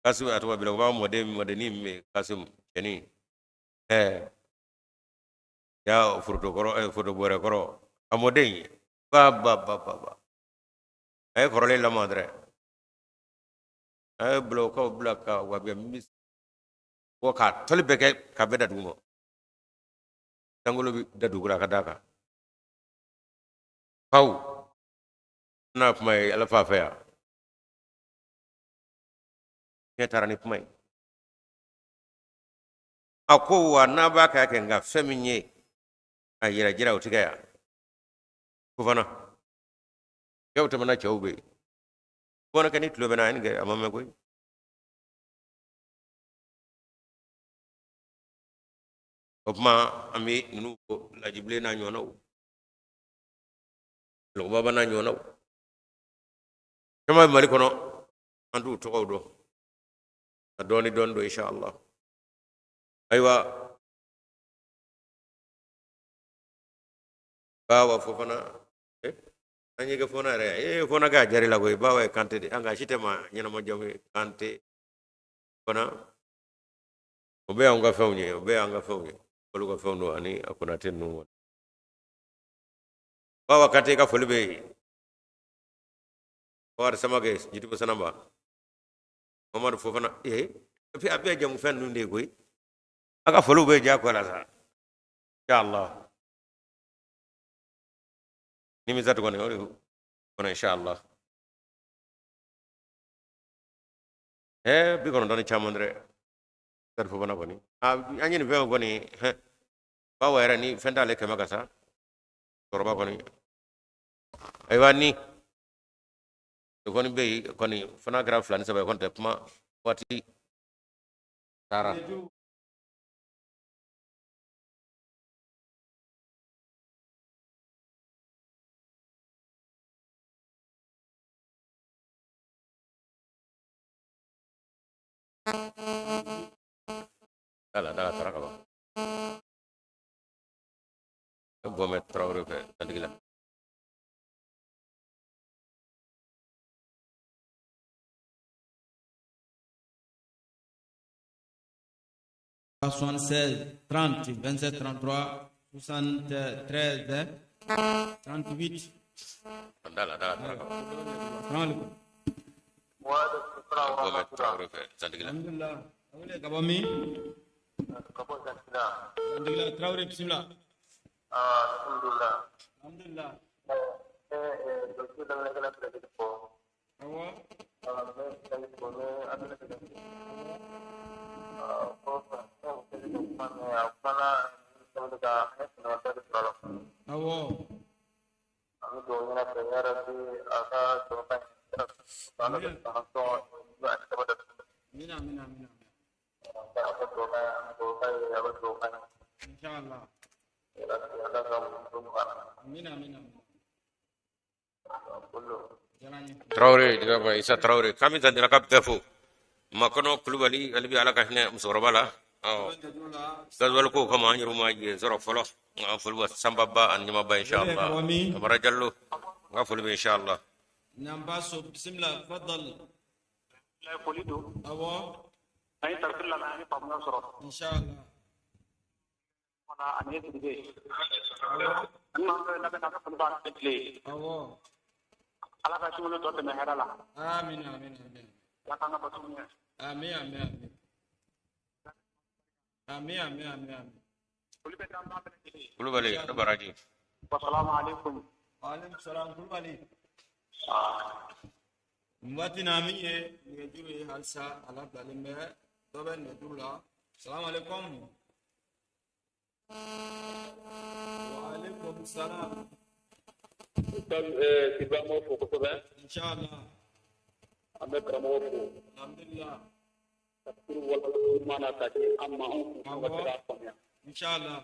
Kasim a tɔgɔ bɛlɛkɔ b'a mɔden mɔdennin min bɛ yen, Kasim cɛnin. Ya foronto kɔrɔ, foronto bɔrɛ kɔrɔ a mɔden ba ba ba ba ba. A ye kɔrɔlen lamɔ dɛrɛ. A ye bulɔkaw bila ka wabiya min bɔ k'a tɔli bɛɛ kɛ ka bɛɛ da dugu ma. Sankolo bɛ da dugu la ka d'a kan. Baw n'a kuma ye Ala fa fɛ yan. Fiɲɛ taara ni kuma ye. A ko wa n'a b'a kɛ kɛ nka fɛn min ye a yɛrɛ jira o tigɛ yan. Fofana. Cɛw tɛmɛna cɛw bɛ yen. Fofana kɛ ni tulo bɛ na a ye nin kɛ a ma mɛn koyi. O tuma an bɛ ninnu fɔ Lajibilen n'a ɲɔgɔnnaw, Lɔgɔbaba n'a ɲɔgɔnnaw. Caman bɛ Mali kɔnɔ, an t'u tɔgɔw dɔn. Ka dɔɔni dɔɔni don inshallah. Ayiwa, Bawa Fofana, an ye kɛ Fofana yɛrɛ ye, Fofana kɛ a jari la koyi, Bawa ye Kante de, an ka si tɛ maa ɲɛnama jamu ye, Kante Fofana. O bɛɛ y'anw ka fɛnw ye, o bɛɛ y'an ka fɛnw ye, olu ka fɛnw don ani a Konate ninnu kɔni. Bawa Kante ka foli bɛ yen. Bakari Samakɛ, Jitibo Sanaba, Mamadu Fofana, a bɛɛ jamu fɛn ninnu de ye koyi. A ka foliw bɛ diyagoya la sa. Inshallah. Nimisa tuguni o de kɔnɔ inshallah. 90 ni caman dɛrɛ. Sari Fofana kɔni. An ye nin fɛn kɔni, bawo yɛrɛ ni fɛn t'ale kɛmɛ ka sa. Cɛkɔrɔba kɔni. Ayiwa ni o kɔni bɛ yen kɔni fana kɛra 2 ni 3 ye kɔni tɛ kuma waati taara. Dala dala taara ka ban. Ne bɔ mɛ Tarawele fɛ santigi la. 76 30 27 33 73 38. Dala dala taara ka ban. Assalamu alaikum. Ne bɔ mɛ Tarawele fɛ santigi la. Alhamdulillah. A wele ka bɔ min? Santigila Tarawele, bisimila. Alhamdulillah. Alhamdulillah. Awɔ. Awɔ. Amina amina amina. Inshallah. Amina amina. Traoré diga Isa Traoré kami tan dina ka bɛɛ fo Makɔnɔ Kulubali ale bɛ Ala ka hinɛ musokɔrɔba la ɔ gazuwali ko kama an yɛrɛ ma yen sɔrɔ fɔlɔ n ka foli bɛ Sanba Ba ani Ɲamaba inshallah Amara Jallo n ka foli bɛ inshallah. Nyambaso bisimila fadal. Foli don. Awɔ. An ye tafsir lamɛn, an ye faamuya sɔrɔ. Inshallah. Wala ani ye Sidibe. Awɔ. An m'an fɛ labɛn ka foli b'a bɛɛ tile. Awɔ. Ala ka sunkalo tɔ tɛmɛ hɛrɛ la. Amin amin amin. Ala k'an ka bato minɛ. Amin amin amin. Amin amin amin amin. Foli bɛ d'an ba bɛɛ lajɛlen. Kulubali ne baraji. Wasalamu alaikum. Wa alaikum salam Kulubali. Nin waati na min ye nɛgɛjuru ye halisa a labilalen bɛ dɔ bɛ nɛgɛjuru la. Salamu alaikum. Wa alaikum salam. Ustaz Sidibe an b'aw fo kosɛbɛ. Inshallah. An bɛ karamɔgɔ fo. Alhamdulillah. Tafsir wala ɲuman na ka di an ma, anw kun ka se k'a faamuya. Inshallah.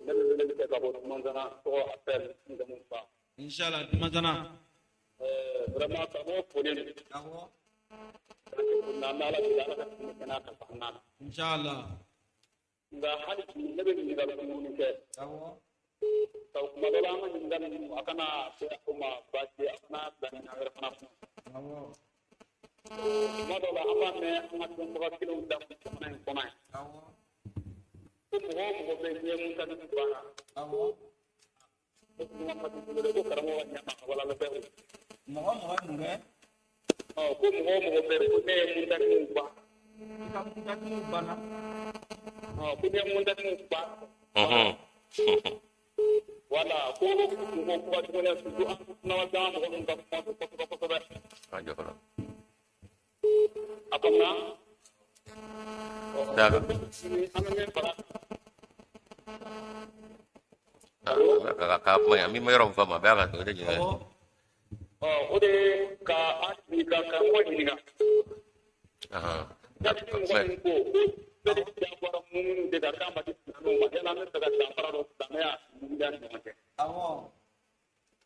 Ne bɛ weleli kɛ ka bɔ Dumanzana, tɔgɔ Appel n jamu Fa. Inshallah Dumanzana. Vraiment karamɔgɔ folen don. Awɔ. N'an bɛ Ala deli Ala ka tɛmɛ kɛnɛya ka fa an na. Inshallah. Nka hali bi ne bɛ ɲininkali kunkurunin kɛ. Awɔ. Kuma dɔ la an ka ɲininkali ninnu a kana kɛ o ma baasi ye, a kana bila ɲinɛ wɛrɛ fana kun. Awɔ. Kuma dɔ la an b'a mɛn an ka dɔnbaga kelenw da jamana in kɔnɔ yan. Awɔ. Ko mɔgɔ o mɔgɔ bɛ ɲɛ Musa banna. Awɔ. Ko kuma ma di bolo dɛ, ko karamɔgɔ ka ɲama a wala bɛ o. Mɔgɔ mɔgɔ ye mun kɛ? Ɔ ko mɔgɔ o mɔgɔ bɛ ko ne ye Musa ban. I ka Musa banna. Ɔ ko ne ye Musa ban. Wala ko mɔgɔ kuma tuguni surtout an kuma mɔgɔ minnu ka kuma kosɛbɛ kosɛbɛ. A jɔ fɔlɔ. A faamuya. D'accord. An bɛ min fara. Ka kuma yan min ma yɔrɔ min faamu a bɛ a ka o de ɲininka. Ɔ o de ye ka an ɲininka karamɔgɔ ɲininka. Yali ni mɔgɔ min ko ko seli diyagoyara minnu de kan k'a ma di silamɛw ma, yala an bɛ fɛ ka danfara dɔ silamɛya ni mumuya ni ɲɔgɔn cɛ. Awɔ.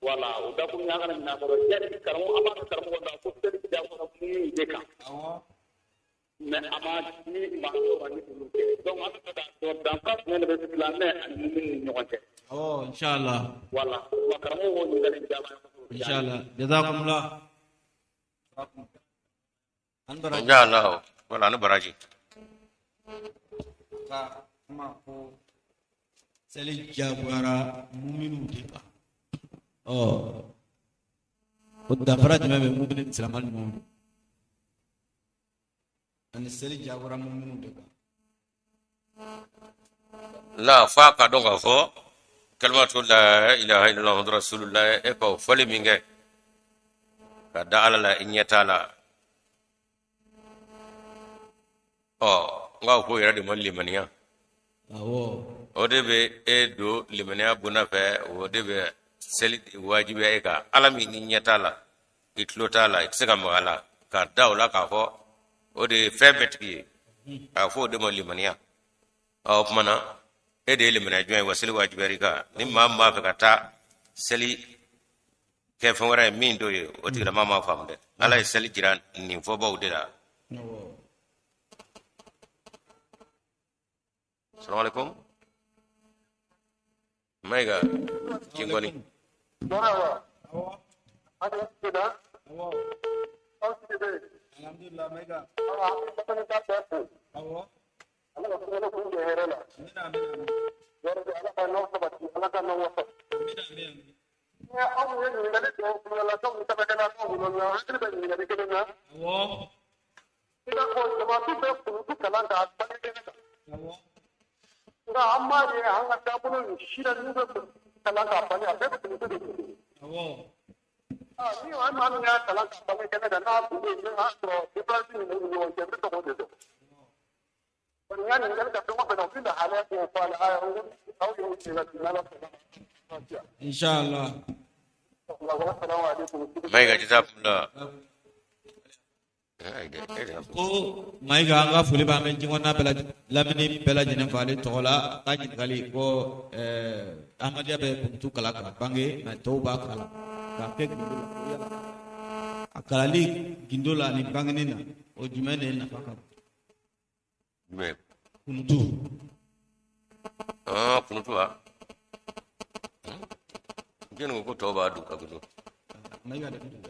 Wala o dakuru ɲɛ kana ɲinɛ a kɔrɔ. Yali karamɔgɔ an b'a dɔn karamɔgɔ da ko seli diyagoyara minnu de kan. Awɔ. Mais a ma ni maa dɔw ma ni olu tɛ. Donc an bɛ fɛ k'a dɔn danfara jumɛn de bɛ silamɛ ani mumuni ni ɲɔgɔn cɛ. Awɔ inshallah. Wala wa karamɔgɔ k'o ɲininkali in jaabi an ye kosɛbɛ. Inshallah. Jazakumullah. An baraji. Inshallah. Wala ani baraji. Ka kuma ko seli diyagoyara muminiw de kan. Ɔ o danfara jumɛn bɛ mumini ni silamɛ ni ɲɔgɔn cɛ? Ani seli diyagoyara muminiw de kan. La f'a ka dɔn k'a fɔ kalimatu la ilaha illallah muhammadu rasulullah e ka o fɔli min kɛ ka da Ala la i ɲɛ t'a la. Ɔ n k'a ko yɛrɛ de ma limaniya. Awɔ. O de bɛ e don limaniya bonda fɛ, o de bɛ seli wajibiya e kan. Ala min ni ɲɛ t'a la, i tulo t'a la, i tɛ se ka maga a la, ka da o la k'a fɔ o de ye fɛn bɛɛ tigi ye. A fɔ o de ma limaniya. Ɔ o tuma na e de ye limaniya jɔn ye, wa seli wajibiyara i kan. Ni maa min b'a fɛ ka taa seli kɛ fɛn wɛrɛ ye min t'o ye, o tigilamaa m'a faamu dɛ. Ala ye seli jira nin fɔbaw de la. Awɔ. Salamu alaikum. Mayiga Jingoni. Marhaba. Awɔ. Alhamdulillah. Awɔ. Aw Sidibe. Alhamdulillah Mayiga. Awa an bɛ fana ta bɛɛ fo. Awɔ. Ala ka sunkalo kun jɛ hɛrɛ la. Amina amin amin. Yarabi Ala ka n'aw sabati, Ala ka n'aw wasa. Amina amin amin. Ni aw ye ɲininkali dɔw kunkololakaw ni sɛbɛnkɛlakaw bolo nka hakili bɛ ɲininkali kelen na. Awɔ. I n'a fɔ jamaatu bɛ kunutu kalan k'a bange kɛnɛ kan. Awɔ. Nka an b'a ye an ka taabolo nin si la n'u bɛ kalan k'a bange, a bɛɛ bɛ kunutu de kun. Awɔ. Ni maa min y'a kalan k'a bange kɛnɛ kan n'a tun bɛ yen n'a sɔrɔ différence min b'u ni ɲɔgɔn cɛ, n bɛ fɛ k'o de dɔn. Bari n ka ɲininkali ka fɛn o fɛn na, u bɛ lahalaya k'o fɔ a la, aw y'o ɲininka n'Ala sɔnna. Inshallah. Assalamu alaikum. Mayiga jazakumullah. Ko Mayiga an ka foli b'an bɛ jikɔnɔna bɛɛ lamini bɛɛ lajɛlen fɛ ale tɔgɔ la. A ka ɲininkali ko Ahmadiyya bɛ kunutu kalan ka bange mɛ tɔw b'a kalan. k'a kɛ gindo la, ko yala a kalali gindo la ani bangeni na, o jumɛn de nafa ka bon? Jumɛn? Kunutu. Ah, kunutu wa jɛni ko tɔw b'a dun ka gundo. Mayiga de ko ten.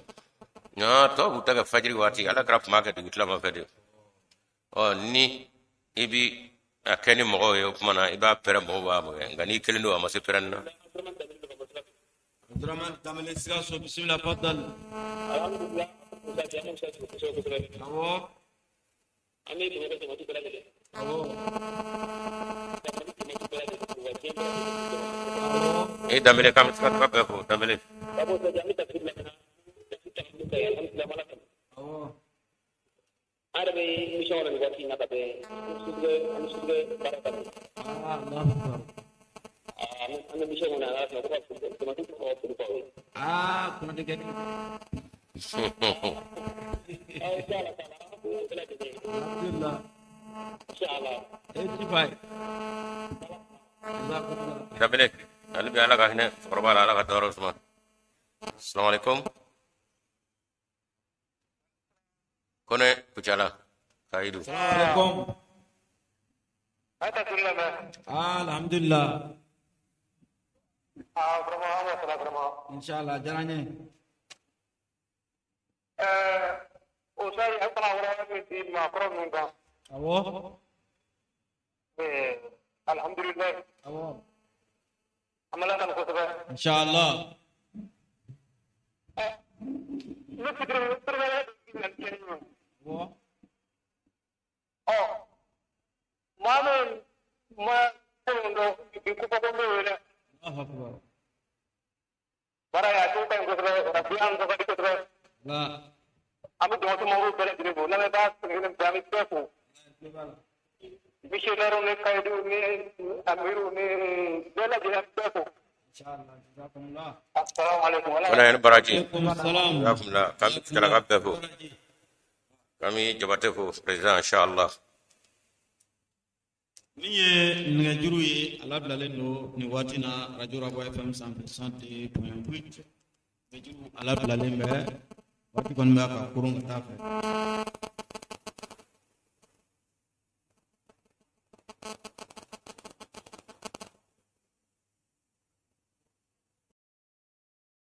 Aa, tɔw b'u ta kɛ fajiri waati, ala kɛra tun b'a kɛ dugutilama fɛ de. Ɔ, ni i bi a kɛ ni mɔgɔw ye, o tuma na i b'a pɛrɛn, mɔgɔw b'a mɔ, nka n'i kelen don, a ma se pɛrɛnni na. Abdurrahman Danbele, Sikaso, bisimila, fadal. Alhamdulillah, kosɛbɛ kosɛbɛ. Awɔ. An bɛ dɛmɛ kɛ jamana bɛɛ lajɛlen. Awɔ. Jamana bɛɛ lajɛlen, wa diɲɛ bɛɛ lajɛlen. Awɔ. E Danbele, k'an bɛ se ka taga bɛɛ fo, Danbele. Ka bɔ an bɛ tafsir lamɛn, tafsir tafsir ka alhamdulillah, ala kan. Awɔ. An yɛrɛ bɛ émission kɔnɔ nin waati in na ka bɛn sutigɛ, an bɛ sutigɛ baara daminɛ. Ah, Allahu akbar. An bɛ émission kɔnɔ, ala kan ko ka jamana tɔgɔ foli fɔ aw ye. Ah, kunnadi kɛ. Aw inshallah taala, an bɛ bɛɛ lajɛlen. Alhamdulillah. Inshallah. E ci fa ye. Jazakumullah. Danbele, ale bɛ ala ka hinɛ cɛkɔrɔba la, ala ka dayɔrɔ suma. Salamu alaikum. Kone Kucala Kayidu. Salamu alaikum. A ye tafsir lamɛn. Ah, alhamdulillah. Ah, vraiment, an wasala vraiment. Inshallah, diyara n ye. O sayi a fana wara min di maakɔrɔ ninnu kan. Awɔ. Alhamdulillah. Awɔ. An bɛ ala tanu kosɛbɛ. Inshallah. Ne fitiri fitiri. Awɔ. Ɔ, maa min ma fɛn dɔn bi ko ko bɛ wele. Allahu akbar. Baara y'a cogo ka ɲi kosɛbɛ, bi an ka di kosɛbɛ. La. An bɛ dɔgɔtɔ mɔgɔw bɛɛ lajɛlen fo, lamɛnbaa kelen bɛɛ, an bɛ bɛɛ fo. Missionnaire ni kayidu ni amiru ni bɛɛ lajɛlen, bɛɛ fo. Inshallah, jazakumullah. Assalamu alaikum. Kone ni baraji. Alaikum salam. Jazakumullah. K'an bɛ Kucala ka bɛɛ fo, k'an bɛ Jabate fo, président, inshallah. Min ye nɛgɛjuru ye, a labilalen don nin waati na Radio Rabois FM sanfɛ, 102.8. Nɛgɛjuru a labilalen bɛ, waati kɔni bɛ ka koron ka taa fɛ.